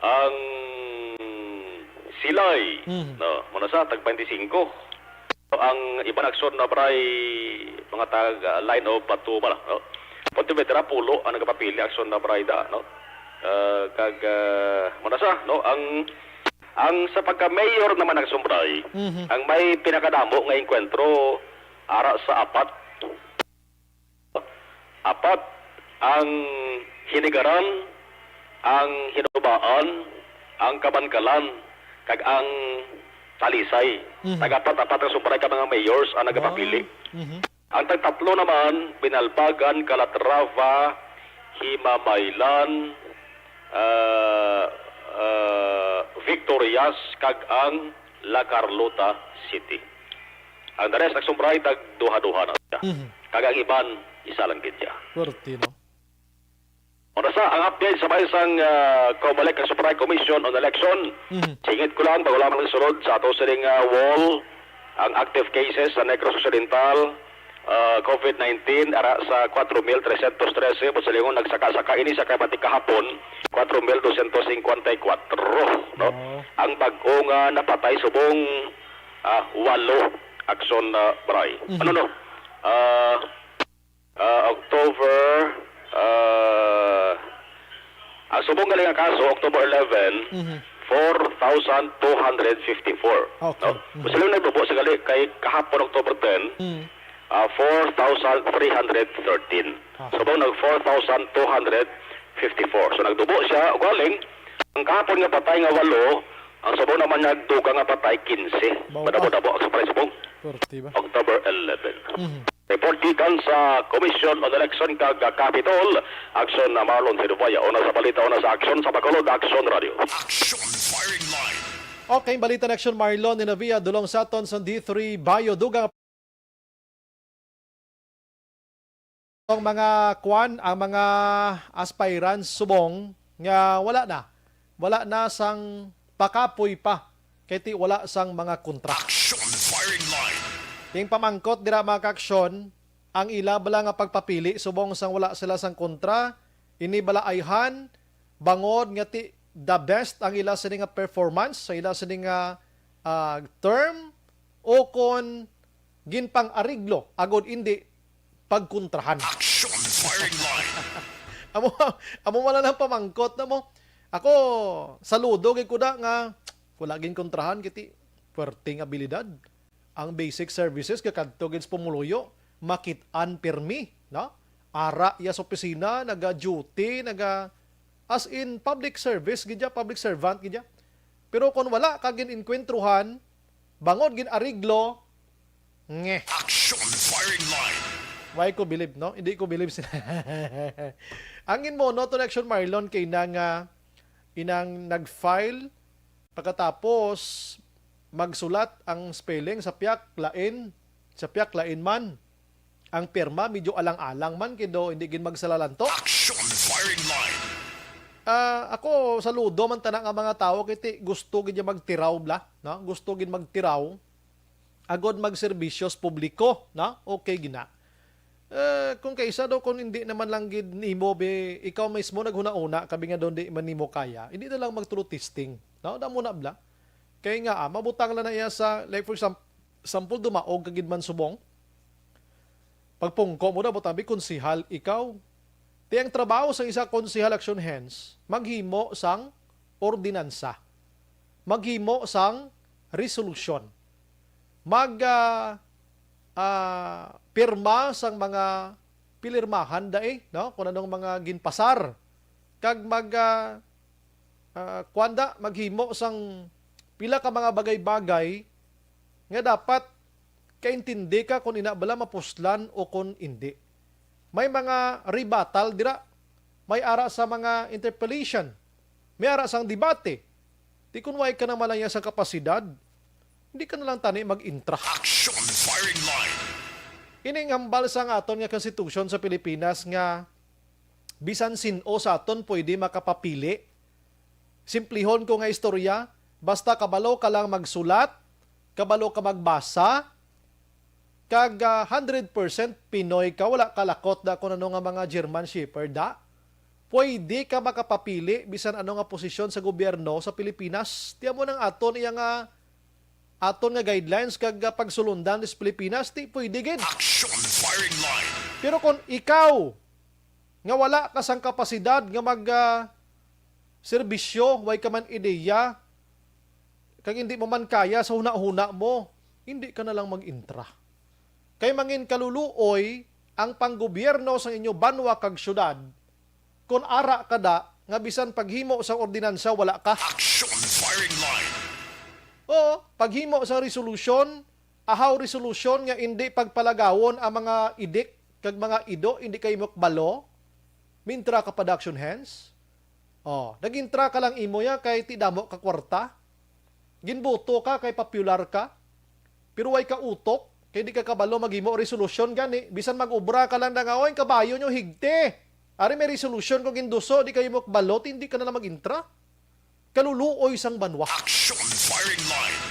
ang Silay, Mhm. no, muna sa tag twenty-cinco. Ang iban Aksyon na Bray, mga tag, ah, line of Batuba, no? Pontevedra, pulo ang nagapapili Aksyon na Bray da, no? Ah, kag, ah, muna sa, no? Ang, ang sa pagka-mayor naman Aksyon Bray, Mhm. ang may pinakadamo nga engkwentro, ara sa apat. Apat, ang Hinigaran, ang Hinubaan, ang Kabankalan, kag ang Talisay. Mhm. Tag-apat-apat ang sumbray ka mga mayors ang nagapapili. Wow. Mhm. Ang tagtatlo naman, Binalbagan, Calatrava, Himamaylan, ah, ah, Victorias, kag ang La Carlota City. Ang the rest nagsumbray tag duha-duha na siya. Mhm. Kag ang iban, isa lang gid siya. Pwerte, no? Muna sa ang update sa bahay sang, ah, Comelec, ang Supreme Commission on Election. Mhm. Singit ko lang, bago lamang nagsunod sa ato sining, ah, wall, ang active cases sa Negros Occidental, ah, COVID nineteen, ara sa kwatro mil tresyentos trese, buot silingon nagsaka-saka ini sa kabati kahapon, kwatro mil dosyentos singkwenta y kwatro, no? Oo. Ang bag-o nga napatay subong, ah, walo, Aksyon, ah, Bray. Mhm. Ano, no? Ah, ah, October, ah, ang subong gali nga kaso, October eleven, Mhm. four thousand two hundred fifty-four, Okay. no? Mhm. Mas lang nagbubo sa gali kay kahapon, October ten, Mm. ah, four thousand three hundred thirteen. Ah. So, bang nag four thousand two hundred fifty-four. So, nagdubo siya, galing, ang kahapon nga patay nga walo, ang subong naman niya dugang nga patay, kinse. Bawa. Madabo-dabo ang surprise po. Pwerte ba? October eleven. Mhm. Report gikan sa Commission on Election kag Capitol, Aksyon na Marlon Sinubaya. Una sa balita, una sa aksyon sa Bacolod, Aksyon Radio. Action Firing Line. Okay, balita na Aksyon Marlon Sinubaya, dulong sa aton sa D three Bayo, dugang Ang mga kwan, ang mga aspirants subong nga wala na. Wala na sang pakapoy pa. Kay ti wala sang mga kontra. Action firing line. Ting pamangkot dira, mga kaaksyon, ang ila bala nga pagpapili subong sang wala sila sang kontra, ini bala ayhan, bangod nga ti the best ang ila sini nga performance sa ila sini nga, ah, term, o kon ginpang-ariglo agod indi pagkontrahan. Action firing line. Amo, amo man lang pamangkot na mo. Ako, saludo gid ko da nga wala gin kontrahan kiti puwerteng abilidad. Ang basic services kakadto gid sa pumuluyo, makit-an pirmi, no? Ara iya sa opisina, naga-duty, naga, as in, public service gid ya, public servant gid ya. Pero kung wala ka gin-enkwentruhan, bangod gin-ariglo, ngeh. Action firing line. Why ko believe, no? Hindi ko believe sila. Ang ginmono to ni Action Marlon kay na nga inang nag-file, pagkatapos magsulat ang spelling sa piyak lain, sa piyak lain man. Ang pirma medyo alang-alang man, kay do hindi gid magsalalanto. Action firing line. Ah, ako, saludo man tana nga mga tawo kay ti gusto gid niya magtiraw bla, no? Gusto gid magtiraw agod magserbisyo sa publiko, no? Okay gina. Eh, kung kaisa daw, kung hindi naman lang gid nimo, be, ikaw mismo naghuna-una, kabi nga daw di man nimo kaya, hindi na lang magtulo testing, no? Damo na bla. Kay nga, ah, mabutang lang na iya sa, like, for example, sample, dumaog ka gid man subong. Pagpungko mo na, butang bi, konsihal ikaw. Ti ang trabaho sa isa konsihal, action hands, maghimo sang ordinansa, maghimo sang resolusyon, mag, ah, ah, pirma sang mga pilirmahan dai, no? Kung anong mga ginpasar, kag mag, ah, ah, kuwan da, maghimo sang pila ka mga bagay-bagay nga dapat kaintindi ka kung ina bala mapuslan o kung indi. May mga rebuttal dira, may ara sa mga interpellation, may ara sang debate. Di kun way ka naman lang sa kapasidad, hindi ka na lang tani mag-intra. Action firing line. Ining hambal sang aton nga konstitusyon sa Pilipinas nga bisan sin-o sa aton pwede makapapili. Simplihon ko nga istorya, basta kabalo ka lang magsulat, kabalo ka magbasa, kag, ah, hundred percent Pinoy ka, wala ka lakot da kung ano nga mga German Shepherd da, pwede ka makapapili bisan ano nga posisyon sa gobyerno sa Pilipinas. Ti amo nang aton iya nga, aton nga guidelines kag, ah, pagsulundan sa Pilipinas, ti pwede gid. Action firing line. Pero kung ikaw nga wala ka sang kapasidad nga mag, ah, serbisyo, way ka man ideya, kag hindi mo man kaya sa hunahuna mo, hindi ka na lang mag-intra. Kay mangin kaluluoy ang panggobyerno sa inyo banwa kag syudad, kon ara ka da nga bisan paghimo sang ordinansa wala ka. Action firing line. Oo, paghimo sang resolusyon, ahaw resolusyon nga indi pagpalagawon ang mga idik kag mga ido, indi kay mo kabalo, mintra ka pa da, action hands. Oh, nag-intra ka lang imo ya kay ti damo ka kwarta. Ginbuto ka kay popular ka. Pero way ka utok, kay di ka kabalo maghimo resolusyon gani. Bisan mag-obra ka lang na nga, "Oy, ang kabayo nyo higte. Ari may resolusyon ko ginduso," di kayo mo kabalo, ti hindi ka na lang mag-intra. Kaluluoy sang banwa. Action firing line.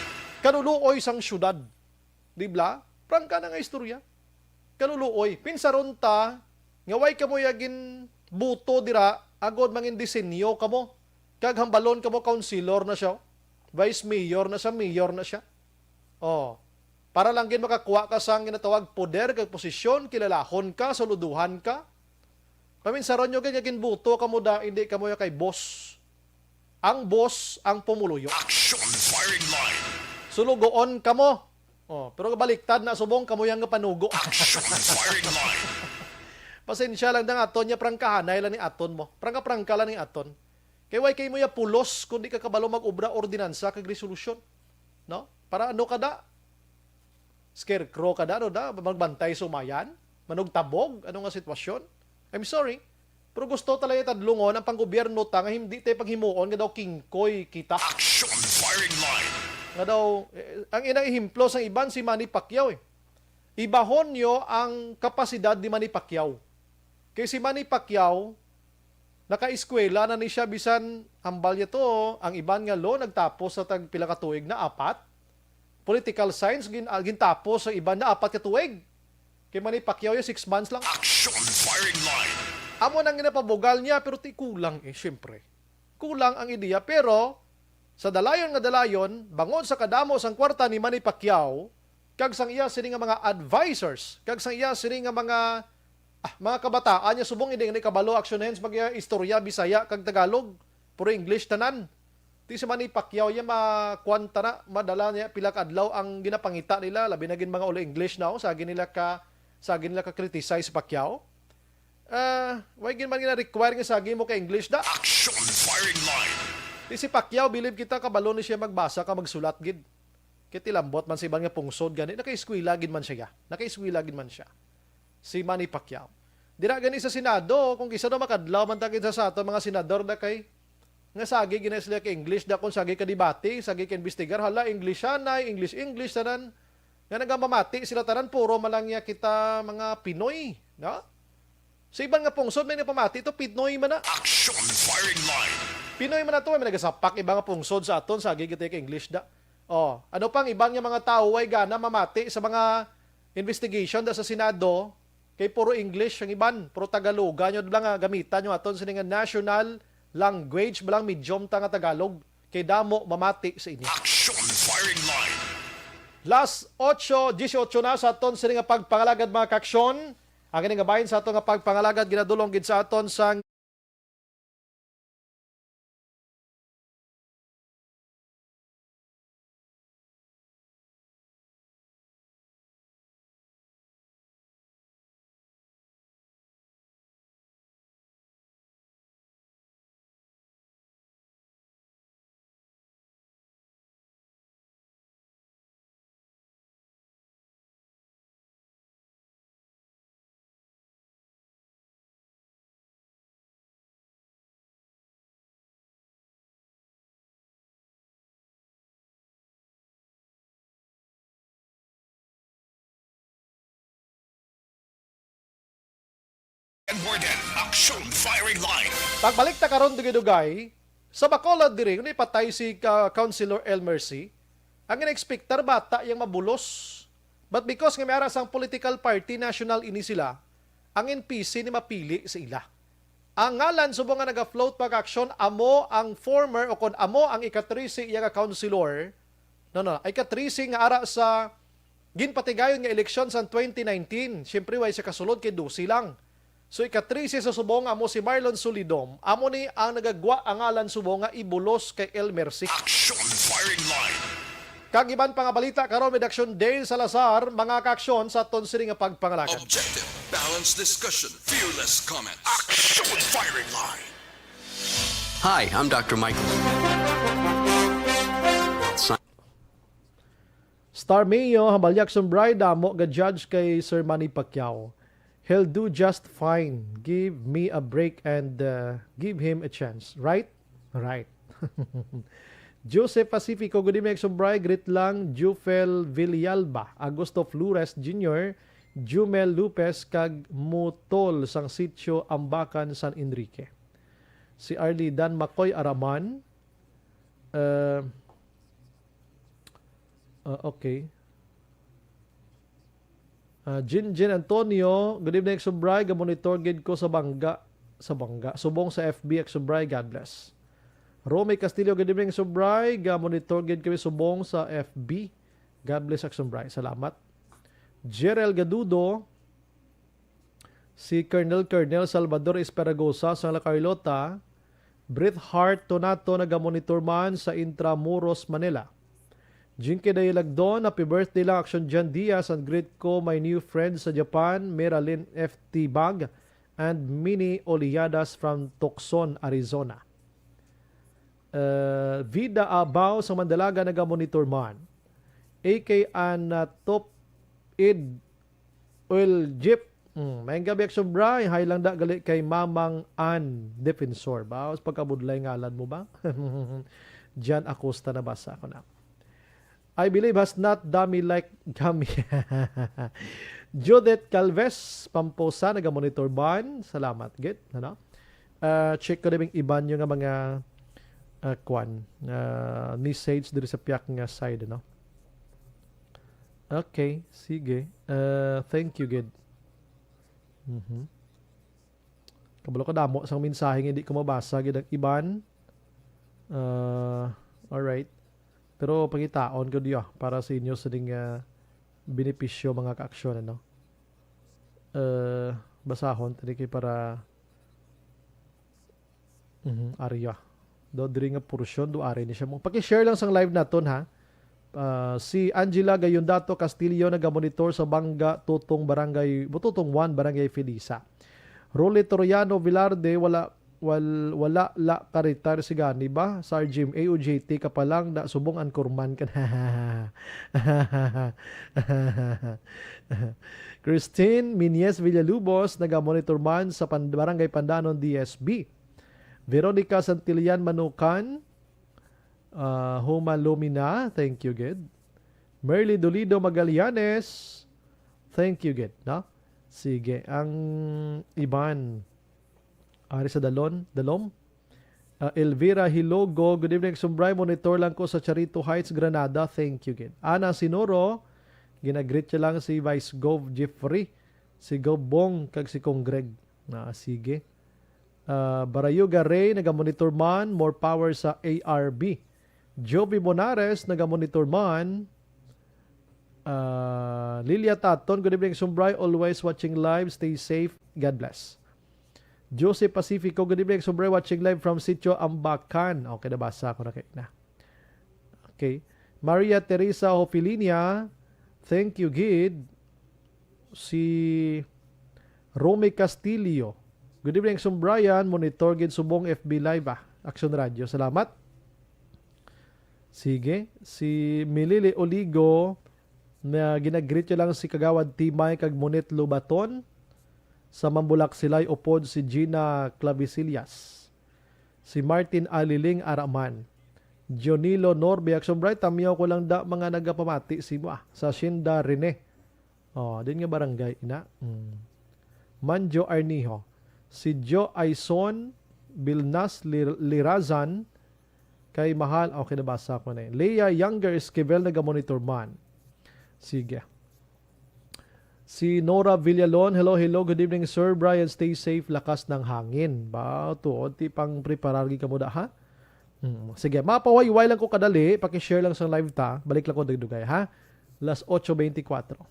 Kaluluoy sang syudad. Di bla? Prangka na nga istorya. Kaluluoy. Pinsaron ta nga way kamo ya ginbuto dira agod mangin disenyo kamo. Kag hambalon kamo, councilor na siya. Vice mayor na siya, mayor na siya. Oh. Para lang gid makakuha ka sang ginatawag poder kag posisyon, kilalahon ka, saluduhan ka. Paminsaron nyo gid nga ginbuto kamo da, hindi kamo ya kay boss. Ang boss ang pumuluyo. Action firing line. Sulugoon kamo. Oh, pero baliktad na subong kamo yang panugo. Action firing line. Pasensya lang dang aton niya, prangkahanay lang ni aton mo. Prangka-prangka lang ni aton. Kay way kay mo ya pulos kung di ka kabalo mag-obra ordinansa kag resolusyon. No? Para ano ka da? Scarecrow ka da, no da? Magbantay sumayan? Manugtabog? Ano nga sitwasyon? I'm sorry. Pero gusto talaga tadlungon ang panggobyerno ta nga hindi tayo paghimuon nga daw kingkoy kita. Action firing line. Nga daw, eh, ang inang ehemplo sang iban si Manny Pacquiao eh. Ibahon nyo ang kapasidad ni Manny Pacquiao. Kay si Manny Pacquiao, nakaeskwela na ni siya, bisan hambal niya to, ang iban nga law nagtapos sa tag pila ka tuig na, apat. Political science, gin-, ah, gintapos sa iban na apat ka tuig. Kay Manny Pacquiao, yung six months lang. Action firing line. Amo nang ginapabugal niya, pero ti kulang eh, syempre. Kulang ang ideya, pero sa dalayon nga dalayon, bangod sa kadamo sang kwarta ni Manny Pacquiao, kag sang iya sini nga mga advisors, kag sang iya sini nga mga, ah, mga kabataan niya, subong hindi ni kabalo, Action Hands, mag-istorya Bisaya kag Tagalog, puro English tanan. Ti si Manny Pacquiao, iya makuan ta na, madala niya pila ka adlaw ang ginapangita nila, labi na gid mga ulo English na, oh, sa agi nila ka, sa agi nila ka criticize si Pacquiao. Ah, why gid man gina-require nga sagi mo ka English da? Action firing line. Ti si Pacquiao, bilib kita, kabalo ni siya magbasa ka magsulat gid. Kay ti lambot man sa iban nga pungsod gani, nakaeskwela gid man siya. Nakaeskwela gid man siya. Si Manny Pacquiao. Dira gani sa Senado, kung kisa daw makadlaw man ta gid sa, sa ato mga senador da kay nga sagi gina sila ka English, da kung sagi ka debate, sagi ka investigar, hala, Englishanay, English, English, tanan. Nga nagamamati sila tanan, puro man lang niya kita mga Pinoy, no? Sa iban nga pungsod, may napamati to, Pinoy man na. Action firing line. Pinoy man na to, may nagasapak iba nga pungsod sa aton, sagi kita ka English da. Oh, ano pang iban nga mga tawo ay gana mamati sa mga investigation da sa Senado, kay puro English ang iban, puro Tagaloga nyo lang nga gamitan nyo aton sini nga national language, balang medium ta nga Tagalog, kay damo mamati sa inyo. Action firing line. Las ocho dieciocho na sa aton sini nga pagpangalagad, mga kaaksyon. Ang ini nga bahin sa aton nga pagpangalagad ginadulong gid sa aton sang And more than Action Firing Line. Pagbalik ta karon, dugay-dugay, sa Bacolod diri, nga ipatay si ka-, Councilor Elmer C, ang ina-expectar bata yang mabulos. But because nga may ara sang political party, national ini sila, ang N P C ni mapili sa ila. Ang ngalan subong nga naga-float, mga kaaksyon, amo ang former o kon amo ang ika-trese iya nga councilor. No, no, ika-trese nga ara sa ginpatigayon nga eleksyon sa twenty nineteen. Siyempre, way siya kasulod kay dose lang. So, ika-trese sa subong amo si Marlon Solidom. Amo ni ang nagagwa ang ngalan subong nga ibulos kay Elmer C. Action Firing Line. Kag iban pa nga balita karon, may Action Dale Salazar, mga kaaksyon, sa aton sini nga pagpangalagad. Objective, balanced discussion, fearless comment. Action Firing Line. Hi, I'm Doctor Michael. Star Mayo, hambal niya, Action Bride, damo ga-judge kay Sir Manny Pacquiao. He'll do just fine. Give me a break and, uh, give him a chance. Right? Right. Joseph Pacifico, good evening, Action Bride. Greet lang, Jufel Villalba, Augusto Flores Junior, Jumel Lopez, kag Mutol sang Sitio Ambacan, San Enrique. Si Arlie Dan Macoy Araman, uh, uh, okay. Ah, Jin Jin Antonio, good evening, Action Bride. Ga-monitor gid ko sa bangga, sa bangga. Subong sa F B, Action Bride. God bless. Romy Castillo, good evening, Action Bride. Ga-monitor gid kami subong sa F B. God bless, Action Bride. Salamat. Jerel Gadudo, si Colonel, Colonel Salvador Esperagosa sa La Carlota, Bret Hart Tonato nagamonitor man sa Intramuros, Manila. Jinky Day Lagdon, happy birthday lang, Action Jan Diaz, and greet ko my new friend sa Japan, Meralyn F T Bag, and Mini Oliadas from Tucson, Arizona. Uh, Vida Abao sa Mandalaga nagamonitor man. A K Anatop Id Oil Jeep. Mm, maayong gabi, Action Bri. Hi lang da gali kay Mamang Ann Defensor. Ba, mas pagkabudlay ngalan mo ba? Jan Acosta, nabasa ko na. I believe has not dummy like kami. Judith Calves, Pamposa, naga-monitor ban. Salamat, gid. Ano? Ah, check ko din yung iban nyo nga mga, ah, kwan, ah, message diri sa piyak nga side, ano? Okay, sige. Ah, thank you, gid. Mhm. Kabalo ka damo sang mensahe nga hindi ko mabasa, gid ang iban. Ah, alright. Pero pangitaon ko diya para sa inyo sa ding, ah, benepisyo, mga kaaksyon, ano? Ah, basahon, tani kay para, mhm, area. Do, diri nga porsyon, do, ari ni siya mo. Paki-share lang sang live naton, ha? Ah, si Angela Gayondato Castillo nagamonitor sa Bangga Tutong Barangay, Bututong one, Barangay Felisa. Rolly Toriano Velarde, wala, wal-, wala la ka retire si gani ba? Sir Jim, A O J T ka pa lang, na subong anchorman ka na. Christine Minyes Villalubos, nagamonitor man sa Pan-, Barangay Pandanon, D S B. Veronica Santillan Manukan, ah, Huma Lumina, thank you, gid. Merly Dolido Magallanes, thank you, gid, no? Sige, ang iban, ari sa Dalon, Dalom. Ah, Elvira Hilogo, good evening, Sumbray. Monitor lang ko sa Charito Heights, Granada. Thank you, gid. Ana Sinoro, ginagreet siya lang si Vice Gov Jeffrey, si Gov Bong, kag si Cong Greg. Na, sige. Ah, Barayuga Ray, nagamonitor man. More power sa A R B. Jovi Bonares, nagamonitor man. Ah, Lilia Taton, good evening, Sumbray. Always watching live. Stay safe. God bless. Jose Pacifico, good evening, Sumbray. Watching live from Sitio Ambacan. Okay, nabasa ko na kayo na. Okay. Maria Teresa Hofilinia, thank you, gid. Si Romy Castillo, good evening, Sumbrayan. Monitor gid subong F B Live, ah. Action Radio. Salamat. Sige. Si Milili Oligo, na ginagreet niya lang si Kagawad Timay kag Monit Lubaton. Sa Mambulak Silay, upod si Gina Clavisillas. Si Martin Aliling Araman. Jonilo Norbe, Action Bright, tamyaw ko lang da mga nagapamati sa imo, ah. Sa Shinda Rene. Oh, din nga barangay, ina. Mm. Manjo Arnijo. Si Jo Aison Bilnas Lir-, Lirazan, kay Mahal, okay, nabasa ko na yun. Leah Younger Esquivel, naga-monitor man. Sige. Si Nora Villalon, hello, hello, good evening, Sir Brian, stay safe, lakas ng hangin. Ba, tuod, ti pang preparar gid kamo da, ha? Hmm. Sige, mapawayway lang ko kadali, paki-share lang sa live ta, balik lang ko dugay-dugay, ha? Las ocho veinticuatro.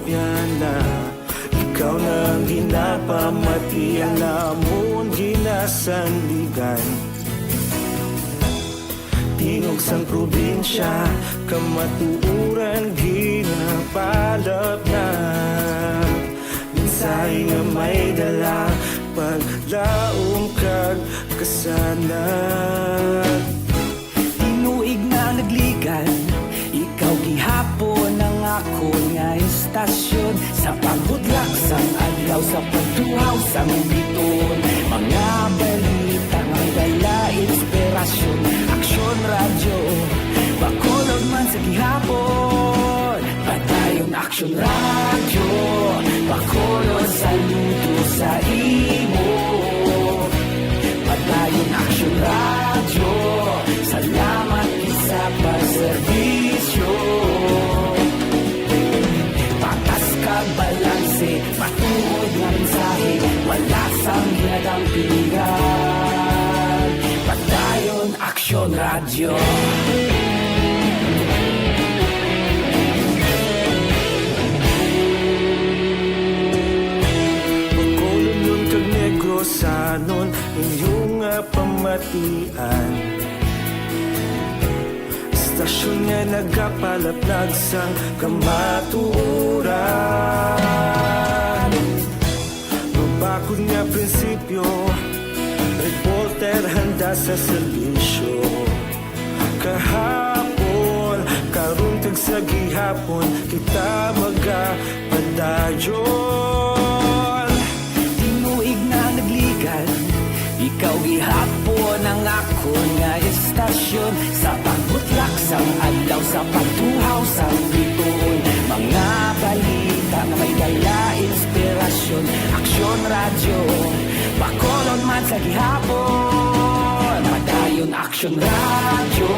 Yana, ikaw na ang ginapamati, ang amon ginasandigan. Tingog sang probinsya, kamatuoran ginapalapnag. Mensahe nga may dala, paglaom kag kasanag. Tinuig na nagligan, ikaw gihapon ang akon nga istasyon. Sa pagbutlak sang adlaw, sa pagtuhaw sang bituon, mga balita nga may dala inspirasyon. Aksyon Radyo, Bacolod man sa gihapon. Padayon Aksyon Radyo, Bacolod, saludo sa imo. Padayon Aksyon Radyo, salamat gid sa pagserbisyo. Patas kag balanse, matuod nga mensahe, wala sang ginadampigan. Padayon Aksyon Radyo. Bacolodnon kag Negrosanon, inyo nga pamatian. Istasyon nga nagapalaplag sang kamatuoran. Mabakod nga prinsipyo, reporter handa sa serbisyo. Kahapon, karon kag sa gihapon, kita magapadayon. Tinuig na nagligan, ikaw gihapon ang akon nga istasyon. Sa pagbutlak sang adlaw, sa pagtuhaw sang bituon, mga balita nga may dala inspirasyon. Aksyon Radyo, Bacolod man sa gihapon. Padayon Aksyon Radyo,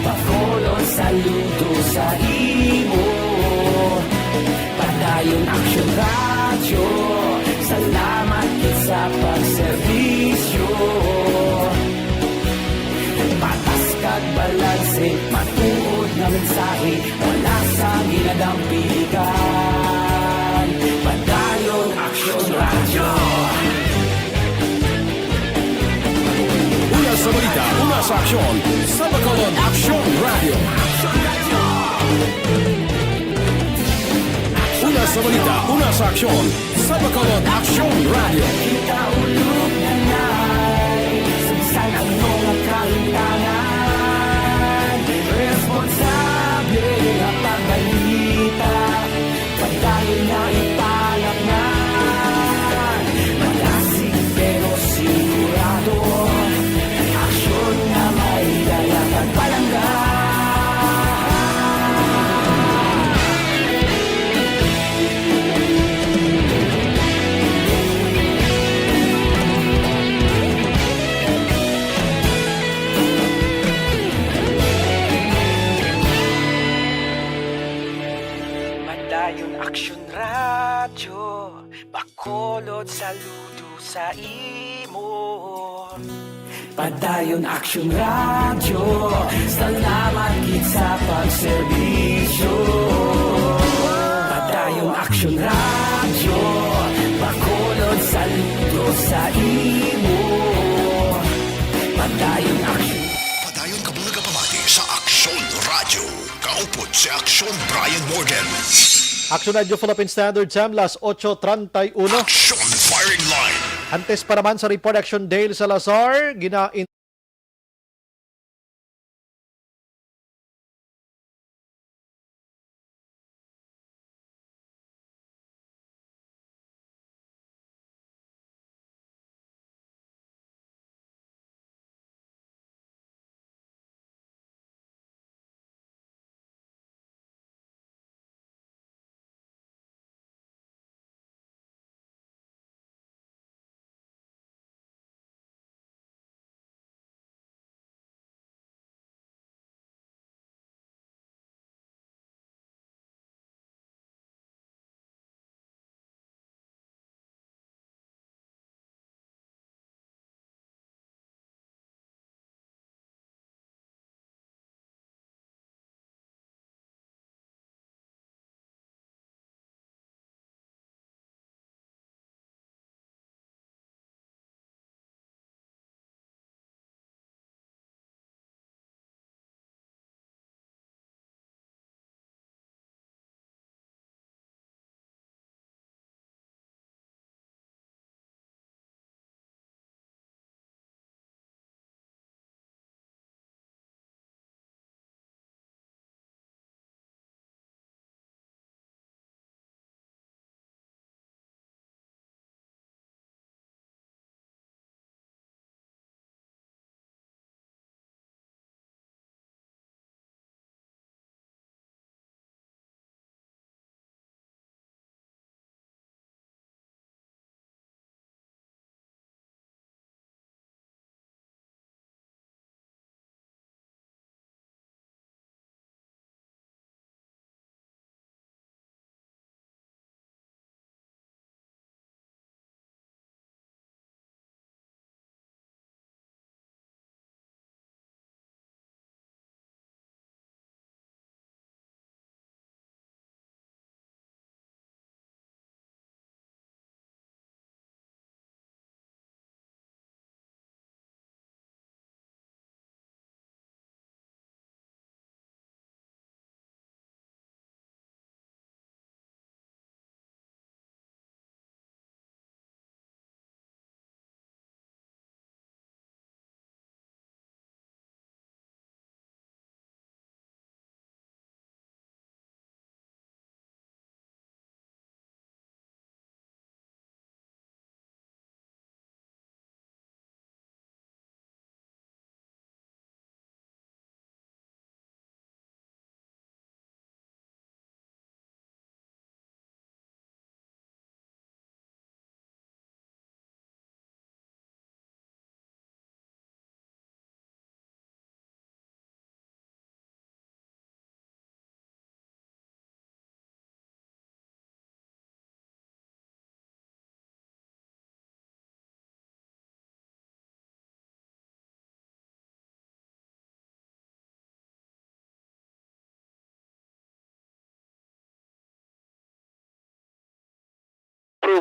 Bacolod, saludo sa imo. Padayon Aksyon Radyo, salamat gid sa pagserbisyo. Patas kag balanse, matuod nga mensahe, wala sang ginadampigan. Padayon Aksyon Radyo. Una sa balita, una sa aksyon, sa Bacolod Aksyon Radyo. Una sa balita, una sa aksyon, sa Bacolod Aksyon Radyo. Kita ulog na nay, sa bisan ano nga kahimtangan, responsable nga pagbalita. Padayon na ipalapngan, malasig pero sigurado. Aksyon nga may dala kag palangga. Padayon Aksyon Radyo, Bacolod, saludo sa imo. Padayon Aksyon Radyo, salamat gid sa pagserbisyo. Padayon Aksyon Radyo, Bacolod, saludo sa imo. Padayon Aksyon. Padayon ka mga kapamati sa Aksyon Radyo. Kaupod si Aksyon Brian Morgan. Aksyon Radyo Philippine Standard Time, las ocho treinta y uno. Aksyon Firing Line. Antes pa naman sa report, Aksyon Dale Salazar, gina-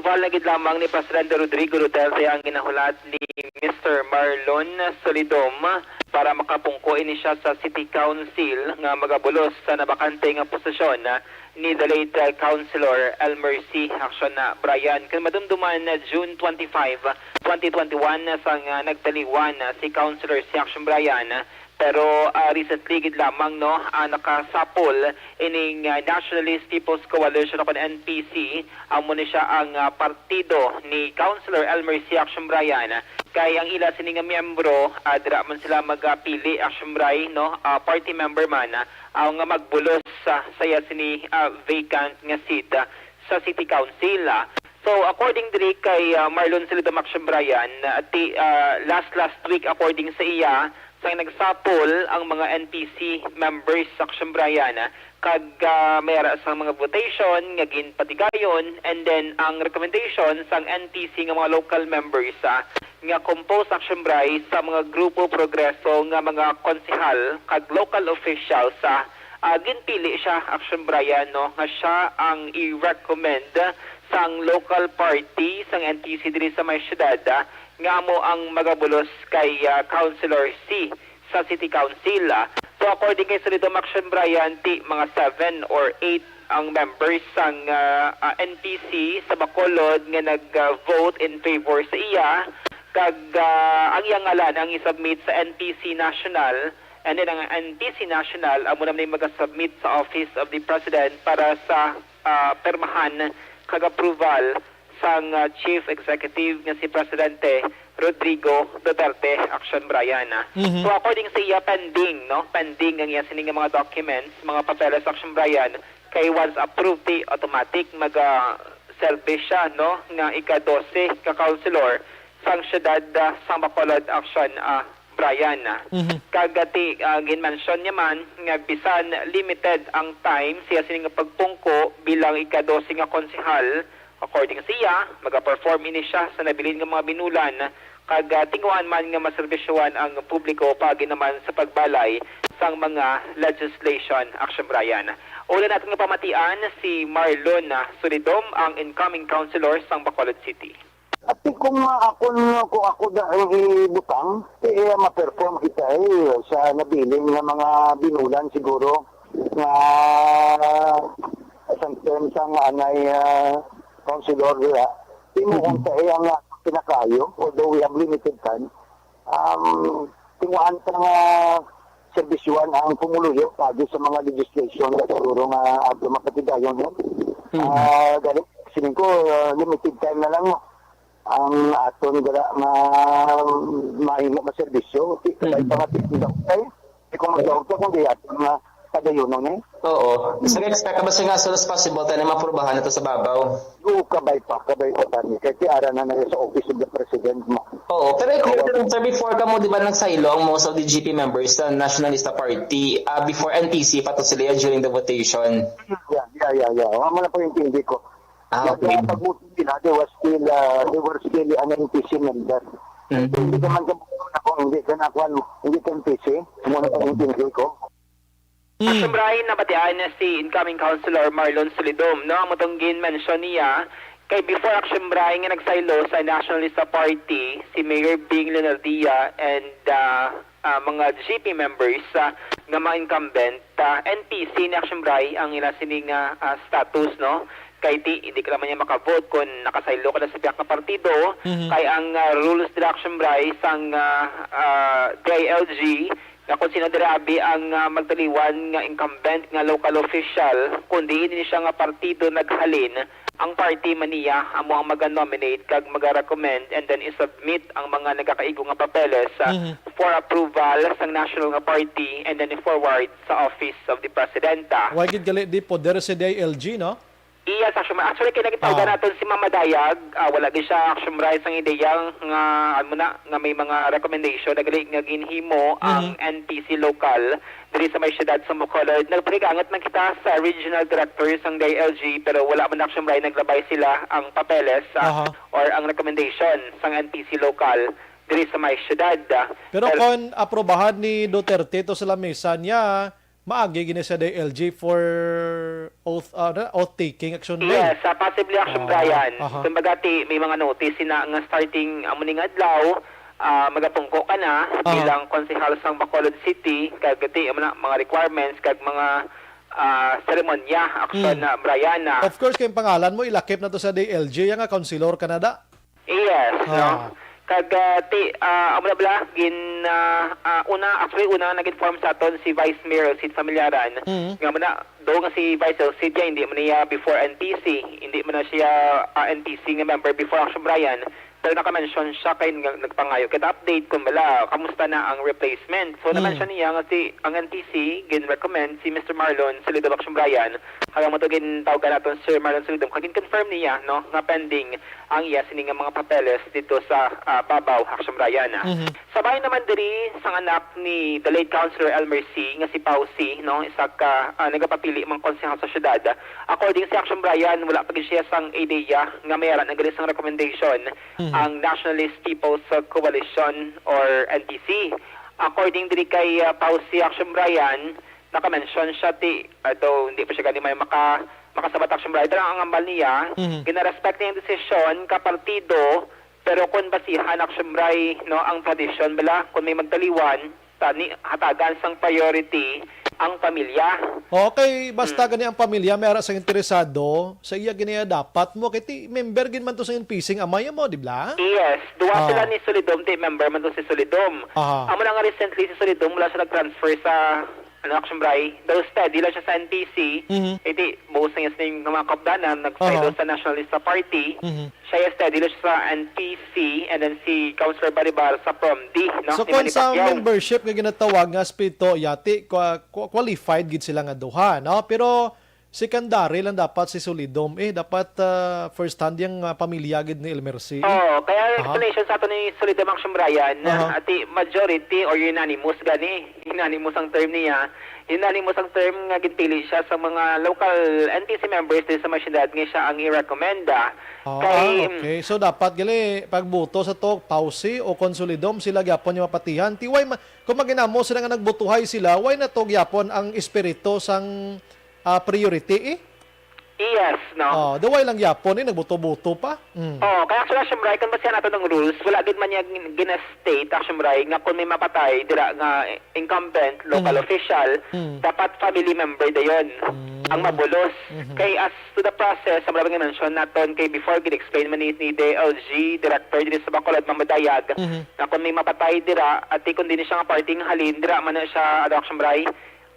Approval na gid lamang ni Presidente Rodrigo Duterte ang ginahulat ni Mister Marlon Solidom para makapungko ini siya sa City Council nga magabulos sa nabakante nga posisyon ni the late, uh, Councilor Elmer C. Action na Brian. Kung madumduman na June twenty-five, twenty twenty-one, sang, uh, nagtaliwan, uh, si Councilor C. Action Brian, pero, ah, recently gid lamang, no, ah, nakasapol ining, ah, Nationalist People's Coalition o kon N P C, amo ni siya ang, ah, partido ni Councilor Elmer C. Action Brian. Kay ang ila sini nga miyembro, ah, dira man sila magapili, Action Brian, no, ah, party member man, ah, nga magbulos sa, sa iya sini, ah, vacant nga seat, ah, sa City Council, ah. So, according diri kay, ah, Marlon Solidom Action Brian, ah, ti, ah, last, last week, according sa iya, sang nagsapol ang mga N P C members sa Action Brian, ah, kag, ah, may ara sang mga votation nga ginpatigayon, and then ang recommendation sang N P C nga mga local members, ah, nga composed, Action Brian, sa mga grupo progreso nga mga konsehal kag local officials, ah, ah, ginpili siya, Action Brian, no, nga siya ang i-recommend sang local party sang N P C diri sa may syudad, ah, nga amo ang magabulos kay, ah, Councilor C sa City Council, ah. So, according kay Solidom Action Brian, ti mga seven or eight ang members sang, ah, ah, N P C sa Bacolod nga nag-vote in favor sa iya, kag, ah, ang iyang ngalan ang isubmit sa N P C National, and then ang N P C National amo naman ang magasubmit sa Office of the President para sa, ah, permahan kag approval sang, ah, Chief Executive nga si Presidente Rodrigo Duterte Action Brian. Mhm. So, according sa iya, pending, no? Pending ang iya sini nga mga documents, mga papeles, Action Brian, kay once approved, di automatic maga-serve siya, no, nga ika-dose ka councilor sang siyudad, ah, sang Bacolod, Action, ah, Brian. Mhm. Kag ti, ah, ginmention niya man nga bisan limited ang time siya sini nga pagpungko bilang ika-dose nga konsehal, according sa iya, magaperform ini siya sa nabilin nga mga binulan, kag, ah, tinguhaan man nga maserbisyohan ang publiko paagi naman sa pagbalay sang mga legislation, Action Brian. Una naton nga pamatian si Marlon, ah, Solidom, ang incoming councilor sang Bacolod City. Ati kung, ah, akon, kung ako da ang ibutang, eh, ma-perform kita, eh, sa nabilin nga mga binulan siguro nga sa term sang anay, ah, councilor dira. Tinuon Mhm. ta, eh, ang, ah, pinakaayo, although we have limited time. Um, tinguhaan ta nga serbisyuhan ang pumuluyo paagi sa mga legislation nga siguro nga ato mapatigayon, no? Mhm. Ah, gani, siling ko, ah, limited time na lang, no? Ang aton dira nga mahimo nga serbisyo, di, Mhm. pa nga di, di, di ko magdaog ka kung di aton nga padayonon, eh. Oo. Sa expect ka ba, sir, nga as soon as possible tayo na maprubahan ito sa babaw? Oo, kabay pa, kabay pa, Tani. Kay tiara na na sa Office of the President mo. Oo, pero i-clear ko lang, sir, before ka mo, di ba, nagsaylo ang most of the G P members sa Nationalista Party, ah, before N P C pa to sila during the votation? Yeah, yeah, yeah, yeah. Wala mo na po yung intindi ko. Ah, Yung okay. Pag-vote nila, they were still, uh, they were still an N P C member. Mm. Hindi ka man sa ako, hindi ka na, kwan, hindi ka N P C. Muna pa yung intindi ko. Mm. Action Brian, nabatian na si incoming councilor Marlon Solidom, no? Ang mutong gin-mention niya, kay before Action Brian nga nagsaylo sa Nationalista Party, si Mayor Bing Leonardia and, ah, ah, mga G P members, ah, nga mga incumbent, ah, N P C ni Action Brian ang ila sini nga, ah, status, no? Kay di, hindi ka naman niya makavote kung nakasaylo ka na sa biyak na partido. Mhm. Kay ang, ah, rules nila, Action Brian, sang, ah, ah, D I L G, nga kung sino dira abi ang, ah, magtaliwan nga incumbent nga local official, kung diin ini siya nga partido naghalin, ang party man niya amo ang maga-nominate kag maga-recommend and then i-submit ang mga nagakaigo nga papeles, ah, Mhm. for approval sang national nga party and then i-forward sa Office of the President, ah. Wa gid gali di poder sa D I L G, no? Yes, actually, actually, kay nakita Ah. naton si Mama Dayag, ah, wala gid siya, actually, maray sang ideya nga, ano na, nga may mga recommendation na gali nga ginhimo ang Mhm. N P C local diri sa may siyudad sa Bacolod. Nagpanigangot man kita sa regional director sang D I L G, pero wala man, actually, maray naglabay sila ang papeles, ah, Aha. or ang recommendation sang N P C local diri sa may siyudad, ah. Pero Pero kon aprobahan ni Duterte to sa lamesa niya, Paagi gini sa D L G for oath, ah, na, oath-taking, Action Day. Yes, ah, possibly, Action Ah, Brian. Aha. Kumbaga, ti, may mga notice na nga starting amo ning adlaw, ah, magapungko ka na Aha. bilang konsehal sang Bacolod City, kag ti, amo na, mga requirements, kag mga, ah, seremonya, Action, Mm. ah, Brian, ah. Of course, kay ang pangalan mo, ilakip na to sa D L G, ya nga, counselor ka na da. Yes, no? Ah. Kag, ah, ti, ah, amo na bala, gin, ah, ah, una, actually, una nga nag-inform sa aton si Vice Mayor Cid Familiaran, Mhm. nga amo na, do nga si Vice Cid, ya, hindi man niya before N P C, hindi man na siya, ah, N P C nga member before, Action Brian, pero naka-mention siya kay nag-, nagpangayo kita update kung bala, kamusta na ang replacement. So, Mm. na-mention niya nga si, ang N P C, gin-recommend si Mister Marlon Solido, Action Brian, hanggang mo to gintawgan naton Sir Marlon Solido, kag gin-confirm niya, no, nga pending ang iya sini nga mga papeles dito sa, ah, Babaw, Action Brian. Mhm. Sa bahin naman diri sang anak ni the late Councilor Elmer Sy nga si Pau Sy, no, isa ka, ah, nagapapili mga konsehal sa syudad. According sa Action Brian, wala pa gid siya sang ideya nga may ara na gali sang recommendation Mhm. ang Nationalist People's Coalition or N P C. According diri kay, ah, Pau Sy, Action Brian, naka-mention siya ti, although hindi pa siya gani may maka-, makasabat, Action Brian, pero ang ambal niya, Mhm. gina-respect niya ang desisyon ka partido, pero kung basihan, Action Brian, no, ang tradisyon bala, kung may magtaliwan, tani hatagan sang priority ang pamilya. Okay, basta Mm. gani ang pamilya may ara sang interesado sa iya gini, dapat mo kay ti member gid man to sa N P C ang amay mo, di ba? Yes, duha Ah. sila ni Solidom, ti member man to si Solidom. Aha. Amo na nga recently si Solidom, wala siya nag-transfer sa, ano, Action Brian. Daw steady lang siya sa N P C. Mhm. Iti, buhos na niya sining mga kapdanan, nag-side Aha. sa Nationalista Party. Mhm. Siya yung steady lang siya sa N P C, and then si Councilor Baribar sa PROMD, no? So, Ni kung Manny sa Pacquiao. membership nga ginatawag nga Espiritu, yati, qua-, qua-, qualified gid sila nga duha, no? Pero secondary lang dapat si Solidom. Eh, dapat, ah, first hand yung, ah, pamilya gid ni Elmer Sy. Oo, kaya Aha. explanation sa ato ni Solidom, Action Brian, Aha. ati majority or unanimous gani. Unanimous ang term niya. Unanimous ang term nga ginpili siya sa mga local N P C members din sa mga syudad nga siya ang i-recommend, ah. Ah, Kay, mm, okay. So, dapat gali, pagboto sa to, Pau Sy o Consolidom, sila gyapon yung mapatihan. Ti, why ma-, kung maginamo sila nga nagbotohay sila, why na to gyapon ang espiritu sang, ah, priority, eh? Yes, no? Oh, the why lang gyapon, eh, nagboto-boto pa? Mm. Oh, kaya actually, siyempre, kung basihan nato ng rules, wala gid man niya gin-, gina-state, actually, nga kung may mapatay, dira nga incumbent, local Mm. official, Mm. dapat family member dayon Mm. ang mabulos. Mhm. Kay as to the process, sa mga nga mention naton, kay before, gin-explain man ni, ni D L G Director diri sa Bacolod, Mamadayag, Mhm. na kung may mapatay dira, at kung di ni siya nga party nga halin, dira man na siya, ano, actually,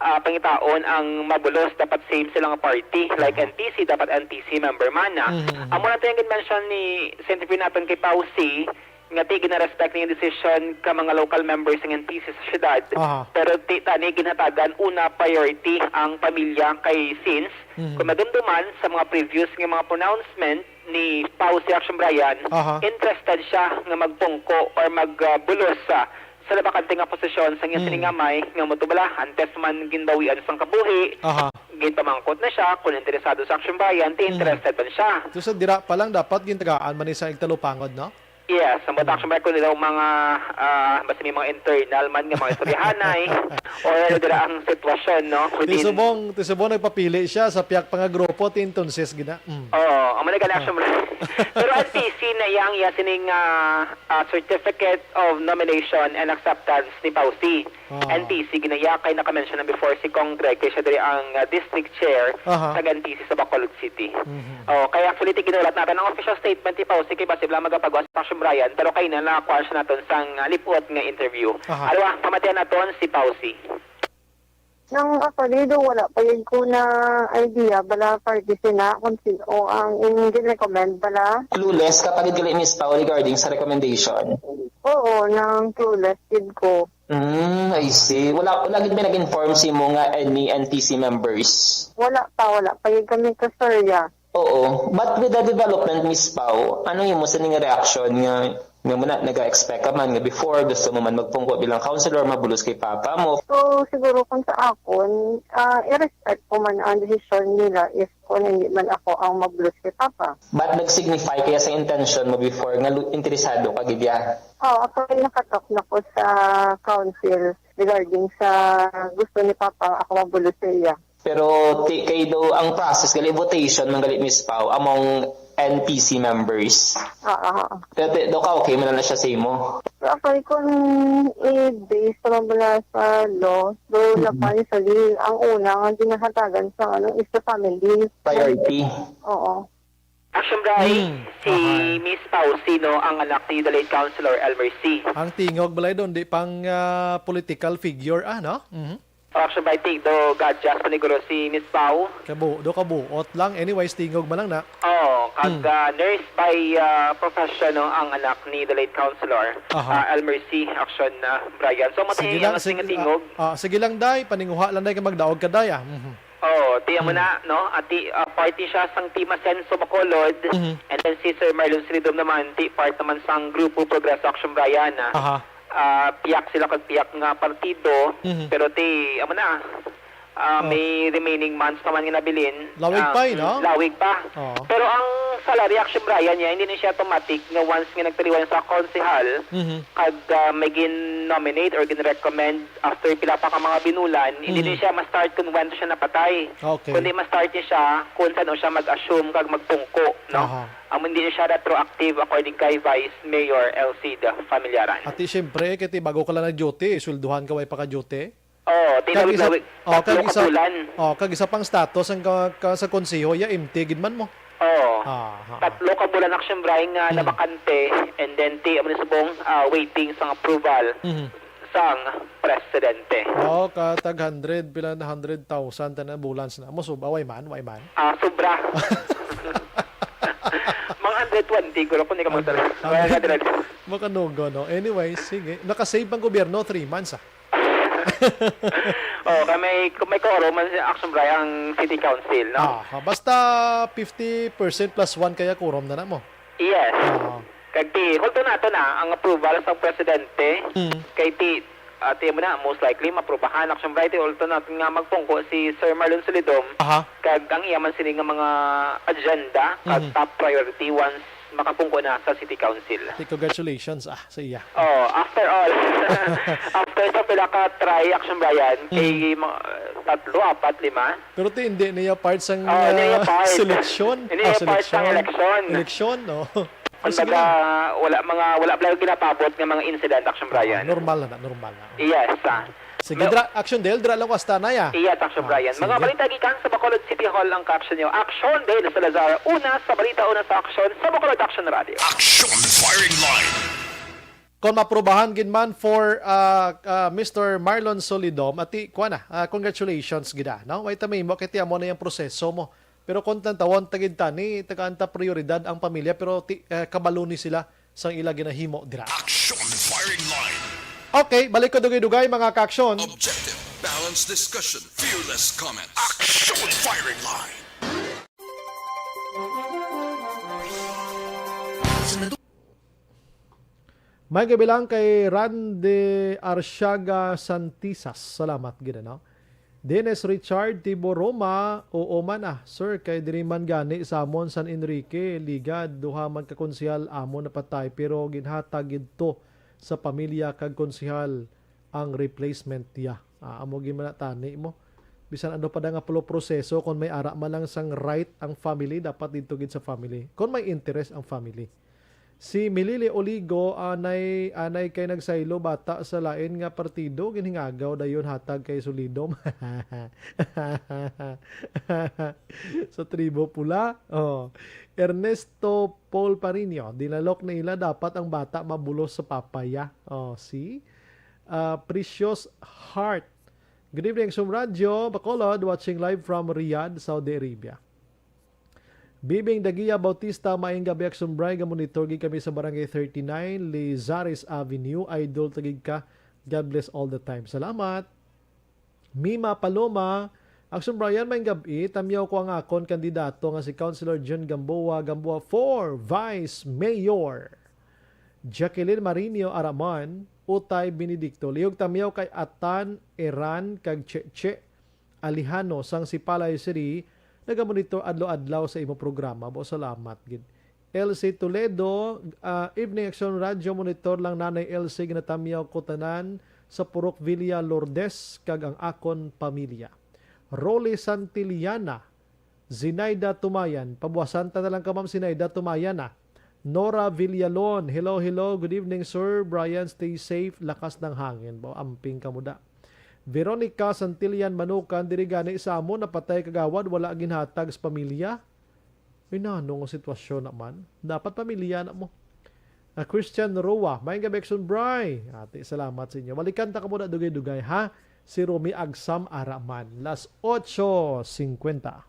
ah, pangitaon ang mabulos, dapat same sila nga party. Like Aha. N P C, dapat N P C member man na. Mhm, mhm. Amo na to yung gin-mention ni, sa interview naton kay Pau Sy, nga ti gina-respect niya yung decision ka mga local members ng N P C sa syudad, Aha. pero ti tani ginhatagan una priority ang pamilya kay since Mhm. kung madumduman sa mga previous nga mga pronouncement ni Pau Sy Action Brian, Aha. interested siya nga magpungko or magbulos sa, sa nabakante nga posisyon sa iyang Mm. sining amay nga mo to bala antes man ginbawian sang kabuhi, Aha. ginpamangkot na siya kung interesado sa Action Brian, ti Mm. interested man siya. So, sa dira pa lang dapat gintagaan man ni sa igtalupangod, no? Yes, ang Mm. Action Brian kung nila ang mga, ah, basta may mga internal man nga mga istoryahanay or ano dira ang sitwasyon, no? Ti Within subong, ti subong nagpapili siya sa piyak pa nga grupo, ti entonces gina. Mm. Oo, ang mga gani Ah. Action Brian. Pero N P C na iya ang iya sining, ah, ah, Certificate of Nomination and Acceptance ni Pau Sy. Ah. N P C ginaya kay naka-mention na before si Cong Greg, kay siya diri ang, ah, district chair Aha. sa N P C sa Bacolod City. Mhm. Oh, kaya actually, ti ginulat natin ang official statement ni Pau Sy kay basi lang magapagawa sa Action Brian, pero kay na nakakuha siya naton sang, ah, lipot nga interview. Aha. Ano, ah, pamatian naton si Pau Sy. Nang ako, Lido, wala pa yun ko na idea, bala party sina kung sino ang in-recommend, bala. Clueless ka pa gid gali, Miss Pau, regarding sa recommendation? Oo, nang clueless gid ko. Mm, I see. Wala, wala gid may nag-inform sa imo nga any N P C members? Wala pa, wala pa yun kami kasurya. Oo. But with the development, Miss Pau, ano yung mo sining reaction nga, nga mo na, nag-expect ka man nga before, gusto mo man magpungko bilang counselor, mabulos kay papa mo? So, siguro kung sa akon, ah, i-respect ko man ang desisyon nila if kung hindi man ako ang mabulos kay papa. But nag-signify kaya sa intention mo before nga lu-, interesado ka gid ya? Oh, ako ay nakatok na ko sa council. regarding sa gusto ni Papa nga ako mabulos sa iya. Pero ti-, kay do ang process gali votation man gali, Miss Pau, among N P C members. Ah, ah, ah. Pero ti-, do ka okay man na siya sa imo? Pero ako, kung i-base naman bala sa law, do Mm. napan sa legal, ang una nga ginahatagan sa ano is the family. Priority. Oo. Action Bray, Hmm, si ahay. Miss Pau Sino ang anak ni the late Councilor Elmer C. Ang tingog balay doon, di pang, ah, political figure, ah, no? Mhm. Action Bray, Tig, do God just paniguro si Miss Pau. Kabu-, do kabuot lang. Anyways, tingog man lang na. Oh, kag, Hmm. ah, nurse by, ah, profession, no, ang anak ni the late Councilor, Aha. ah, Elmer C. Action, ah, Brian. So, Sige matayin lang, ang sige, tingog. ah, ah, sige lang, day. Paninguha lang, day, kay magdaog ka, day, ah. Mhm. Oh, ti amo Hmm. na, no? Ati, ah, party siya sang Team Asenso Bacolod. Mhm. And then si Sir Marlon Solidom naman, ti part naman sang Grupo Progreso Action Brian, ah. Aha. Ah, piyak sila kag piyak nga partido, Mhm. pero ti, amo na, ah, Oh. may remaining months naman nga nabilin. Lawig Ah, pa, eh, no? mm, lawig pa. Oo. Pero ang salary, Action Brian, niya, hindi na siya automatic nga once nga nagtaliwan sa konsehal, Mhm. kag, ah, may gin-nominate or gin-recommend after pila pa ka mga binulan, hindi Mhm. din siya ma-start kung when siya napatay. Okay. Kundi ma-start niya siya kung saan siya mag-assume kag magpungko, no? Aha. Amo, hindi siya retroactive according kay Vice Mayor Elcid Familiaran. Ati, siyempre, kay ti bago ka lang nag-duty, sweldohan ka, way pa ka duty? Oo, ti Kag isa, lawig-lawig, oh, tatlo kag ka isa, bulan. Oh, kag isa pang status ang ka, ka sa konseho, ya, empty gid man mo. Oo. Aha. Tatlo ka bulan, Action Brian, nga Hmm. nabakante, and then ti amo ni subong, ah, waiting sang approval Mhm. sang presidente. Oh, ka tag hundred, pila na, hundred thousand, tanan bulan sina mo. So, away man, way man. Ah, sobra. Mga hundred twenty, gulo ko, hindi ka magdala. Hundred. Wala na, dala. Makanugo, no? Anyway, sige. Naka-save ang gobyerno, three months, ah. Oh, kay may, may quorum man si Action Brian ang City Council, no? Ah, basta fifty percent plus one kaya quorum na na mo. Yes. Oo. Kag ti, hulto nato na ang approval sa presidente. Mm. Kay ti, ah, ti mo na, most likely, maprubahan, Action Brian, ti hulto nato nga magpungko si Sir Marlon Solidom. Aha. Kag ang iya man sini nga mga agenda, kag Mhm. top priority once makapungko na sa City Council. Ti, congratulations, ah, sa iya. Oh, after all, after sa pila ka try, Action Brian, kay Mhm. mga tatlo, apat, lima. Pero ti, hindi niya part sang, Oh, hindi niya ah, part. Seleksyon. Hindi Ah, niya part sang seleksyon. Eleksyon, no? O, sige Kumbaga, lang. wala mga, wala pala yung ginapabot nga mga incident, Action Brian. Ah, normal na, normal na. Yes, ah. Sige, Ma- dra-, Action Del, dra lang ko hasta na, ya. Yes, Action Ah, Brian. Mga sige. balita gikan sa Bacolod City Hall ang ka-action niyo. Action Del Salazar, una sa balita, una sa aksyon, sa Bacolod Action Radio. Action Firing Line. Kon maprubahan gid man for, ah, ah, Mister Marlon Solidom, ati, kuha na, ah, congratulations gid, ah, no? Wait a minute, kay ti amo na yung proseso mo. Pero kon tantawon ta gid tani, tagaan ta prioridad ang pamilya, pero ti-, eh, kabalo ni sila sang ila ginahimo dira. Action Firing Line. Okay, balik ko dugay-dugay, mga ka-action. Objective, balanced discussion, fearless comments. Action Firing Line. May kabilang kay Randy Arsiaga Santisas. Salamat gid, ano? Dennis Richard Tiboroma, oo man, ah, sir, kay diri man gani sa amon San Enrique, Ligad, duha man ka konsehal amon napatay, pero ginhatag gid to sa pamilya kag konsehal ang replacement, ya. Ah, amo gid man na tani mo. Bisan ano pa da nga pulo proseso, kung may ara man lang sang right ang family, dapat didto gid sa family. Kung may interest ang family. Si Milili Oligo, anay, anay kay nagsaylo bata sa lain nga partido, ginhingagaw dayon hatag kay Solidom. Sa Tribo Pula. Oh. Ernesto Paul Parino, dinalok na ila dapat ang bata mabulos sa papaya. Oh, see? Ah, Precious Heart. Good evening, Sum Radio, Bacolod, watching live from Riyadh, Saudi Arabia. Bibing Dagia Bautista, maayong gabi, Action Bray, ga-monitor gid kami sa Barangay thirty-nine, Lizares Avenue. Idol ta gid ka. God bless all the time. Salamat. Mima Paloma, Action Brian, maayong gab-i. Tamyaw ko ang akon kandidato nga si Councilor Jun Gamboa, Gamboa for Vice Mayor. Jacqueline Marinio Araman, Utay Benedicto. Lihog tamyaw kay Atan, Eran, kag Cheche Alejano sang Sipalay City, nagamonitor adlaw-adlaw sa imo programa. Bo, salamat gid. L C Toledo, ah, evening, Action Radio, monitor lang, Nanay L C, ginatamyaw ko tanan sa Purok Villa Lourdes kag ang akon pamilya. Rolly Santillana, Zinaida Tumayan, pabuwasan ta na lang ka, Ma'am Zinaida Tumayan, ah. Nora Villalon, hello, hello, good evening, Sir Brian, stay safe, lakas ng hangin. Ba, amping ka mo da. Veronica Santillan Manukan, diri gani sa amon, napatay kagawad, wala ginhatag sa pamilya. Ay, nano nga sitwasyon naman? Dapat pamilya na mo. Ah, Christian Roa, may gabi, Action Bry. Ate, salamat sa inyo. Balikan ta ka muna dugay-dugay, ha? Si Romy Agsam Araman. Las ocho cincuenta.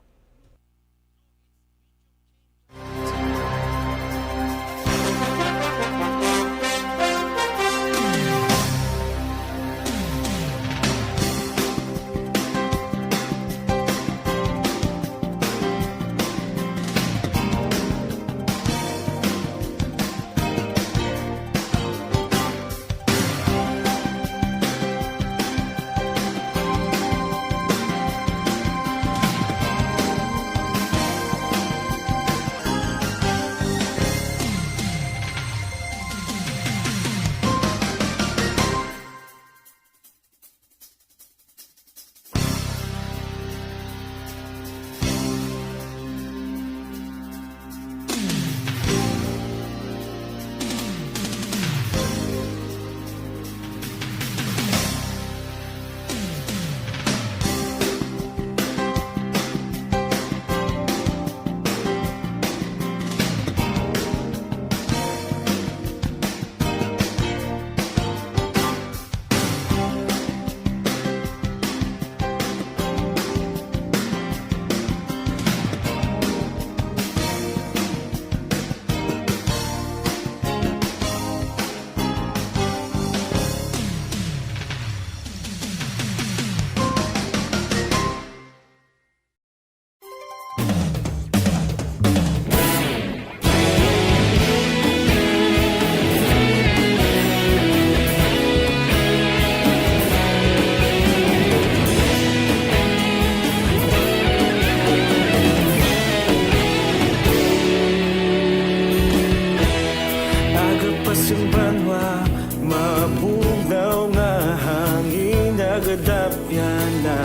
Aga pa sing banwa, mabugnaw nga hangin nagadapyan na.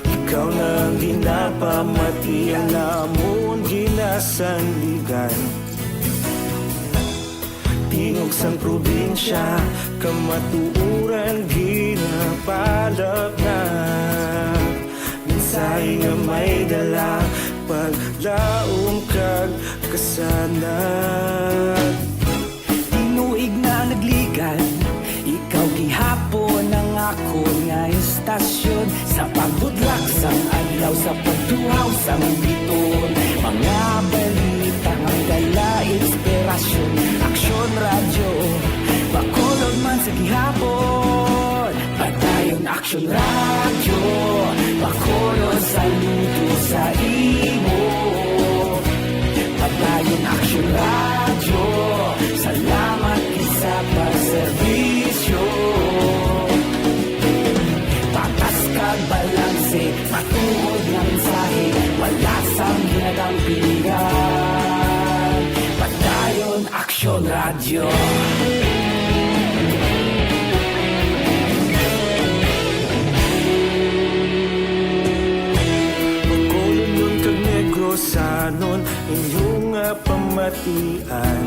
Ikaw na ang ginapamati, ang amon ginasandigan. Tingog sang probinsya, kamatuoran ginapalapnag. Mensahe nga may dala, paglaom kag kasanag. Tinuig na nagligad, ikaw gihapon ang akon nga estasyon. Sa pagbudlak sang adlaw, sa pagtuhaw sang biton, mga balita nga dala inspirasyon. Aksyon Radyo, Bacolod man sa gihapon. Padayon Aksyon Radyo, Bacolod, saludo sa imo. Padayon Aksyon Radyo, salamat gid sa pagserbisyo. Patas kag balanse, matuod nga mensahe, wala sang ginadampigan. Padayon Aksyon Radyo. Bacolod kag Negrosanon, inyo nga pamatian.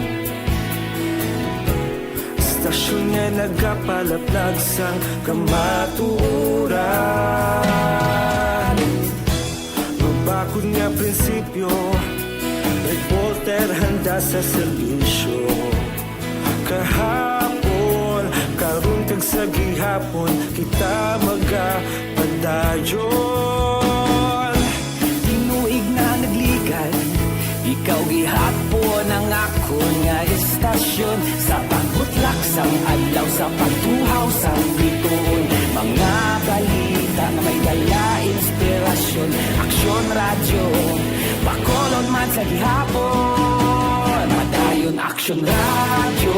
Estasyon nga nagapalaplag sang kamatuoran. Mabakod nga prinsipyo, reporter handa sa serbisyo. Kahapon, karon kag sa gihapon, kita magapadayon. Tinuig na nagligad, ikaw gihapon ang akon nga estasyon. Sa pagbutlak sang adlaw, sa pagtuhaw sang biton, mga balita nga may dala inspirasyon. Aksyon Radyo, Bacolod man sa gihapon. Padayon Aksyon Radyo,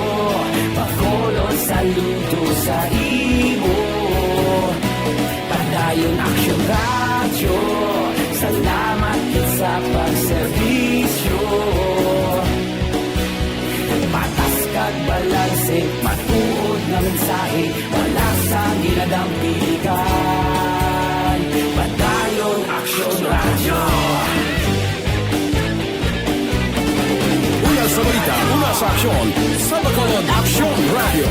Bacolod, saludo sa imo. Padayon Aksyon Radyo, salamat gid sa pagserbisyo. Patas kag Balanse, matuod nga mensahe, wala sang ginadampigan. Padayon Aksyon Radyo. Una sa balita, una sa aksyon, sa Bacolod Aksyon Radyo.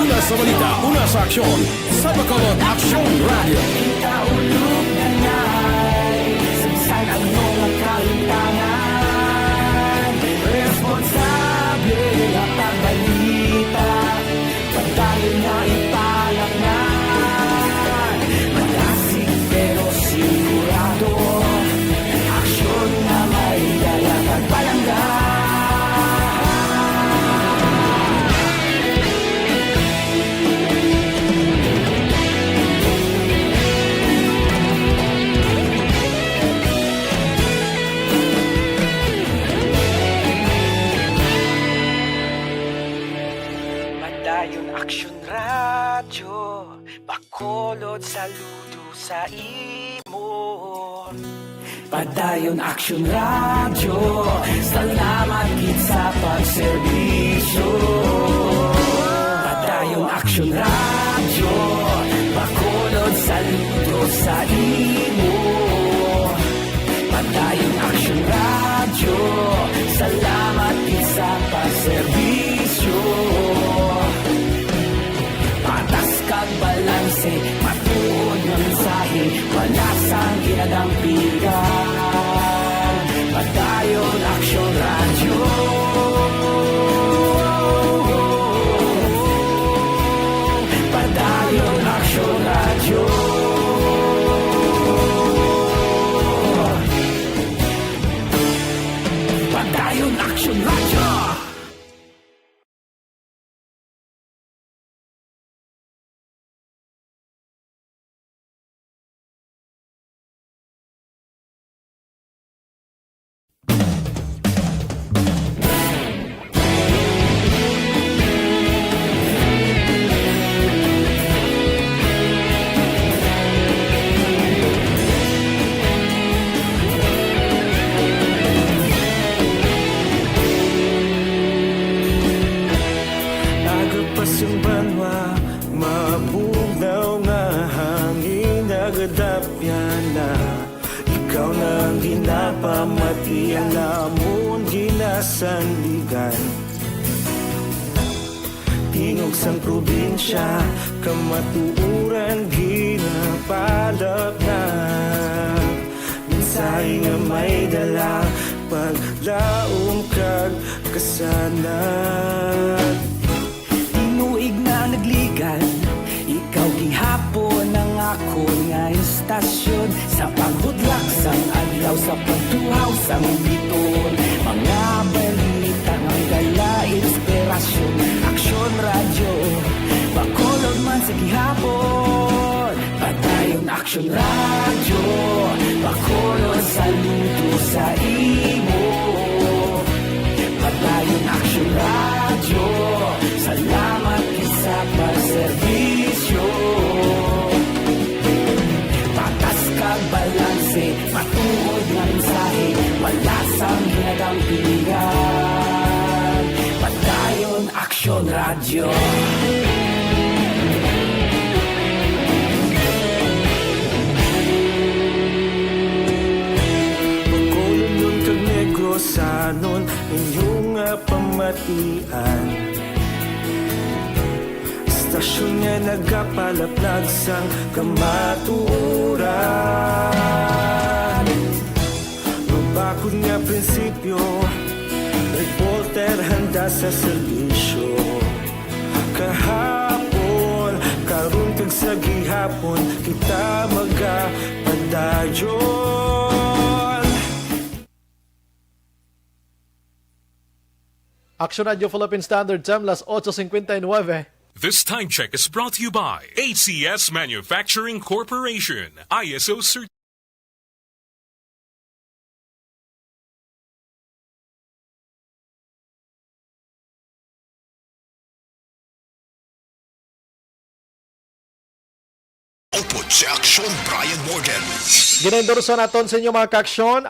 Una sa balita, una sa aksyon, sa Bacolod Aksyon Radyo. Kita ulog na ngay, sagsag ang mga kalintangan. Responsable nga pagbalita, padayon nga ipalaknag. Malasig pero sigurado, aksyon nga may dala kag palangga. Padayon Aksyon Radyo, Bacolod, saludo sa imo. Padayon Aksyon Radyo, salamat gid sa pagserbisyo. Padayon Aksyon Radyo, Bacolod, saludo sa imo. Padayon Aksyon Radyo, salamat gid sa pagserbisyo. Patas kag balanse, matuod nga mensahe, wala sang ginadampigan. Padayon Aksyon Radyo. Padayon Aksyon Radyo. Padayon Aksyon Radyo. Aga pa sing banwa, mabugnaw nga hangin nagadapyan na. Ikaw na ang ginapamati, ang amon ginasandigan. Tingog sang probinsya, kamatuoran ginapalapnag. Mensahe nga may dala, paglaom kag kasanag. Tinuig na nagligan, ikaw gihapon ang akon nga istasyon. Sa pagbudlak sang adlaw, sa pagtuhaw sang biton, mga balita nga dala inspirasyon. Aksyon Radyo, Bacolod man sa gihapon. Padayon Aksyon Radyo, Bacolod, saludo sa imo. Padayon Aksyon Radyo, salamat gid sa pagserbisyo. Patas kag balanse, matuod nga mensahe, wala sang ginadampigan. Padayon Aksyon Radyo. Bacolodnon kag Negrosanon, inyo nga pamatian. Istasyon nga nagapalaplag sang kamatuoran. Mabakod nga prinsipyo, reporter handa sa serbisyo. Kahapon, karon kag sa gihapon, kita magapadayon. Action Radio Philippine Standard Time, las ocho cincuenta y nueve. This time check is brought to you by A C S Manufacturing Corporation, I S O cert- Upod si Aksyon Brian Morgan. Ginaendorso naton sa inyo, mga kaaksyon.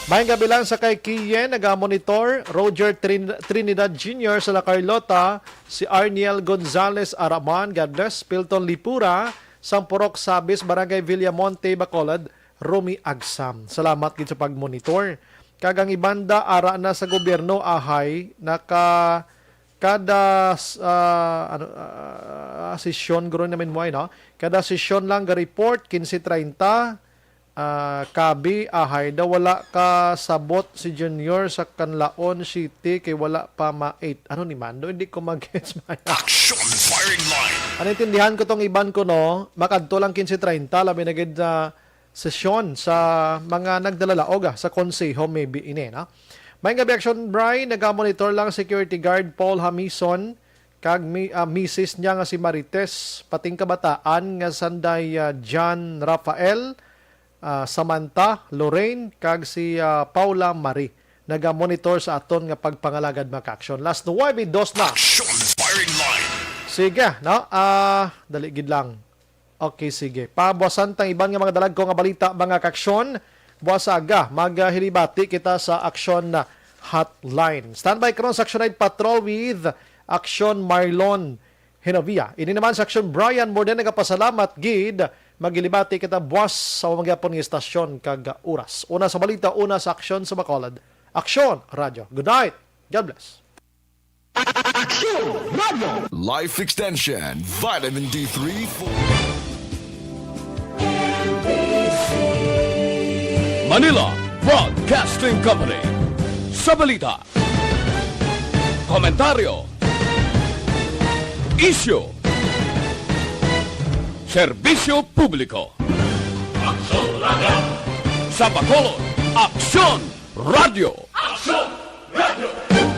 Maayong gabi lang sa kay Kiyen, naga-monitor, Roger Trin-, Trinidad Junior sa La Carlota, si Arniel Gonzalez Araman, God bless, Pilton Lipura, sang Purok Sabis, Barangay Villamonte, Bacolod, Romy Agsam. Salamat gid sa pag-monitor. Kag ang ibanda, ara na sa gobyerno, ahay, naka, kada, s-, ah, ano, ah, sesyon, guro namin mo, no? Kada sesyon lang, ga-report, quince treinta, ah, kabi, ahay, daw wala ka sabot si Junior sa Canlaon City kay wala pa ma-eight. Ano ni Mando? Hindi ko mag-gets, man. Action firing line. Ang naintindihan ko tong iban ko, no? Makadto lang quince treinta, labi na gid sa sesyon sa mga nagdalalaog, ah, sa konseho, maybe ini, no? May nga action, Bri, naga-monitor lang security guard Paul Hamison kag mi-, ah, misis niya nga si Marites, pating kabataan nga sanday, ah, John Rafael, ah, Samantha, Lorraine, kag si, ah, Paula Marie. Naga-monitor sa aton nga pagpangalagad, mga ka-action. Las nuwebe dos na. Action firing line. Sige, no? Ah, dali gid lang. Okay, sige. Pabuasan tang iban nga mga dalagko nga balita, mga ka-action. Buas aga, maghilibati kita sa Action Hotline. Standby karon sa Action Night Patrol with Action Marlon Genovia. Ini naman sa Action Brian Morden, nagapasalamat gid. Maghilibati kita buas sa mga gyapon nga istasyon kag oras. Una sa balita, una sa Aksyon sa Bacolod. Aksyon Radyo. Good night. God bless. Aksyon Radyo. Life Extension, Vitamin D three for Manila Broadcasting Company. Sa balita, komentaryo, isyu, serbisyo publiko. Aksyon Radyo. Sa Bacolod, Aksyon Radyo. Aksyon